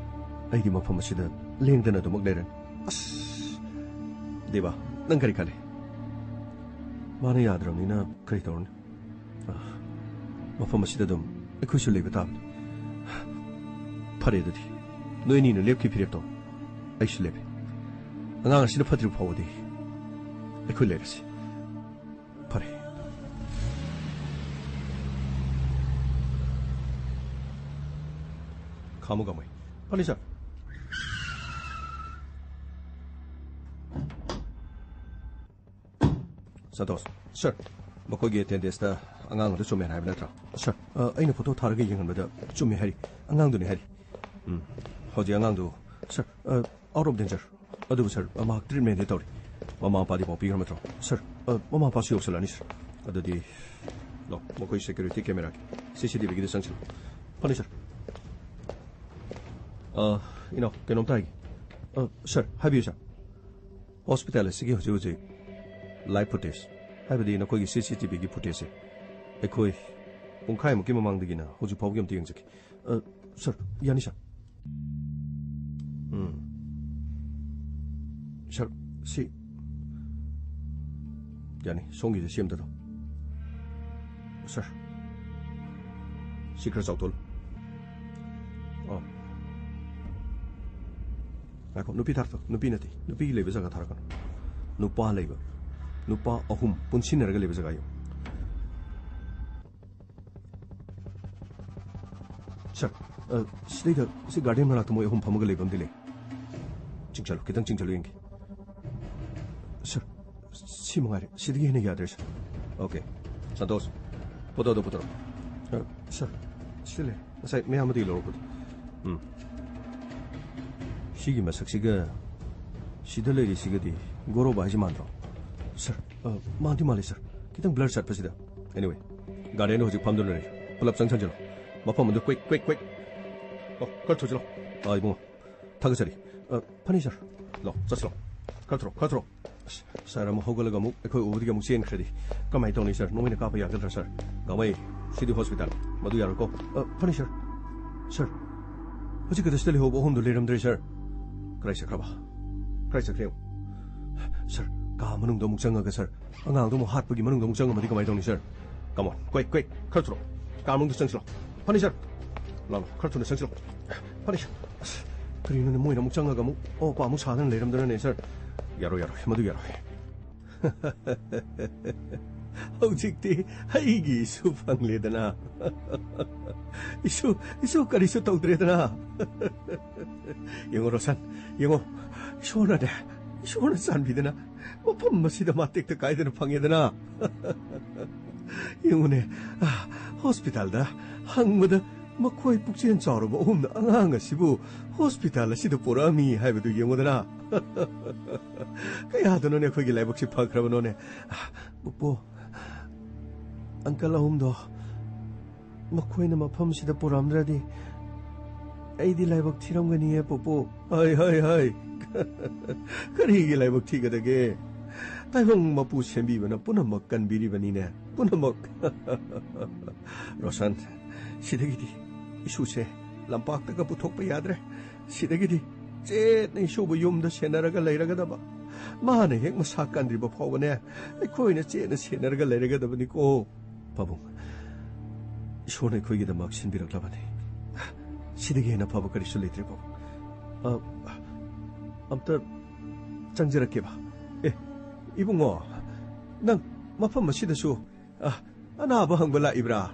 ꯑꯩꯗꯤ ꯃꯐꯝ ꯑꯁꯤꯗ ꯂꯦꯡꯗꯅ ꯑꯗꯨꯃꯛ ꯂꯩꯔꯅꯤ꯫ ꯑꯁ, ꯗꯦꯕꯥ, ꯅꯪ ꯀꯔꯤ ꯈꯜꯂꯤ? ꯃꯥꯅ ꯌꯥꯗ꯭ꯔꯕꯅꯤꯅ ꯀꯔꯤ ꯇꯧꯔꯨꯅꯤ? ꯑ, ꯃꯐꯝ ꯑꯁꯤꯗ ꯑꯗꯨꯝ ꯑꯩꯈꯣꯏꯁꯨ ꯂꯩꯕ ꯇꯥꯕꯅꯤ꯫ ꯐꯔꯦ, ꯑꯗꯨꯗꯤ ꯅꯣꯏ ꯑꯅꯤꯅ ꯂꯦꯞꯈꯤ ꯐꯤꯔꯦꯞꯇꯣ ꯑꯩꯁꯨ ꯂꯦꯞꯄꯦ꯫ ꯑꯉꯥꯡ ꯑꯁꯤꯅ ꯐꯠꯇ꯭ꯔꯤꯕ ꯐꯥꯎꯕꯗꯤ ꯑꯩꯈꯣꯏ ꯂꯩꯔꯁꯤ꯫ ꯐꯔꯦ꯫ ꯈꯥꯝꯃꯨ, ꯀꯥꯃꯩ꯫ ꯐꯅꯤ, ꯁꯥꯔ꯫ ꯁꯟꯇꯣꯁ꯫ ꯁꯥꯔ꯫ ꯃꯈꯣꯏꯒꯤ ꯑꯦꯇꯦꯟꯗꯦꯟꯁꯇ ꯑꯉꯥꯡ ꯑꯗꯨ ꯆꯨꯝꯃꯦ ꯍꯥꯏꯕ ꯅꯠꯇ꯭ꯔꯣ? ꯁꯥꯔ, ꯑ, ꯑꯩꯅ ꯐꯣꯇꯣ ꯊꯥꯔꯒ ꯌꯦꯡꯍꯟꯕꯗ ꯆꯨꯝꯃꯦ ꯍꯥꯏꯔꯤ꯫ ꯑꯉꯥꯡꯗꯨꯅꯤ ꯍꯥꯏꯔꯤ꯫ ꯍꯧꯖꯤꯛ ꯑꯉꯥꯡꯗꯨ, ꯁꯥꯔ, ꯑ, out of danger. ꯑꯗꯨꯕꯨ ꯁꯥꯔ, ꯑ, ꯃꯍꯥꯛ ꯇ꯭ꯔꯤꯠꯃꯦꯟꯗꯤ ꯇꯧꯔꯤ꯫ ꯃꯃꯥ ꯃꯄꯥꯗꯤ ꯄꯥꯎ ꯄꯤꯈ꯭ꯔ ꯅꯠꯇ꯭ꯔꯣ? ꯁꯥꯔ, ꯑ, ꯃꯃꯥ ꯃꯄꯥꯁꯨ ꯌꯧꯁꯜꯂꯛꯑꯅꯤ, ꯁꯥꯔ꯫ ꯑꯗꯨꯗꯤ, ꯂꯥꯎ, ꯃꯈꯣꯏ ꯁꯦꯀ꯭ꯌꯨꯔꯤꯇꯤ ꯀꯦꯃꯦꯔꯥꯒꯤ, ꯁꯤ ꯁꯤ ꯇꯤ ꯚꯤꯒꯤꯗ ꯆꯪꯁꯤꯜꯂꯨ꯫ ꯐꯅꯤ, ꯁꯥꯔ꯫ ꯑ, ꯏꯅꯥꯎ, ꯀꯩꯅꯣꯝꯇ ꯍꯥꯏꯒꯦ꯫ ꯑ, ꯁꯥꯔ, ꯍꯥꯏꯕꯤꯌꯨ, ꯁꯥꯔ꯫ ꯍꯣꯁꯄꯤꯇꯥꯜ ꯑꯁꯤꯒꯤ ꯍꯧꯖꯤꯛ ꯍꯧꯖꯤꯛ ꯂꯥꯏꯚ ꯐꯨꯇꯦꯖ, ꯍꯥꯏꯕꯗꯤ ꯅꯈꯣꯏꯒꯤ ꯁꯤ ꯁꯤ ꯇꯤ ꯚꯤꯒꯤ ꯐꯨꯇꯦꯖꯁꯦ ꯑꯩꯈꯣꯏ ꯄꯨꯡꯈꯥꯏꯃꯨꯛꯀꯤ ꯃꯃꯥꯡꯗꯒꯤꯅ ꯍꯧꯖꯤꯛ ꯐꯥꯎꯕꯒꯤ ꯑꯝꯇ ꯌꯦꯡꯖꯒꯦ꯫ ꯑ, ꯁꯥꯔ, ꯌꯥꯅꯤ, ꯁꯥꯔ꯫ ꯎꯝ꯫ ꯁꯥꯔ, ꯁꯤ ꯌꯥꯅꯤ, ꯁꯣꯝꯒꯤꯁꯦ ꯁꯤ ꯑꯝꯇ ꯇꯧ꯫ ꯁꯥꯔ, ꯁꯤ ꯈꯔ ꯆꯥꯎꯊꯣꯛꯍꯜꯂꯨ꯫ ꯑꯣ꯫ ꯉꯥꯏꯈꯣ, ꯅꯨꯄꯤ ꯊꯥꯔꯛꯇꯣ, ꯅꯨꯄꯤ ꯅꯠꯇꯦ, ꯅꯨꯄꯤꯒꯤ ꯂꯩꯕ ꯖꯒꯥ ꯊꯥꯔꯛꯀꯅꯨ꯫ ꯅꯨꯄꯥ ꯂꯩꯕ, ꯅꯨꯄꯥ ꯑꯍꯨꯝ ꯄꯨꯟꯁꯤꯟꯅꯔꯒ ꯂꯩꯕ ꯖꯒꯥ ꯌꯦꯡꯉꯨ꯫ ꯁꯥꯔ, ꯑ, ꯁꯤꯗꯩꯗ, ꯁꯤ ꯒꯥꯔꯗꯦꯟ ꯃꯅꯥꯛꯇ ꯃꯣꯏ ꯑꯍꯨꯝ ꯐꯝꯃꯒ ꯂꯩꯕ ꯑꯃꯗꯤ ꯂꯩ꯫ ꯆꯤꯡꯁꯜꯂꯨ, ꯈꯤꯇꯪ ꯆꯤꯡꯁꯜꯂꯨ ꯌꯦꯡꯒꯦ꯫ ꯁꯥꯔ, ꯁꯤ ꯃꯉꯥꯏꯔꯦ, ꯁꯤꯗꯒꯤ ꯍꯦꯟꯅ ꯌꯥꯗ꯭ꯔꯦ, ꯁꯥꯔ꯫ ꯑꯣꯀꯦ, ꯁꯟꯇꯣꯁ, ꯐꯣꯇꯣꯗꯣ ꯄꯨꯊꯣꯔꯛꯑꯣ꯫ ꯑ, ꯁꯥꯔ, ꯁꯤꯗ ꯂꯩꯔꯦ꯫ ꯉꯁꯥꯏ ꯃꯌꯥꯝꯕꯗꯒꯤ ꯂꯧꯔꯛꯄꯗꯣ꯫ ꯎꯝ꯫ ꯁꯤꯒꯤ ꯃꯁꯛꯁꯤꯒ ꯁꯤꯗ ꯂꯩꯔꯤꯁꯤꯒꯗꯤ ꯒꯣꯔꯣꯕ ꯍꯥꯏꯁꯤ ꯃꯥꯟꯗ꯭ꯔꯣ? ꯁꯥꯔ, ꯑ, ꯃꯥꯟꯗꯤ ꯃꯥꯜꯂꯤ, ꯁꯥꯔ꯫ ꯈꯤꯇꯪ ꯕ꯭ꯂꯔ ꯆꯠꯄꯁꯤꯗ꯫ ꯑꯦꯅꯤꯋꯦ, ꯒꯥꯔꯗꯦꯟꯗ ꯍꯧꯖꯤꯛ ꯐꯝꯗꯨꯅ ꯂꯩꯔꯤ꯫ ꯄꯨꯂꯞ ꯆꯪꯁꯟꯁꯤꯜꯂꯣ꯫ ꯃꯐꯝ ꯑꯗꯨ ꯀ꯭ꯋꯤꯛ, ꯀ꯭ꯋꯤꯛ, ꯀ꯭ꯋꯤꯛ꯫ ꯑꯣ, ꯈꯔ ꯊꯨꯖꯤꯜꯂꯣ꯫ ꯑꯥ, ꯏꯕꯨꯡꯉꯣ꯫ ꯊꯥꯒꯠꯆꯔꯤ꯫ ꯑ, ꯐꯅꯤ, ꯁꯥꯔ꯫ ꯂꯥꯛꯑꯣ, ꯆꯠꯁꯤꯂꯣ꯫ ꯈꯔ ꯊꯨꯔꯣ, ꯈꯔ ꯊꯨꯔꯣ꯫ ꯑꯁ, ꯁꯥꯔ ꯑꯃꯨꯛ ꯍꯧꯒꯠꯂꯒ ꯑꯃꯨꯛ ꯑꯩꯈꯣꯏ ꯎꯕꯗꯒꯤ ꯑꯃꯨꯛ ꯆꯦꯟꯈ꯭ꯔꯗꯤ ꯀꯃꯥꯏꯅ ꯇꯧꯅꯤ, ꯁꯥꯔ? ꯅꯣꯡꯃꯩꯅ ꯀꯥꯞꯄ ꯌꯥꯒꯗ꯭ꯔꯥ, ꯁꯥꯔ? ꯒꯥꯃꯩ, ꯁꯤꯗꯤ ꯍꯣꯁꯄꯤꯇꯥꯜ꯫ ꯃꯗꯨ ꯌꯥꯔꯣꯏꯀꯣ꯫ ꯑ, ꯐꯅꯤ, ꯁꯥꯔ꯫ ꯁꯥꯔ, ꯍꯧꯖꯤꯛ ꯈꯛꯇ ꯁꯤꯗ ꯂꯩꯍꯧꯕ ꯑꯍꯨꯝꯗꯨ ꯂꯩꯔꯝꯗ꯭ꯔꯦ, ꯁꯥꯔ꯫ ꯀꯗꯥꯏ ꯆꯠꯈ꯭ꯔꯕ? ꯀꯗꯥꯏ ꯆꯠꯈ꯭ꯔꯦ? ꯁꯥꯔ, ꯀꯥ ꯃꯅꯨꯡꯗ ꯑꯃꯨꯛ ꯆꯪꯉꯒ, ꯁꯥꯔ, ꯑꯉꯥꯡꯗꯣ ꯑꯃꯨꯛ ꯍꯥꯠꯄꯒꯤ ꯃꯅꯨꯡꯗ ꯑꯃꯨꯛ ꯆꯪꯉꯝꯃꯗꯤ ꯀꯃꯥꯏꯅ ꯇꯧꯅꯤ, ꯁꯥꯔ? Come on, quick, quick, ꯈꯔ ꯊꯨꯔꯣ꯫ ꯀꯥ ꯃꯅꯨꯡꯗ ꯆꯪꯁꯤꯜꯂꯣ꯫ ꯐꯅꯤ, ꯁꯥꯔ꯫ ꯂꯥꯛꯑꯣ, ꯈꯔ ꯊꯨꯅ ꯆꯪꯁꯤꯜꯂꯣ꯫ ꯐꯅꯤ, ꯁꯥꯔ꯫ ꯑꯁ, ꯀꯔꯤꯅꯣꯅꯦ, ꯃꯣꯏꯅ ꯑꯃꯨꯛ ꯆꯪꯉꯒ ꯑꯃꯨꯛ ꯑꯣ ꯄꯥ ꯑꯃꯨꯛ ꯁꯥꯗꯅ ꯂꯩꯔꯝꯗꯅꯅꯦ, ꯁꯥꯔ꯫ ꯌꯥꯔꯣꯏ, ꯌꯥꯔꯣꯏ, ꯃꯗꯨ ꯌꯥꯔꯣꯏ꯫ ꯍꯧꯖꯤꯛꯇꯤ ꯑꯩꯒꯤ ꯏꯁꯨ ꯐꯪꯂꯦꯗꯅ꯫ ꯏꯁꯨ, ꯏꯁꯨ ꯀꯔꯤꯁꯨ ꯇꯧꯗ꯭ꯔꯦꯗꯅ꯫ ꯌꯦꯡꯉꯣ ꯔꯣꯁꯟ, ꯌꯦꯡꯉꯣ꯫ ꯏꯁꯣꯔꯅꯅꯦ, ꯏꯁꯣꯔꯅ ꯆꯥꯟꯕꯤꯗꯅ ꯃꯐꯝ ꯑꯁꯤꯗ ꯃꯥ ꯇꯦꯛꯇ ꯀꯥꯏꯗꯅ ꯐꯪꯉꯦꯗꯅ꯫ ꯌꯦꯡꯉꯨꯅꯦ, ꯑ, ꯍꯣꯁꯄꯤꯇꯥꯜꯗ ꯍꯪꯕꯗ ꯃꯈꯣꯏ ꯄꯨꯛꯆꯦꯜ ꯆꯥꯎꯔꯕ ꯑꯍꯨꯝꯅ ꯑꯉꯥꯡ ꯑꯁꯤꯕꯨ ꯍꯣꯁꯄꯤꯇꯥꯜ ꯑꯁꯤꯗ ꯄꯨꯔꯛꯑꯝꯃꯤ ꯍꯥꯏꯕꯗꯨ ꯌꯦꯡꯉꯨꯗꯅ꯫ ꯀꯌꯥꯗꯅꯣꯅꯦ ꯑꯩꯈꯣꯏꯒꯤ ꯂꯥꯏꯕꯛꯁꯤ ꯐꯈ꯭ꯔꯕꯅꯣꯅꯦ꯫ ꯄꯨꯄꯨ, ꯑꯪꯀꯜ ꯑꯍꯨꯝꯗꯣ ꯃꯈꯣꯏꯅ ꯃꯐꯝꯁꯤꯗ ꯄꯨꯔꯛꯑꯝꯗ꯭ꯔꯗꯤ ꯑꯩꯗꯤ ꯂꯥꯏꯕꯛ ꯊꯤꯔꯝꯒꯅꯤꯌꯦ, ꯄꯨꯄꯨ꯫ ꯍꯥꯏ, ꯍꯥꯏ, ꯍꯥꯏ꯫ ꯀꯔꯤꯒꯤ ꯂꯥꯏꯕꯛ ꯊꯤꯒꯗꯒꯦ? ꯇꯥꯏꯕꯪ ꯃꯄꯨ ꯁꯦꯝꯕꯤꯕꯅ ꯄꯨꯝꯅꯃꯛ ꯀꯟꯕꯤꯔꯤꯕꯅꯤꯅꯦ, ꯄꯨꯝꯅꯃꯛ꯫ ꯔꯣꯁꯟ, ꯁꯤꯗꯒꯤꯗꯤ ꯏꯁꯨꯁꯦ ꯂꯝꯄꯥꯛꯇꯒ ꯄꯨꯊꯣꯛꯄ ꯌꯥꯗ꯭ꯔꯦ꯫ ꯁꯤꯗꯒꯤꯗꯤ ꯆꯦꯠꯅ ꯏꯁꯨꯕꯨ ꯌꯨꯝꯗ ꯁꯦꯟꯅꯔꯒ ꯂꯩꯔꯒꯗꯕ꯫ ꯃꯥꯅ ꯍꯦꯛ ꯃꯁꯥ ꯀꯟꯗ꯭ꯔꯤꯕ ꯐꯥꯎꯕꯅꯦ, ꯑꯩꯈꯣꯏꯅ ꯆꯦꯠꯅ ꯁꯦꯟꯅꯔꯒ ꯂꯩꯔꯒꯗꯕꯅꯤꯀꯣ꯫ ꯄꯥꯕꯨꯡ, ꯏꯁꯣꯔꯅ ꯑꯩꯈꯣꯏꯒꯤꯗꯃꯛ ꯁꯤꯟꯕꯤꯔꯛꯂꯕꯅꯤ꯫ ꯁꯤꯗꯒꯤ ꯍꯦꯟꯅ ꯐꯕ ꯀꯔꯤꯁꯨ ꯂꯩꯇ꯭ꯔꯦ, ꯄꯥꯕꯨꯡ꯫ ꯑ, ꯑꯝꯇ ꯆꯪꯖꯔꯛꯀꯦꯕ꯫ ꯑꯦ, ꯏꯕꯨꯡꯉꯣ, ꯅꯪ ꯃꯐꯝ ꯑꯁꯤꯗꯁꯨ, ꯑ, ꯑꯅꯥꯕ ꯍꯪꯕ ꯂꯥꯛꯏꯕ꯭ꯔꯥ?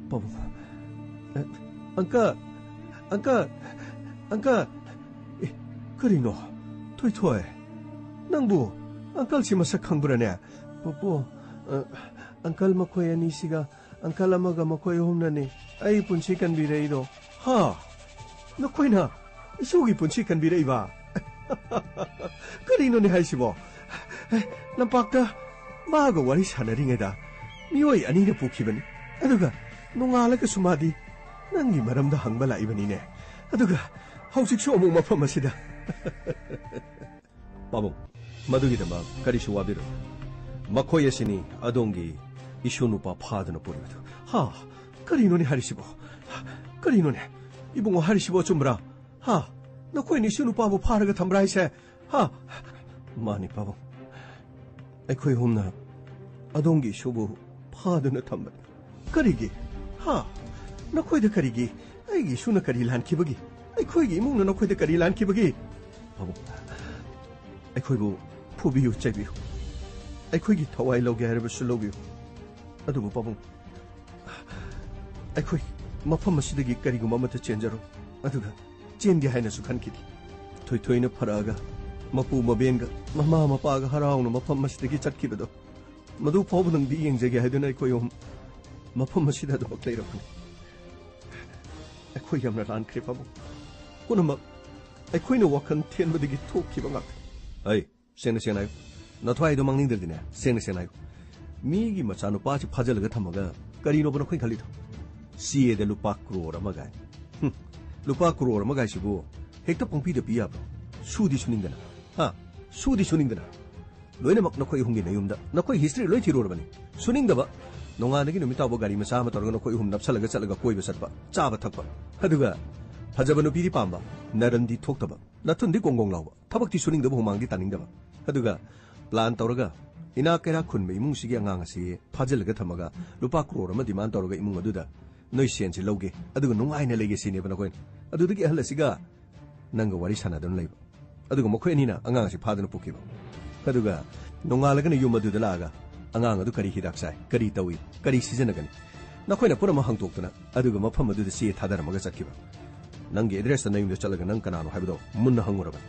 ꯄꯥꯕꯨꯡ, ꯑ, ꯑꯪꯀꯜ, ꯑꯪꯀꯜ, ꯑꯪꯀꯜ꯫ ꯑꯦ, ꯀꯔꯤꯅꯣ? ꯊꯣꯏꯊꯣꯏ, ꯅꯪꯕꯨ ꯑꯪꯀꯜꯁꯤ ꯃꯁꯛ ꯈꯪꯕ꯭ꯔꯥꯅꯦ? ꯄꯨꯄꯨ, ꯑ, ꯑꯪꯀꯜ ꯃꯈꯣꯏ ꯑꯅꯤꯁꯤꯒ ꯑꯪꯀꯜ ꯑꯃꯒ ꯃꯈꯣꯏ ꯑꯍꯨꯝꯅꯅꯦ ꯑꯩ ꯄꯨꯟꯁꯤ ꯀꯟꯕꯤꯔꯛꯏꯗꯣ꯫ ꯍꯥ? ꯅꯈꯣꯏꯅ ꯏꯁꯨꯒꯤ ꯄꯨꯟꯁꯤ ꯀꯟꯕꯤꯔꯛꯏꯕ? ꯀꯔꯤꯅꯣꯅꯦ ꯍꯥꯏꯁꯤꯕꯣ? ꯑꯦ, ꯂꯝꯄꯥꯛꯇ ꯃꯥꯒ ꯋꯥꯔꯤ ꯁꯥꯟꯅꯔꯤꯉꯩꯗ ꯃꯤꯑꯣꯏ ꯑꯅꯤꯅ ꯄꯨꯈꯤꯕꯅꯤ꯫ ꯑꯗꯨꯒ ꯅꯣꯡꯉꯥꯜꯂꯒꯁꯨ ꯃꯥꯗꯤ ꯅꯪꯒꯤ ꯃꯔꯝꯗ ꯍꯪꯕ ꯂꯥꯛꯏꯕꯅꯤꯅꯦ꯫ ꯑꯗꯨꯒ ꯍꯧꯖꯤꯛꯁꯨ ꯑꯃꯨꯛ ꯃꯐꯝ ꯑꯁꯤꯗ꯫ ꯄꯥꯕꯨꯡ, ꯃꯗꯨꯒꯤꯗꯃꯛ ꯀꯔꯤꯁꯨ ꯋꯥꯕꯤꯔꯨꯅꯨ꯫ ꯃꯈꯣꯏ ꯑꯁꯤꯅꯤ ꯑꯗꯣꯝꯒꯤ ꯏꯁꯨ ꯅꯨꯄꯥ ꯐꯥꯗꯨꯅ ꯄꯨꯔꯤꯕꯗꯨ꯫ ꯍꯥ? ꯀꯔꯤꯅꯣꯅꯦ ꯍꯥꯏꯔꯤꯁꯤꯕꯣ? ꯀꯔꯤꯅꯣꯅꯦ? ꯏꯕꯨꯡꯉꯣ ꯍꯥꯏꯔꯤꯁꯤꯕꯣ ꯑꯆꯨꯝꯕ꯭ꯔꯥ? ꯍꯥ? ꯅꯈꯣꯏꯅ ꯏꯁꯨ ꯅꯨꯄꯥꯕꯨ ꯐꯥꯔꯒ ꯊꯝꯕ꯭ꯔꯥ ꯍꯥꯏꯁꯦ? ꯍꯥ? ꯃꯥꯅꯤ, ꯄꯥꯕꯨꯡ꯫ ꯑꯩꯈꯣꯏ ꯑꯍꯨꯝꯅ ꯑꯗꯣꯝꯒꯤ ꯏꯁꯨꯕꯨ ꯐꯥꯗꯨꯅ ꯊꯝꯕꯅꯤ꯫ ꯀꯔꯤꯒꯤ? ꯍꯥ? ꯅꯈꯣꯏꯗ ꯀꯔꯤꯒꯤ? ꯑꯩꯒꯤ ꯏꯁꯨꯅ ꯀꯔꯤ ꯂꯥꯟꯈꯤꯕꯒꯤ? ꯑꯩꯈꯣꯏꯒꯤ ꯏꯃꯨꯡꯅ ꯅꯈꯣꯏꯗ ꯀꯔꯤ ꯂꯥꯟꯈꯤꯕꯒꯤ? ꯄꯥꯕꯨꯡ, ꯑꯩꯈꯣꯏꯕꯨ ꯐꯨꯕꯤꯌꯨ, ꯆꯩꯕꯤꯌꯨ꯫ ꯑꯩꯈꯣꯏꯒꯤ ꯊꯋꯥꯏ ꯂꯧꯒꯦ ꯍꯥꯏꯔꯕꯁꯨ ꯂꯧꯕꯤꯌꯨ꯫ ꯑꯗꯨꯕꯨ ꯄꯥꯕꯨꯡ, ꯑꯩꯈꯣꯏ ꯃꯐꯝ ꯑꯁꯤꯗꯒꯤ ꯀꯔꯤꯒꯨꯝꯕ ꯑꯃꯠꯇ ꯆꯦꯟꯖꯔꯣꯏ꯫ ꯑꯗꯨꯒ ꯆꯦꯟꯒꯦ ꯍꯥꯏꯅꯁꯨ ꯈꯟꯈꯤꯗꯦ꯫ ꯊꯣꯏꯊꯣꯏꯅ ꯐꯔꯛꯑꯒ ꯃꯄꯨ ꯃꯕꯦꯟꯒ ꯃꯃꯥ ꯃꯄꯥꯒ ꯍꯔꯥꯎꯅ ꯃꯐꯝ ꯑꯁꯤꯗꯒꯤ ꯆꯠꯈꯤꯕꯗꯣ, ꯃꯗꯨ ꯐꯥꯎꯕꯗꯪꯗꯤ ꯌꯦꯡꯖꯒꯦ ꯍꯥꯏꯗꯨꯅ ꯑꯩꯈꯣꯏ ꯑꯍꯨꯝ ꯃꯐꯝ ꯑꯁꯤꯗ ꯑꯗꯨꯃꯛ ꯂꯩꯔꯕꯅꯤ꯫ ꯑꯩꯈꯣꯏ ꯌꯥꯝꯅ ꯂꯥꯟꯈ꯭ꯔꯦ, ꯄꯥꯕꯨꯡ꯫ ꯄꯨꯝꯅꯃꯛ ꯑꯩꯈꯣꯏꯅ ꯋꯥꯈꯜ ꯊꯦꯟꯕꯗꯒꯤ ꯊꯣꯛꯈꯤꯕ ꯉꯥꯛꯇꯅꯤ꯫ ꯑꯩ, ꯁꯦꯡꯅ ꯁꯦꯡꯅ ꯍꯥꯏꯌꯨ꯫ ꯅꯊ꯭ꯋꯥꯏꯗꯣ ꯃꯥꯡꯅꯤꯡꯗ꯭ꯔꯗꯤꯅꯦ, ꯁꯦꯡꯅ ꯁꯦꯡꯅ ꯍꯥꯏꯌꯨ꯫ ꯃꯤꯒꯤ ꯃꯆꯥꯅꯨꯄꯥꯁꯤ ꯐꯥꯖꯤꯜꯂꯒ ꯊꯝꯃꯒ ꯀꯔꯤꯅꯣꯕ ꯅꯈꯣꯏꯅ ꯈꯜꯂꯤꯗꯣ? ꯆꯦꯗ ꯂꯨꯄꯥ ꯀ꯭ꯔꯣꯔ ꯑꯃ ꯀꯥꯏ꯫ ꯍꯨꯝ, ꯂꯨꯄꯥ ꯀ꯭ꯔꯣꯔ ꯑꯃ ꯀꯥꯏꯁꯤꯕꯨ ꯍꯦꯛꯇ ꯄꯪꯄꯤꯗ ꯄꯤ ꯌꯥꯕ꯭ꯔꯣ? ꯁꯨꯗꯤ ꯁꯨꯅꯤꯡꯗꯅ, ꯍꯥ? ꯁꯨꯗꯤ ꯁꯨꯅꯤꯡꯗꯅ꯫ ꯂꯣꯏꯅꯃꯛ ꯅꯈꯣꯏ ꯑꯍꯨꯝꯒꯤ ꯅꯌꯨꯝꯗ, ꯅꯈꯣꯏ ꯍꯤꯁꯇ꯭ꯔꯤ ꯂꯣꯏ ꯊꯤꯔꯨꯔꯕꯅꯤ꯫ ꯁꯨꯅꯤꯡꯗꯕ꯫ ꯅꯣꯡꯉꯥꯟꯗꯒꯤ ꯅꯨꯃꯤꯠ ꯇꯥꯕ ꯒꯥꯔꯤ ꯃꯆꯥ ꯑꯃ ꯇꯧꯔꯒ ꯅꯈꯣꯏ ꯑꯍꯨꯝ ꯅꯞꯁꯜꯂꯒ ꯆꯠꯂꯒ ꯀꯣꯏꯕ ꯆꯠꯄ, ꯆꯥꯕ ꯊꯛꯄ꯫ ꯑꯗꯨꯒ ꯐꯖꯕ ꯅꯨꯄꯤꯗꯤ ꯄꯥꯝꯕ, ꯅꯔꯟꯗꯤ ꯊꯣꯛꯇꯕ, ꯅꯊꯨꯟꯗꯤ ꯒꯣꯡ ꯒꯣꯡ ꯂꯥꯎꯕ, ꯊꯕꯛꯇꯤ ꯁꯨꯅꯤꯡꯗꯕ, ꯍꯨꯃꯥꯡꯗꯤ ꯇꯥꯅꯤꯡꯗꯕ꯫ ꯑꯗꯨꯒ ꯄ꯭ꯂꯥꯟ ꯇꯧꯔꯒ ꯏꯅꯥꯛ ꯀꯩꯔꯥꯛ ꯈꯨꯟꯕ ꯏꯃꯨꯡꯁꯤꯒꯤ ꯑꯉꯥꯡ ꯑꯁꯤ ꯐꯥꯖꯤꯜꯂꯒ ꯊꯝꯃꯒ ꯂꯨꯄꯥ ꯀ꯭ꯔꯣꯔ ꯑꯃ ꯗꯤꯃꯥꯟ ꯇꯧꯔꯒ ꯏꯃꯨꯡ ꯑꯗꯨꯗ ꯅꯣꯏ ꯁꯦꯟꯁꯤ ꯂꯧꯒꯦ, ꯑꯗꯨꯒ ꯅꯨꯡꯉꯥꯏꯅ ꯂꯩꯒꯦ ꯁꯤꯅꯦꯕ ꯅꯈꯣꯏꯅ꯫ ꯑꯗꯨꯗꯒꯤ ꯑꯍꯜ ꯑꯁꯤꯒ ꯅꯪꯒ ꯋꯥꯔꯤ ꯁꯥꯟꯅꯗꯨꯅ ꯂꯩꯕ꯫ ꯑꯗꯨꯒ ꯃꯈꯣꯏ ꯑꯅꯤꯅ ꯑꯉꯥꯡ ꯑꯁꯤ ꯐꯥꯗꯨꯅ ꯄꯨꯈꯤꯕ꯫ ꯑꯗꯨꯒ ꯅꯣꯡꯉꯥꯜꯂꯒꯅ ꯌꯨꯝ ꯑꯗꯨꯗ ꯂꯥꯛꯑꯒ ꯑꯉꯥꯡ ꯑꯗꯨ ꯀꯔꯤ ꯍꯤꯗꯥꯛ ꯆꯥꯏ, ꯀꯔꯤ ꯇꯧꯏ, ꯀꯔꯤ ꯁꯤꯖꯤꯟꯅꯒꯅꯤ, ꯅꯈꯣꯏꯅ ꯄꯨꯝꯅꯃꯛ ꯍꯪꯗꯣꯛꯇꯨꯅ ꯑꯗꯨꯒ ꯃꯐꯝ ꯑꯗꯨꯗ ꯆꯦ ꯊꯥꯗꯔꯝꯃꯒ ꯆꯠꯈꯤꯕ꯫ ꯅꯪꯒꯤ ꯑꯦꯗ꯭ꯔꯦꯁꯇ ꯅꯌꯨꯝꯗ ꯆꯠꯂꯒ ꯅꯪ ꯀꯅꯥꯅꯣ ꯍꯥꯏꯕꯗꯣ ꯃꯨꯟꯅ ꯍꯪꯉꯨꯔꯕꯅꯤ꯫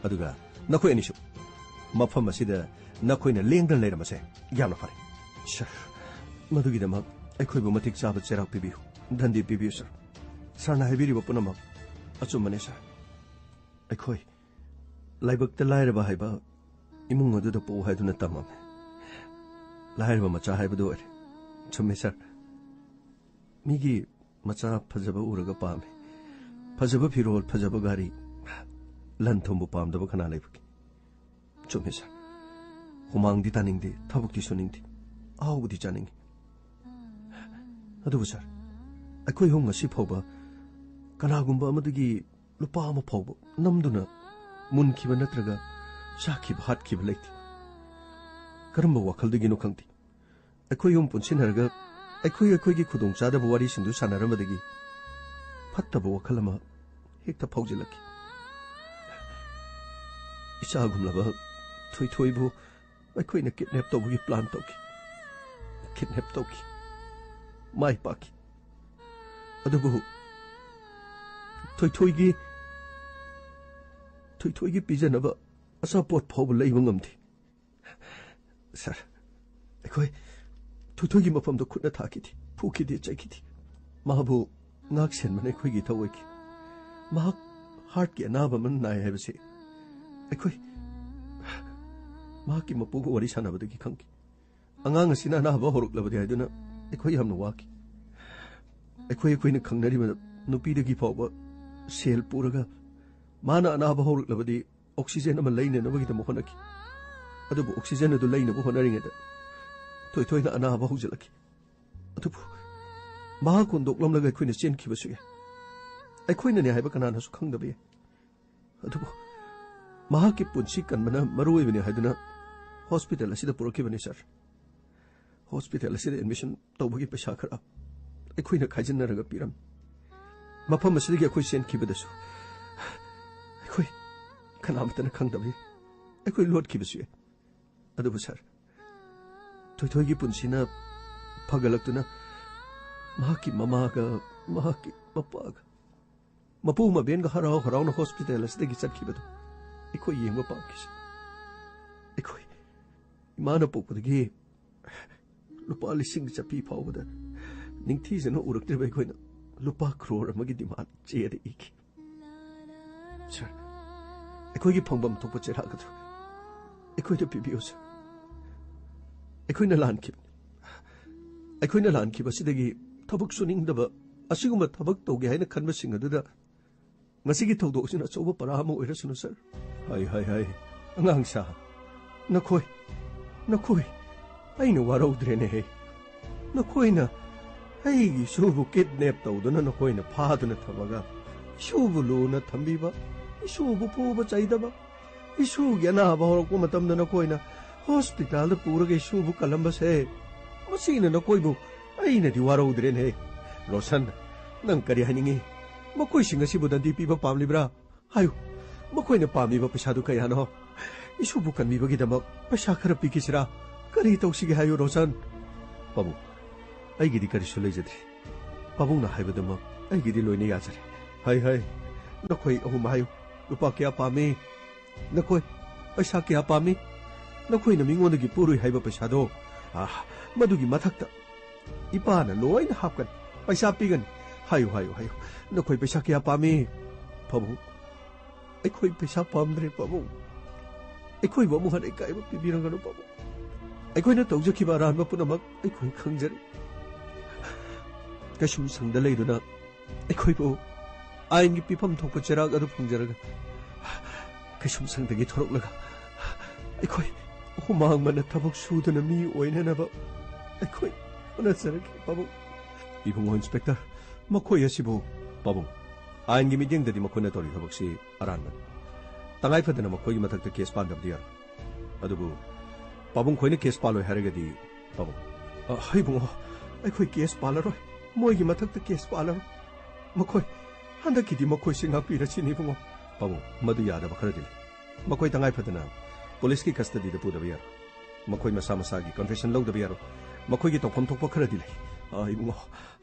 ꯑꯗꯨꯒ ꯅꯈꯣꯏ ꯑꯅꯤꯁꯨ ꯃꯐꯝ ꯑꯁꯤꯗ ꯅꯈꯣꯏꯅ ꯂꯦꯡꯗꯅ ꯂꯩꯔꯝꯕꯁꯦ ꯌꯥꯝꯅ ꯐꯔꯦ꯫ ꯁꯥꯔ, ꯃꯗꯨꯒꯤꯗꯃꯛ ꯑꯩꯈꯣꯏꯕꯨ ꯃꯇꯤꯛ ꯆꯥꯕ ꯆꯩꯔꯥꯛ ꯄꯤꯕꯤꯌꯨ, ꯙꯟꯗꯤ ꯄꯤꯕꯤꯌꯨ, ꯁꯥꯔ꯫ ꯁꯥꯔꯅ ꯍꯥꯏꯕꯤꯔꯤꯕ ꯄꯨꯝꯅꯃꯛ ꯑꯆꯨꯝꯕꯅꯦ, ꯁꯥꯔ꯫ ꯑꯩꯈꯣꯏ ꯂꯥꯏꯕꯛꯇ ꯂꯥꯏꯔꯕ ꯍꯥꯏꯕ ꯏꯃꯨꯡ ꯑꯗꯨꯗ ꯄꯣꯛꯎ ꯍꯥꯏꯗꯨꯅ ꯇꯝꯃꯝꯃꯦ꯫ ꯂꯥꯏꯔꯕ ꯃꯆꯥ ꯍꯥꯏꯕꯗꯨ ꯑꯣꯏꯔꯦ꯫ ꯆꯨꯝꯃꯦ, ꯁꯥꯔ꯫ ꯃꯤꯒꯤ ꯃꯆꯥ ꯐꯖꯕ ꯎꯔꯒ ꯄꯥꯝꯃꯦ꯫ ꯐꯖꯕ ꯐꯤꯔꯣꯜ, ꯐꯖꯕ ꯒꯥꯔꯤ, ꯂꯟ ꯊꯨꯝꯕꯨ ꯄꯥꯝꯗꯕ ꯀꯅꯥ ꯂꯩꯕꯒꯦ? ꯆꯨꯝꯃꯦ, ꯁꯥꯔ꯫ ꯍꯨꯃꯥꯡꯗꯤ ꯇꯥꯅꯤꯡꯗꯦ, ꯊꯕꯛꯇꯤ ꯁꯨꯅꯤꯡꯗꯦ, ꯑꯍꯥꯎꯕꯗꯤ ꯆꯥꯅꯤꯡꯉꯤ꯫ ꯑꯗꯨꯕꯨ, ꯁꯥꯔ, ꯑꯩꯈꯣꯏ ꯑꯍꯨꯝ ꯉꯁꯤ ꯐꯥꯎꯕ ꯀꯅꯥꯒꯨꯝꯕ ꯑꯃꯗꯒꯤ ꯂꯨꯄꯥ ꯑꯃ ꯐꯥꯎꯕ ꯅꯝꯗꯨꯅ ꯃꯨꯟꯈꯤꯕ ꯅꯠꯇ꯭ꯔꯒ ꯆꯥꯈꯤꯕ ꯍꯥꯠꯈꯤꯕ ꯂꯩꯇꯦ꯫ ꯀꯔꯝꯕ ꯋꯥꯈꯜꯗꯒꯤꯅꯣ ꯈꯪꯗꯦ, ꯑꯩꯈꯣꯏ ꯑꯍꯨꯝ ꯄꯨꯟꯁꯤꯟꯅꯔꯒ ꯑꯩꯈꯣꯏ ꯑꯩꯈꯣꯏꯒꯤ ꯈꯨꯗꯣꯡꯆꯥꯗꯕ ꯋꯥꯔꯤꯁꯤꯡꯗꯨ ꯁꯥꯟꯅꯔꯝꯕꯗꯒꯤ ꯐꯠꯇꯕ ꯋꯥꯈꯜ ꯑꯃ ꯍꯦꯛꯇ ꯐꯥꯎꯖꯤꯜꯂꯛꯈꯤ꯫ ꯏꯆꯥꯒꯨꯝꯂꯕ ꯊꯣꯏꯊꯣꯏꯕꯨ ꯑꯩꯈꯣꯏꯅ ꯀꯤꯗꯅꯦꯞ ꯇꯧꯕꯒꯤ ꯄ꯭ꯂꯥꯟ ꯇꯧꯈꯤ꯫ ꯀꯤꯗꯅꯦꯞ ꯇꯧꯈꯤ꯫ ꯃꯥꯏ ꯄꯥꯛꯈꯤ꯫ ꯑꯗꯨꯕꯨ ꯊꯣꯏꯊꯣꯏꯒꯤ, ꯊꯣꯏꯊꯣꯏꯒꯤ ꯄꯤꯖꯅꯕ ꯑꯆꯥꯄꯣꯠ ꯐꯥꯎꯕ ꯂꯩꯕ ꯉꯝꯗꯦ꯫ ꯁꯥꯔ, ꯑꯩꯈꯣꯏ ꯊꯣꯏꯊꯣꯏꯒꯤ ꯃꯐꯝꯗ ꯈꯨꯠꯅ ꯊꯥꯈꯤꯗꯦ, ꯐꯨꯈꯤꯗꯦ, ꯆꯩꯈꯤꯗꯦ꯫ ꯃꯥꯕꯨ ꯉꯥꯛ ꯁꯦꯟꯕꯅ ꯑꯩꯈꯣꯏꯒꯤ ꯏꯊꯧ ꯑꯣꯏꯈꯤ꯫ ꯃꯍꯥꯛ ꯍꯥꯔꯠꯀꯤ ꯑꯅꯥꯕ ꯑꯃ ꯅꯥꯏ ꯍꯥꯏꯕꯁꯤ ꯑꯩꯈꯣꯏ ꯃꯍꯥꯛꯀꯤ ꯃꯄꯨꯒ ꯋꯥꯔꯤ ꯁꯥꯟꯅꯕꯗꯒꯤ ꯈꯪꯈꯤ꯫ ꯑꯉꯥꯡ ꯑꯁꯤꯅ ꯑꯅꯥꯕ ꯍꯧꯔꯛꯂꯕꯗꯤ ꯍꯥꯏꯗꯨꯅ ꯑꯩꯈꯣꯏ ꯌꯥꯝꯅ ꯋꯥꯈꯤ꯫ ꯑꯩꯈꯣꯏ ꯑꯩꯈꯣꯏꯅ ꯈꯪꯅꯔꯤꯕ ꯅꯨꯄꯤꯗꯒꯤ ꯐꯥꯎꯕ ꯁꯦꯜ ꯄꯨꯔꯒ ꯃꯥꯅ ꯑꯅꯥꯕ ꯍꯧꯔꯛꯂꯕꯗꯤ ꯑꯣꯛꯁꯤꯖꯦꯟ ꯑꯃ ꯂꯩꯅꯅꯕꯒꯤꯗꯃꯛ ꯍꯣꯠꯅꯈꯤ꯫ ꯑꯗꯨꯕꯨ ꯑꯣꯛꯁꯤꯖꯦꯟ ꯑꯗꯨ ꯂꯩꯅꯕ ꯍꯣꯠꯅꯔꯤꯉꯩꯗ ꯊꯣꯏꯊꯣꯏꯅ ꯑꯅꯥꯕ ꯍꯧꯖꯤꯜꯂꯛꯈꯤ꯫ ꯑꯗꯨꯕꯨ ꯃꯍꯥꯛ ꯍꯨꯟꯗꯣꯛꯂꯝꯂꯒ ꯑꯩꯈꯣꯏꯅ ꯆꯦꯟꯈꯤꯕꯁꯨ ꯌꯥꯏ꯫ ꯑꯩꯈꯣꯏꯅꯅꯦ ꯍꯥꯏꯕ ꯀꯅꯥꯅꯁꯨ ꯈꯪꯗꯕ ꯌꯥꯏ꯫ ꯑꯗꯨꯕꯨ ꯃꯍꯥꯛꯀꯤ ꯄꯨꯟꯁꯤ ꯀꯟꯕꯅ ꯃꯔꯨ ꯑꯣꯏꯕꯅꯤ ꯍꯥꯏꯗꯨꯅ ꯍꯣꯁꯄꯤꯇꯥꯜ ꯑꯁꯤꯗ ꯄꯨꯔꯛꯈꯤꯕꯅꯤ, ꯁꯥꯔ꯫ ꯍꯣꯁꯄꯤꯇꯥꯜ ꯑꯁꯤꯗ ꯑꯦꯗꯃꯤꯁꯟ ꯇꯧꯕꯒꯤ ꯄꯩꯁꯥ ꯈꯔ ꯑꯩꯈꯣꯏꯅ ꯈꯥꯏꯖꯤꯟꯅꯔꯒ ꯄꯤꯔꯝꯃꯤ꯫ ꯃꯐꯝ ꯑꯁꯤꯗꯒꯤ ꯑꯩꯈꯣꯏ ꯆꯦꯟꯈꯤꯕꯗꯁꯨ ꯑꯩꯈꯣꯏ ꯀꯅꯥꯃꯠꯇꯅ ꯈꯪꯗꯕ ꯌꯥꯏ꯫ ꯑꯩꯈꯣꯏ ꯂꯣꯠꯈꯤꯕꯁꯨ ꯌꯥꯏ꯫ ꯑꯗꯨꯕꯨ ꯁꯥꯔ, ꯊꯣꯏꯊꯣꯏꯒꯤ ꯄꯨꯟꯁꯤꯅ ꯐꯒꯠꯂꯛꯇꯨꯅ ꯃꯍꯥꯛꯀꯤ ꯃꯃꯥꯒ ꯃꯍꯥꯛꯀꯤ ꯃꯄꯥꯒ ꯃꯄꯨ ꯃꯕꯦꯟꯒ ꯍꯔꯥꯎ ꯍꯔꯥꯎꯅ ꯍꯣꯁꯄꯤꯇꯥꯜ ꯑꯁꯤꯗꯒꯤ ꯆꯠꯈꯤꯕꯗꯨ ꯑꯩꯈꯣꯏ ꯌꯦꯡꯕ ꯄꯥꯝꯈꯤꯁꯤ꯫ ꯑꯩꯈꯣꯏ ꯏꯃꯥꯅ ꯄꯣꯛꯄꯗꯒꯤ ꯂꯨꯄꯥ ꯂꯤꯁꯤꯡ ꯆꯠꯄꯤ ꯐꯥꯎꯕꯗ ꯅꯤꯡꯊꯤꯖꯅ ꯎꯔꯛꯇ꯭ꯔꯤꯕ ꯑꯩꯈꯣꯏꯅ ꯂꯨꯄꯥ ꯀ꯭ꯔꯣꯔ ꯑꯃꯒꯤ ꯗꯤꯃꯥꯟ ꯆꯦꯗ ꯏꯈꯤ꯫ ꯁꯥꯔ, ꯑꯩꯈꯣꯏꯒꯤ ꯐꯪꯐꯝ ꯊꯣꯛꯄ ꯆꯦꯔꯥꯛ ꯑꯗꯨ ꯑꯩꯈꯣꯏꯗ ꯄꯤꯕꯤꯌꯨ, ꯁꯥꯔ꯫ ꯑꯩꯈꯣꯏꯅ ꯂꯥꯟꯈꯤꯕꯅꯤ꯫ ꯑꯩꯈꯣꯏꯅ ꯂꯥꯟꯈꯤꯕ ꯑꯁꯤꯗꯒꯤ ꯊꯕꯛ ꯁꯨꯅꯤꯡꯗꯕ, ꯑꯁꯤꯒꯨꯝꯕ ꯊꯕꯛ ꯇꯧꯒꯦ ꯍꯥꯏꯅ ꯈꯟꯕꯁꯤꯡ ꯑꯗꯨꯗ ꯉꯁꯤꯒꯤ ꯊꯧꯗꯣꯛ ꯑꯁꯤꯅ ꯑꯆꯧꯕ ꯄꯔꯥ ꯑꯃ ꯑꯣꯏꯔꯁꯅꯨ, ꯁꯥꯔ꯫ ꯍꯥꯏ, ꯍꯥꯏ, ꯍꯥꯏ꯫ ꯑꯉꯥꯡ ꯁꯥ, ꯅꯈꯣꯏ, ꯅꯈꯣꯏ, ꯑꯩꯅ ꯋꯥꯔꯧꯗ꯭ꯔꯦꯅꯦꯍꯦ꯫ ꯅꯈꯣꯏꯅ ꯑꯩꯒꯤ ꯏꯁꯨꯕꯨ ꯀꯤꯗꯅꯦꯞ ꯇꯧꯗꯨꯅ ꯅꯈꯣꯏꯅ ꯐꯥꯗꯨꯅ ꯊꯝꯃꯒ ꯏꯁꯨꯕꯨ ꯂꯨꯅ ꯊꯝꯕꯤꯕ, ꯏꯁꯨꯕꯨ ꯐꯨꯕ ꯆꯩꯗꯕ, ꯏꯁꯨꯒꯤ ꯑꯅꯥꯕ ꯍꯧꯔꯛꯄ ꯃꯇꯝꯗ ꯅꯈꯣꯏꯅ ꯍꯣꯁꯄꯤꯇꯥꯜꯗ ꯄꯨꯔꯒ ꯏꯁꯨꯕꯨ ꯀꯜꯂꯝꯕꯁꯦ, ꯃꯁꯤꯅ ꯅꯈꯣꯏꯕꯨ ꯑꯩꯅꯗꯤ ꯋꯥꯔꯧꯗ꯭ꯔꯦꯅꯦꯍꯦ꯫ ꯔꯣꯁꯟ, ꯅꯪ ꯀꯔꯤ ꯍꯥꯏꯅꯤꯡꯉꯤ? ꯃꯈꯣꯏꯁꯤꯡ ꯑꯁꯤꯕꯨ ꯗꯟꯗꯤ ꯄꯤꯕ ꯄꯥꯝꯂꯤꯕ꯭ꯔꯥ? ꯍꯥꯏꯌꯨ, ꯃꯈꯣꯏꯅ ꯄꯥꯝꯂꯤꯕ ꯄꯩꯁꯥꯗꯨ ꯀꯌꯥꯅꯣ? ꯏꯁꯨꯕꯨ ꯀꯟꯕꯤꯕꯒꯤꯗꯃꯛ ꯄꯩꯁꯥ ꯈꯔ ꯄꯤꯈꯤꯁꯤꯔꯥ? ꯀꯔꯤ ꯇꯧꯁꯤꯒꯦ ꯍꯥꯏꯌꯨ, ꯔꯣꯁꯟ? ꯄꯥꯕꯨꯡ, ꯑꯩꯒꯤꯗꯤ ꯀꯔꯤꯁꯨ ꯂꯩꯖꯗ꯭ꯔꯤ꯫ ꯄꯥꯕꯨꯡꯅ ꯍꯥꯏꯕꯗꯨꯃꯛ ꯑꯩꯒꯤꯗꯤ ꯂꯣꯏꯅ ꯌꯥꯖꯔꯦ꯫ ꯍꯩ, ꯍꯩ, ꯅꯈꯣꯏ ꯑꯍꯨꯝ ꯍꯥꯏꯌꯨ, ꯂꯨꯄꯥ ꯀꯌꯥ ꯄꯥꯝꯃꯤ? ꯅꯈꯣꯏ ꯄꯩꯁꯥ ꯀꯌꯥ ꯄꯥꯝꯃꯤ? ꯅꯈꯣꯏꯅ ꯃꯤꯉꯣꯟꯗꯒꯤ ꯄꯨꯔꯨꯏ ꯍꯥꯏꯕ ꯄꯩꯁꯥꯗꯣ, ꯑꯥ, ꯃꯗꯨꯒꯤ ꯃꯊꯛꯇ ꯏꯄꯥꯅ ꯂꯣꯏꯅ ꯍꯥꯞꯀꯅꯤ, ꯄꯩꯁꯥ ꯄꯤꯒꯅꯤ꯫ ꯍꯥꯏꯌꯨ, ꯍꯥꯏꯌꯨ, ꯍꯥꯏꯌꯨ꯫ ꯅꯈꯣꯏ ꯄꯩꯁꯥ ꯀꯌꯥ ꯄꯥꯝꯃꯤ? ꯄꯥꯕꯨꯡ, ꯑꯩꯈꯣꯏ ꯄꯩꯁꯥ ꯄꯥꯝꯗ꯭ꯔꯦ, ꯄꯥꯕꯨꯡ꯫ ꯑꯩꯈꯣꯏꯕꯨ ꯑꯃꯨꯛ ꯍꯟꯅ ꯏꯀꯥꯏꯕ ꯄꯤꯕꯤꯔꯒꯅꯨ, ꯄꯥꯕꯨꯡ꯫ ꯑꯩꯈꯣꯏꯅ ꯇꯧꯖꯈꯤꯕ ꯑꯔꯥꯟꯕ ꯄꯨꯝꯅꯃꯛ ꯑꯩꯈꯣꯏ ꯈꯪꯖꯔꯦ꯫ ꯀꯩꯁꯨꯝꯁꯪꯗ ꯂꯩꯗꯨꯅ ꯑꯩꯈꯣꯏꯕꯨ ꯑꯥꯏꯟꯒꯤ ꯄꯤꯐꯝ ꯊꯣꯛꯄ ꯆꯩꯔꯥꯛ ꯑꯗꯨ ꯐꯪꯖꯔꯒ ꯀꯩꯁꯨꯝꯁꯪꯗꯒꯤ ꯊꯣꯔꯛꯂꯒ ꯑꯩꯈꯣꯏ ꯍꯨꯃꯥꯡ ꯃꯟꯅ ꯊꯕꯛ ꯁꯨꯗꯨꯅ ꯃꯤ ꯑꯣꯏꯅꯅꯕ ꯑꯩꯈꯣꯏ ꯍꯣꯠꯅꯖꯔꯒꯦ, ꯄꯥꯕꯨꯡ꯫ ꯏꯕꯨꯡꯉꯣ ꯏꯟꯁꯄꯦꯛꯇꯔ, ꯃꯈꯣꯏ ꯑꯁꯤꯕꯨ, ꯄꯥꯕꯨꯡ, ꯑꯥꯏꯟꯒꯤ ꯃꯤꯠꯌꯦꯡꯗꯗꯤ ꯃꯈꯣꯏꯅ ꯇꯧꯔꯤ ꯊꯕꯛꯁꯤ ꯑꯔꯥꯟꯕꯅꯤ꯫ ꯇꯉꯥꯏ ꯐꯗꯅ ꯃꯈꯣꯏꯒꯤ ꯃꯊꯛꯇ ꯀꯦꯁ ꯄꯥꯟꯗꯕꯗꯤ ꯌꯥꯔꯣꯏ꯫ ꯑꯗꯨꯕꯨ ꯄꯥꯕꯨꯡ ꯈꯣꯏꯅ ꯀꯦꯁ ꯄꯥꯜꯂꯣꯏ ꯍꯥꯏꯔꯒꯗꯤ, ꯄꯥꯕꯨꯡ꯫ ꯑ, ꯏꯕꯨꯡꯉꯣ, ꯑꯩꯈꯣꯏ ꯀꯦꯁ ꯄꯥꯜꯂꯔꯣꯏ꯫ ꯃꯣꯏꯒꯤ ꯃꯊꯛꯇ ꯀꯦꯁ ꯄꯥꯜꯂꯔꯣꯏ꯫ ꯃꯈꯣꯏ, ꯍꯟꯗꯛꯀꯤꯗꯤ ꯃꯈꯣꯏꯁꯤ ꯉꯥꯛꯄꯤꯔꯁꯤꯅꯤ, ꯏꯕꯨꯡꯉꯣ꯫ ꯄꯥꯕꯨꯡ, ꯃꯗꯨ ꯌꯥꯗꯕ ꯈꯔꯗꯤ ꯂꯩ꯫ ꯃꯈꯣꯏ ꯇꯉꯥꯏ ꯐꯗꯅ ꯄꯨꯂꯤꯁꯀꯤ ꯀꯁꯇꯗꯤꯗ ꯄꯨꯗꯕ ꯌꯥꯔꯣꯏ꯫ ꯃꯈꯣꯏ ꯃꯁꯥ ꯃꯁꯥꯒꯤ ꯀꯟꯐꯦꯁꯟ ꯂꯧꯗꯕ ꯌꯥꯔꯣꯏ꯫ ꯃꯈꯣꯏꯒꯤ ꯇꯧꯐꯝ ꯊꯣꯛꯄ ꯈꯔꯗꯤ ꯂꯩ꯫ ꯑ, ꯏꯕꯨꯡꯉꯣ,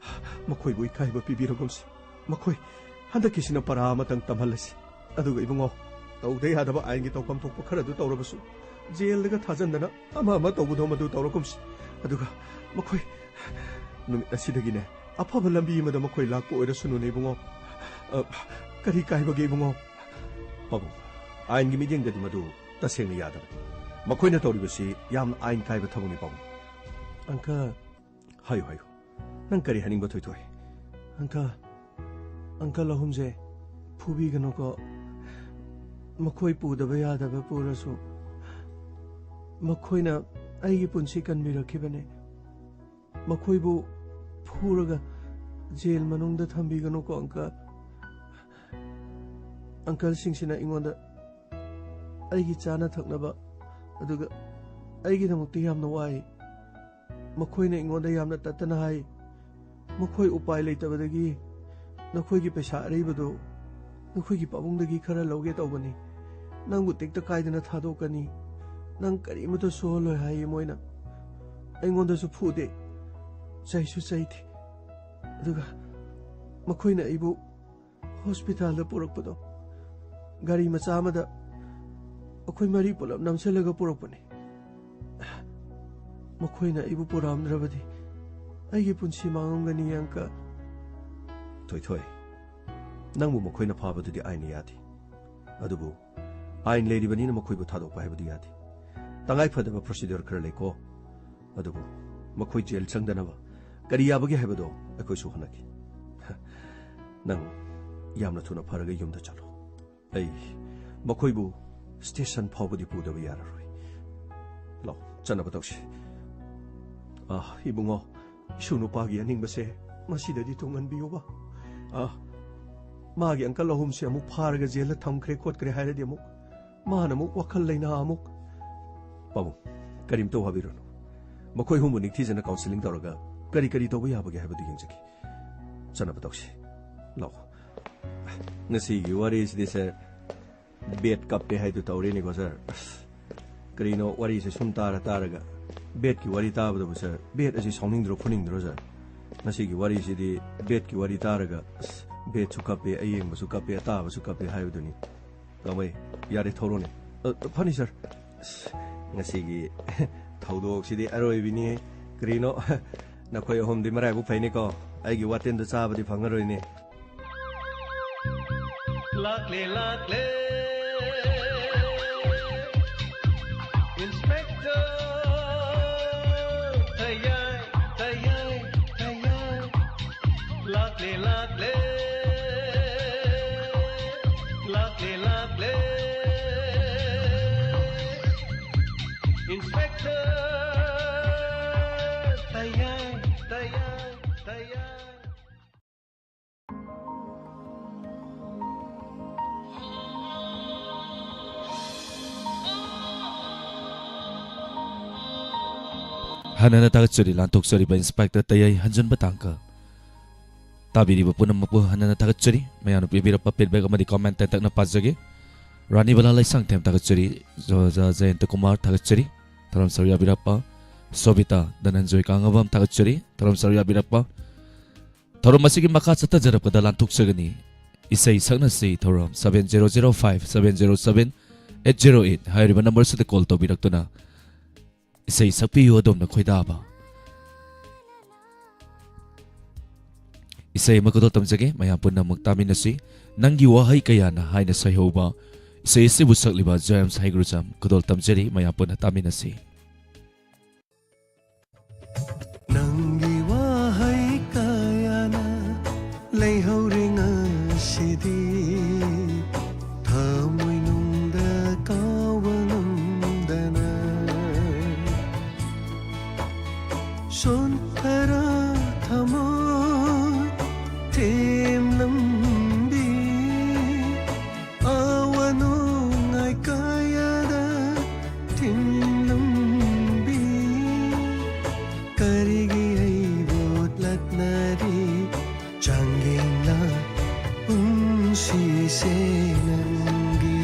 ꯃꯈꯣꯏꯕꯨ ꯏꯀꯥꯏꯕ ꯄꯤꯕꯤꯔꯒꯨꯝꯁꯤ꯫ ꯃꯈꯣꯏ ꯍꯟꯗꯛꯀꯤꯁꯤꯅ ꯄꯔꯥ ꯑꯃꯇꯪ ꯇꯝꯍꯜꯂꯁꯤ꯫ ꯑꯗꯨꯒ ꯏꯕꯨꯡꯉꯣ, ꯇꯧꯗ ꯌꯥꯗꯕ ꯑꯥꯏꯟꯒꯤ ꯇꯧꯐꯝ ꯊꯣꯛꯄ ꯈꯔꯗꯨ ꯇꯧꯔꯕꯁꯨ, ꯖꯦꯜꯗꯒ ꯊꯥꯖꯟꯗꯅ ꯑꯃ ꯑꯃ ꯇꯧꯕꯗꯣ ꯃꯗꯨ ꯇꯧꯔꯒꯨꯝꯁꯤ꯫ ꯑꯗꯨꯒ ꯃꯈꯣꯏ ꯅꯨꯃꯤꯠ ꯑꯁꯤꯗꯒꯤꯅꯦ, ꯑꯐꯕ ꯂꯝꯕꯤ ꯑꯃꯗ ꯃꯈꯣꯏ ꯂꯥꯛꯄ ꯑꯣꯏꯔꯁꯅꯨꯅꯦ, ꯏꯕꯨꯡꯉꯣ꯫ ꯑ, ꯀꯔꯤ ꯀꯥꯏꯕꯒꯦ, ꯏꯕꯨꯡꯉꯣ? ꯄꯥꯕꯨꯡ, ꯑꯥꯏꯟꯒꯤ ꯃꯤꯠꯌꯦꯡꯗꯗꯤ ꯃꯗꯨ ꯇꯁꯦꯡꯅ ꯌꯥꯗꯕꯅꯤ꯫ ꯃꯈꯣꯏꯅ ꯇꯧꯔꯤꯕꯁꯤ ꯌꯥꯝꯅ ꯑꯥꯏꯟ ꯀꯥꯏꯕ ꯊꯕꯛꯅꯤ, ꯄꯥꯕꯨꯡ꯫ ꯑꯪꯀꯜ꯫ ꯍꯥꯏꯌꯨ, ꯍꯥꯏꯌꯨ꯫ ꯅꯪ ꯀꯔꯤ ꯍꯥꯏꯅꯤꯡꯕ, ꯊꯣꯏꯊꯣꯏ? ꯑꯪꯀꯜ, ꯑꯪꯀꯜ ꯑꯍꯨꯝꯁꯦ ꯐꯨꯕꯤꯒꯅꯨꯀꯣ꯫ ꯃꯈꯣꯏ ꯄꯨꯗꯕ ꯌꯥꯗꯕ ꯄꯨꯔꯁꯨ, ꯃꯈꯣꯏꯅ ꯑꯩꯒꯤ ꯄꯨꯟꯁꯤ ꯀꯟꯕꯤꯔꯛꯈꯤꯕꯅꯦ꯫ ꯃꯈꯣꯏꯕꯨ ꯐꯨꯔꯒ ꯖꯦꯜ ꯃꯅꯨꯡꯗ ꯊꯝꯕꯤꯒꯅꯨꯀꯣ, ꯑꯪꯀꯜ꯫ ꯑꯪꯀꯜꯁꯤꯡꯁꯤꯅ ꯑꯩꯉꯣꯟꯗ ꯑꯩꯒꯤ ꯆꯥꯅ ꯊꯛꯅꯕ, ꯑꯗꯨꯒ ꯑꯩꯒꯤꯗꯃꯛꯇ ꯌꯥꯝꯅ ꯋꯥꯏ꯫ ꯃꯈꯣꯏꯅ ꯑꯩꯉꯣꯟꯗ ꯌꯥꯝꯅ ꯇꯠꯇꯅ ꯍꯥꯏ꯫ ꯃꯈꯣꯏ ꯎꯄꯥꯏ ꯂꯩꯇꯕꯗꯒꯤ ꯅꯈꯣꯏꯒꯤ ꯄꯩꯁꯥ ꯑꯔꯩꯕꯗꯨ ꯅꯈꯣꯏꯒꯤ ꯄꯥꯕꯨꯡꯗꯒꯤ ꯈꯔ ꯂꯧꯒꯦ ꯇꯧꯕꯅꯤ꯫ ꯅꯪꯕꯨ ꯇꯦꯛꯇ ꯀꯥꯏꯗꯅ ꯊꯥꯗꯣꯛꯀꯅꯤ, ꯅꯪ ꯀꯔꯤꯃꯠꯇ ꯁꯨꯍꯜꯂꯣꯏ ꯍꯥꯏꯌꯦ ꯃꯣꯏꯅ꯫ ꯑꯩꯉꯣꯟꯗꯁꯨ ꯐꯨꯗꯦ, ꯆꯩꯁꯨ ꯆꯩꯗꯦ꯫ ꯑꯗꯨꯒ ꯃꯈꯣꯏꯅ ꯑꯩꯕꯨ ꯍꯣꯁꯄꯤꯇꯥꯜꯗ ꯄꯨꯔꯛꯄꯗꯣ, ꯒꯥꯔꯤ ꯃꯆꯥ ꯑꯃꯗ ꯑꯩꯈꯣꯏ ꯃꯔꯤ ꯄꯨꯂꯞ ꯅꯝꯁꯤꯜꯂꯒ ꯄꯨꯔꯛꯄꯅꯤ꯫ ꯃꯈꯣꯏꯅ ꯑꯩꯕꯨ ꯄꯨꯔꯛꯑꯝꯗ꯭ꯔꯕꯗꯤ ꯑꯩꯒꯤ ꯄꯨꯟꯁꯤ ꯃꯥꯡꯉꯝꯒꯅꯤ, ꯑꯪꯀꯜ꯫ ꯊꯣꯏꯊꯣꯏ, ꯅꯪꯕꯨ ꯃꯈꯣꯏꯅ ꯐꯥꯕꯗꯨꯗꯤ ꯑꯥꯏꯟꯅ ꯌꯥꯗꯦ꯫ ꯑꯗꯨꯕꯨ ꯑꯥꯏꯟ ꯂꯩꯔꯤꯕꯅꯤꯅ ꯃꯈꯣꯏꯕꯨ ꯊꯥꯗꯣꯛꯄ ꯍꯥꯏꯕꯗꯨ ꯌꯥꯗꯦ꯫ ꯇꯉꯥꯏ ꯐꯗꯕ ꯄ꯭ꯔꯣꯁꯤꯗ꯭ꯌꯨꯔ ꯈꯔ ꯂꯩꯀꯣ꯫ ꯑꯗꯨꯕꯨ ꯃꯈꯣꯏ ꯖꯦꯜ ꯆꯪꯗꯅꯕ ꯀꯔꯤ ꯌꯥꯕꯒꯦ ꯍꯥꯏꯕꯗꯣ ꯑꯩꯈꯣꯏꯁꯨ ꯍꯣꯠꯅꯈꯤ꯫ ꯅꯪ ꯌꯥꯝꯅ ꯊꯨꯅ ꯐꯔꯒ ꯌꯨꯝꯗ ꯆꯠꯂꯣ꯫ ꯑꯩ ꯃꯈꯣꯏꯕꯨ ꯁ꯭ꯇꯦꯁꯟ ꯐꯥꯎꯕꯗꯤ ꯄꯨꯗꯕ ꯌꯥꯔꯔꯣꯏ꯫ ꯂꯥꯎ, ꯆꯠꯅꯕ ꯇꯧꯁꯤ꯫ ꯑꯥ, ꯏꯕꯨꯡꯉꯣ, ꯏꯁꯨ ꯅꯨꯄꯥꯒꯤ ꯑꯅꯤꯡꯕꯁꯦ ꯃꯁꯤꯗꯗꯤ ꯇꯨꯡꯍꯟꯕꯤꯌꯨꯕ꯫ ꯑꯥ, ꯃꯥꯒꯤ ꯑꯪꯀꯜ ꯑꯍꯨꯝꯁꯦ ꯑꯃꯨꯛ ꯐꯥꯔꯒ ꯖꯦꯜꯗ ꯊꯝꯈ꯭ꯔꯦ ꯈꯣꯠꯈ꯭ꯔꯦ ꯍꯥꯏꯔꯗꯤ ꯑꯃꯨꯛ ꯃꯥꯅ ꯑꯃꯨꯛ ꯋꯥꯈꯜ ꯂꯩꯅꯥ ꯑꯃꯨꯛ꯫ ꯄꯥꯕꯨꯡ, ꯀꯔꯤꯝꯇ ꯋꯥꯕꯤꯔꯨꯅꯨ꯫ ꯃꯈꯣꯏ ꯑꯍꯨꯝꯕꯨ ꯅꯤꯡꯊꯤꯖꯅ ꯀꯥꯎꯟꯁꯤꯂꯤꯡ ꯇꯧꯔꯒ ꯀꯔꯤ ꯀꯔꯤ ꯇꯧꯕ ꯌꯥꯕꯒꯦ ꯍꯥꯏꯕꯗꯨ ꯌꯦꯡꯖꯒꯦ꯫ ꯆꯠꯅꯕ ꯇꯧꯁꯤ꯫ ꯂꯥꯛꯑꯣ꯫ ꯉꯁꯤꯒꯤ ꯋꯥꯔꯤꯁꯤꯗꯤ ꯁꯥꯔ, ꯕꯦꯠ ꯀꯞꯄꯦ ꯍꯥꯏꯗꯨ ꯇꯧꯔꯦꯅꯦꯀꯣ ꯁꯥꯔ꯫ ꯑꯁ, ꯀꯔꯤꯅꯣ ꯋꯥꯔꯤꯁꯦ ꯁꯨꯝ ꯇꯥꯔ ꯇꯥꯔꯒ ꯕꯦꯠꯀꯤ ꯋꯥꯔꯤ ꯇꯥꯕꯗꯕꯨ ꯁꯥꯔ, ꯕꯦꯠ ꯑꯁꯤ ꯁꯥꯎꯅꯤꯡꯗ꯭ꯔꯣ ꯐꯨꯅꯤꯡꯗ꯭ꯔꯣ ꯁꯥꯔ? ꯉꯁꯤꯒꯤ ꯋꯥꯔꯤꯁꯤꯗꯤ ꯕꯦꯠꯀꯤ ꯋꯥꯔꯤ ꯇꯥꯔꯒ, ꯑꯁ, ꯕꯦꯠꯁꯨ ꯀꯞꯄꯦ, ꯑꯌꯦꯡꯕꯁꯨ ꯀꯞꯄꯦ, ꯑꯇꯥꯕꯁꯨ ꯀꯞꯄꯦ ꯍꯥꯏꯕꯗꯨꯅꯤ꯫ ꯀꯃꯩ, ꯌꯥꯔꯦ, ꯊꯧꯔꯣꯅꯦ꯫ ꯑ, ꯐꯅꯤ ꯁꯥꯔ꯫ ꯑꯁ, ꯉꯁꯤꯒꯤ ꯊꯧꯗꯣꯛꯁꯤꯗꯤ ꯑꯔꯣꯏꯕꯤꯅꯤ꯫ ꯀꯔꯤꯅꯣ, ꯅꯈꯣꯏ ꯑꯍꯨꯝꯗꯤ ꯃꯔꯥꯏꯕꯛ ꯐꯩꯅꯦꯀꯣ, ꯑꯩꯒꯤ ꯋꯥꯇꯦꯟꯗꯣ ꯆꯥꯕꯗꯤ ꯐꯪꯉꯔꯣꯏꯅꯦ꯫ ꯂꯥꯛꯂꯦ, ꯂꯥꯛꯂꯦ, Inspector ꯇꯌꯥꯏ, ꯇꯌꯥꯏ, ꯇꯌꯥꯏ꯫ ꯂꯥꯛꯂꯦ, ꯂꯥꯛꯂꯦ, ꯂꯥꯛꯂꯦ, ꯂꯥꯛꯂꯦ꯫ Inspector ꯇꯌꯥꯏ, ꯇꯌꯥꯏ, ꯇꯌꯥꯏ꯫ ꯍꯟꯅ ꯍꯟꯅ ꯊꯥꯒꯠꯆꯔꯤ, ꯂꯥꯟꯊꯣꯛꯆꯔꯤꯕ ꯏꯟꯁꯄꯦꯛꯇꯔ ꯇꯌꯥꯏ ꯍꯟꯖꯟꯕ ꯇꯥꯡꯀ꯫ ꯇꯥꯕꯤꯔꯤꯕ ꯄꯨꯝꯅꯃꯛꯄꯨ ꯍꯟꯅ ꯍꯟꯅ ꯊꯥꯒꯠꯆꯔꯤ꯫ ꯃꯌꯥꯝꯅ ꯄꯤꯕꯤꯔꯛꯄ ꯐꯤꯗꯕꯦꯛ ꯑꯃꯗꯤ ꯀꯣꯃꯦꯟ ꯇꯦꯟꯇꯛꯅ ꯄꯥꯖꯒꯦ꯫ ꯔꯥꯅꯤꯕꯂꯥ ꯂꯩꯁꯥꯡꯊꯦꯝ ꯊꯥꯒꯠꯆꯔꯤ꯫ ꯖ-, ꯖ-, ꯖꯌꯟꯇ ꯀꯨꯃꯥꯔ ꯊꯥꯒꯠꯆꯔꯤ꯫ ꯊꯧꯔꯝ ꯁꯔꯨꯛ ꯌꯥꯕꯤꯔꯛꯄ ꯁꯣꯕꯤꯇꯥ ꯙꯅꯟꯖꯣꯏ ꯀꯥꯉꯕꯝ ꯊꯥꯒꯠꯆꯔꯤ꯫ ꯊꯧꯔꯝ ꯁꯔꯨꯛ ꯌꯥꯕꯤꯔꯛꯄ꯫ ꯊꯧꯔꯝ ꯑꯁꯤꯒꯤ ꯃꯈꯥ ꯆꯠꯊꯖꯔꯛꯄꯗ ꯂꯥꯟꯊꯣꯛꯆꯒꯅꯤ꯫ ꯏꯁꯩ ꯁꯛꯅꯁꯤ ꯊꯧꯔꯝ seven zero zero five seven zero seven eight zero eight ꯍꯥꯏꯔꯤꯕ ꯅꯝꯕꯔꯁꯤꯗ ꯀꯣꯜ ꯇꯧꯕꯤꯔꯛꯇꯨꯅ ꯏꯁꯩ ꯁꯛꯄꯤꯌꯨ ꯑꯗꯣꯝꯅ ꯈꯣꯏꯗꯥꯕ꯫ ꯏꯁꯩ ꯑꯃ ꯈꯨꯗꯣꯜ ꯇꯝꯖꯒꯦ, ꯃꯌꯥꯝ ꯄꯨꯟꯅ ꯑꯃꯨꯛ ꯇꯥꯃꯤꯟꯅꯁꯤ꯫ ꯅꯪꯒꯤ ꯋꯥꯍꯩ ꯀꯌꯥꯅ ꯍꯥꯏꯅ ꯁꯩꯍꯧꯕ ꯏꯁꯩ ꯑꯁꯤꯕꯨ ꯁꯛꯂꯤꯕ ꯖꯦꯝꯁ ꯍꯩꯒ꯭ꯔꯨꯖꯝ ꯈꯨꯗꯣꯜ ꯇꯝꯖꯔꯤ, ꯃꯌꯥꯝ ꯄꯨꯟꯅ ꯇꯥꯃꯤꯟꯅꯁꯤ꯫ ꯅꯪꯒꯤ ꯋꯥꯍꯩ ꯀꯌꯥꯅ ꯂꯩꯍꯧꯔꯦ ꯉꯁꯤꯗꯤ ꯊꯃꯣꯏꯅꯨꯡꯗ ꯀꯥꯎꯕ ꯉꯝꯗꯅ꯫ ꯁꯣꯟꯊꯔ ꯊꯃꯣꯏ ꯊꯦꯝꯂꯝꯕꯤ, ꯑꯋꯥ ꯅꯨꯡꯉꯥꯏ ꯀꯌꯥꯗ ꯊꯤꯡꯂꯝꯕꯤ, ꯀꯔꯤꯒꯤ ꯑꯩꯕꯨ ꯂꯥꯛꯅꯔꯤ? ꯆꯥꯡꯌꯦꯡꯂ ꯄꯨꯟꯁꯤꯁꯦ ꯅꯪꯒꯤ,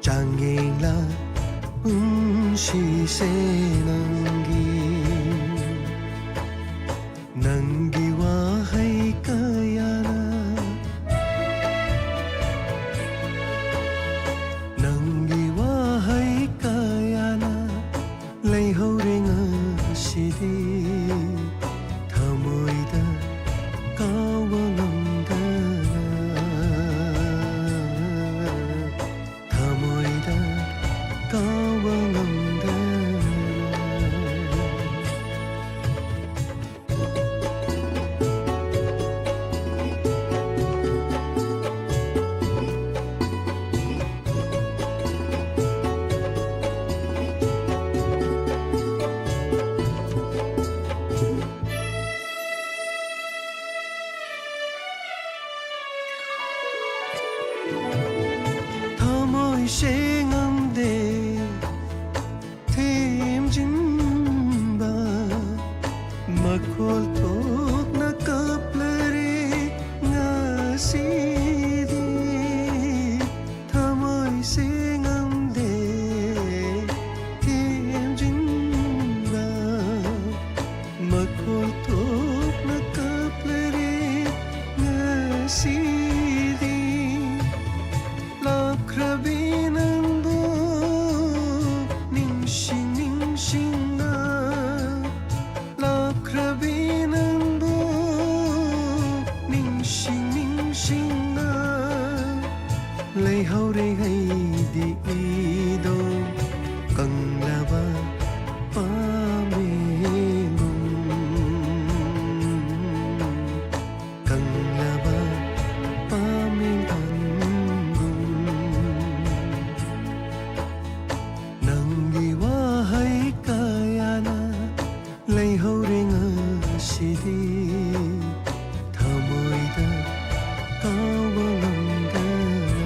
ꯆꯥꯡꯌꯦꯡꯂ ꯄꯨꯟꯁꯤꯁꯦ ꯅꯪꯒꯤ꯫ ꯅꯪꯒꯤ ꯋꯥꯍꯩ ꯀꯌꯥꯅ, ꯅꯪꯒꯤ ꯋꯥꯍꯩ ꯀꯌꯥꯅ ꯂꯩꯍꯧꯔꯦ ꯉꯁꯤꯗꯤ ꯊꯃꯣꯏꯗ ꯀꯥꯎꯕ ꯉꯝꯗꯅ, ꯊꯃꯣꯏꯗ ꯀꯥꯎꯕ ꯉꯝꯗꯅ꯫ ꯊꯃꯣꯏ ꯁꯦꯡꯉꯝꯗꯦ ꯊꯦꯝꯖꯤꯟꯕ, ꯃꯈꯣꯜ ꯊꯣꯛꯅ ꯀꯞꯂꯔꯦ ꯉꯁꯤꯗꯤ꯫ ꯊꯃꯣꯏ ꯁꯦꯡꯉꯝꯗꯦ ꯊꯦꯝꯖꯤꯟꯕ, ꯃꯈꯣꯜ ꯊꯣꯛꯅ ꯀꯞꯂꯔꯦ ꯉꯁꯤꯗꯤ꯫ ꯂꯥꯞꯈ꯭ꯔꯕꯤ ꯅꯪꯕꯨ ꯅꯤꯡꯁꯤꯡ ꯅꯤꯡꯁꯤꯡꯅ, ꯂꯥꯞꯈ꯭ꯔꯕꯤ ꯅꯪ ꯁꯤꯡꯅꯤꯡ ꯁꯤꯡꯅ ꯂꯩꯍꯧꯔꯦ ꯑꯩꯗꯤ ꯏꯗꯣ ꯀꯪꯂꯕ ꯄꯥꯝꯕꯤꯒꯨꯝ, ꯀꯪꯂꯕ ꯄꯥꯝꯕꯤꯒꯨꯝ꯫ ꯅꯪꯒꯤ ꯋꯥꯍꯩ ꯀꯌꯥꯅ ꯂꯩꯍꯧꯔꯦ ꯉꯁꯤꯗꯤ ꯊꯃꯣꯏꯗ ꯀꯥꯎꯕ ꯉꯝꯗꯅ,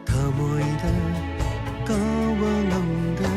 ꯊꯃꯣꯏꯗ ꯀꯥꯎꯕ ꯉꯝꯗꯅ꯫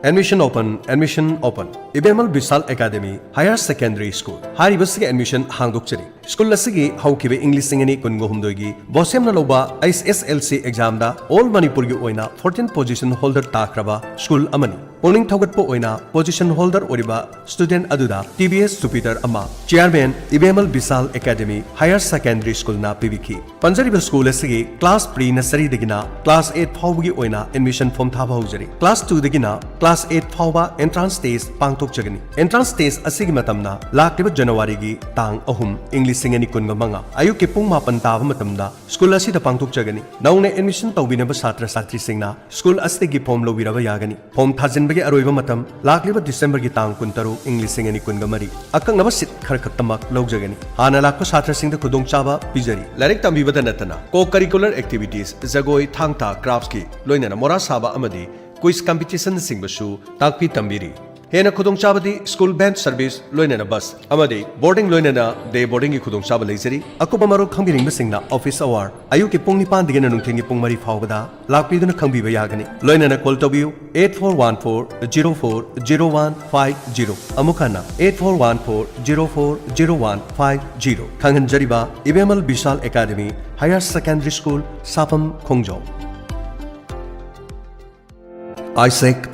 Admission open, admission open. Ibemmal Bishal academy higher secondary school. ꯍꯥꯏꯔꯤꯕꯁꯤꯒꯤ admission ꯍꯥꯡꯗꯣꯛꯆꯔꯤ꯫ ꯁ꯭ꯀꯨꯜ ꯑꯁꯤꯒꯤ ꯍꯧꯈꯤꯕ ꯏꯪ ꯂꯤꯁꯤꯡ ꯑꯅꯤ ꯀꯨꯟꯒ ꯍꯨꯝꯗꯣꯏꯒꯤ ꯕꯣꯁꯦꯝꯅ ꯂꯧꯕ H S L C examꯗ all ꯃꯅꯤꯄꯨꯔꯒꯤ ꯑꯣꯏꯅ fourteen position holder ꯇꯥꯈ꯭ꯔꯕ ꯁ꯭ꯀꯨꯜ ꯑꯃꯅꯤ꯫ ꯄꯨꯛꯅꯤꯡ ꯊꯧꯒꯠꯄ ꯑꯣꯏꯅ position holder ꯑꯣꯏꯔꯤꯕ student ꯑꯗꯨꯗ T V S Jupiter ꯑꯃ, chairman ꯏꯕꯦꯝꯃꯜ Bishal academy higher secondary ꯁ꯭ꯀꯨꯜꯅ ꯄꯤꯕꯤꯈꯤ꯫ ꯄꯟꯖꯔꯤꯕ school ꯑꯁꯤꯒꯤ class pre nurseryꯗꯒꯤꯅ class eight ꯐꯥꯎꯕꯒꯤ ꯑꯣꯏꯅ admission form ꯊꯥꯕ ꯍꯧꯖꯔꯤ꯫ Class twoꯗꯒꯤꯅ class eight ꯐꯥꯎꯕ entrance test ꯄꯥꯡꯊꯣꯛꯆꯒꯅꯤ꯫ Entrance test ꯑꯁꯤꯒꯤ ꯃꯇꯝꯅ ꯂꯥꯛꯂꯤꯕ ꯖꯅꯋꯥꯔꯤꯒꯤ ꯇꯥꯡ ꯑꯍꯨꯝ, ꯏꯪ ꯂꯤꯁꯤꯡ ꯑꯅꯤ ꯀꯨꯟꯒ ꯃꯉꯥ, ꯑꯌꯨꯛꯀꯤ ꯄꯨꯡ ꯃꯥꯄꯟ ꯇꯥꯕ ꯃꯇꯝꯗ ꯁ꯭ꯀꯨꯜ ꯑꯁꯤꯗ ꯄꯥꯡꯊꯣꯛꯆꯒꯅꯤ꯫ ꯅꯧꯅ admission ꯇꯧꯕꯤꯅꯕ ꯁꯥꯇ꯭ꯔ ꯁꯥꯇ꯭ꯔꯤꯁꯤꯡꯅ ꯁ꯭ꯀꯨꯜ ꯑꯁꯤꯗꯒꯤ form ꯂꯧꯕꯤꯔꯕ ꯌꯥꯒꯅꯤ꯫ Form ꯊꯥꯖꯤꯟꯕꯒꯤ ꯑꯔꯣꯏꯕ ꯃꯇꯝ ꯂꯥꯛꯂꯤꯕ ꯗꯤꯁꯦꯝꯕꯔꯒꯤ ꯇꯥꯡ ꯀꯨꯟꯇꯔꯨꯛ, ꯏꯪ ꯂꯤꯁꯤꯡ ꯑꯅꯤ ꯀꯨꯟꯒ ꯃꯔꯤ꯫ ꯑꯀꯛꯅꯕ seat ꯈꯔ ꯈꯛꯇꯃꯛ ꯂꯧꯖꯒꯅꯤ꯫ ꯍꯥꯟꯅ ꯂꯥꯛꯄ ꯁꯥꯇ꯭ꯔꯁꯤꯡꯗ ꯈꯨꯗꯣꯡꯆꯥꯕ ꯄꯤꯖꯔꯤ꯫ ꯂꯥꯏꯔꯤꯛ ꯇꯝꯕꯤꯕꯗ ꯅꯠꯇꯅ co-curricular activities, ꯖꯒꯣꯏ, ꯊꯥꯡ ꯇꯥ, craftꯀꯤ, ꯂꯣꯏꯅꯅ ꯃꯣꯔꯥ ꯁꯥꯕ ꯑꯃꯗꯤ quiz competitionꯅꯆꯤꯡꯕꯁꯨ ꯇꯥꯛꯄꯤ ꯇꯝꯕꯤꯔꯤ꯫ ꯍꯦꯟꯅ ꯈꯨꯗꯣꯡꯆꯥꯕꯗꯤ school van service, ꯂꯣꯏꯅꯅ bus ꯑꯃꯗꯤ boarding, ꯂꯣꯏꯅꯅ day boardingꯒꯤ ꯈꯨꯗꯣꯡꯆꯥꯕ ꯂꯩꯖꯔꯤ꯫ ꯑꯀꯨꯞꯄ ꯃꯔꯣꯜ ꯈꯪꯕꯤꯅꯤꯡꯕꯁꯤꯡꯅ office hour, ꯑꯌꯨꯛꯀꯤ ꯄꯨꯡ ꯅꯤꯄꯥꯟꯗꯒꯤꯅ ꯅꯨꯡꯊꯤꯜꯒꯤ ꯄꯨꯡ ꯃꯔꯤ ꯐꯥꯎꯕꯗ ꯂꯥꯛꯄꯤꯗꯨꯅ ꯈꯪꯕꯤꯕ ꯌꯥꯒꯅꯤ꯫ ꯂꯣꯏꯅꯅ call ꯇꯧꯕꯤꯌꯨ eight four one four zero four zero one five zero꯫ ꯑꯃꯨꯛ ꯍꯟꯅ eight four one four zero four zero one five zero꯫ ꯈꯪꯍꯟꯖꯔꯤꯕ Ibemmal Bishal academy higher secondary school, ꯁꯥꯐꯝ ꯈꯣꯡꯖꯣꯝ꯫ Isaac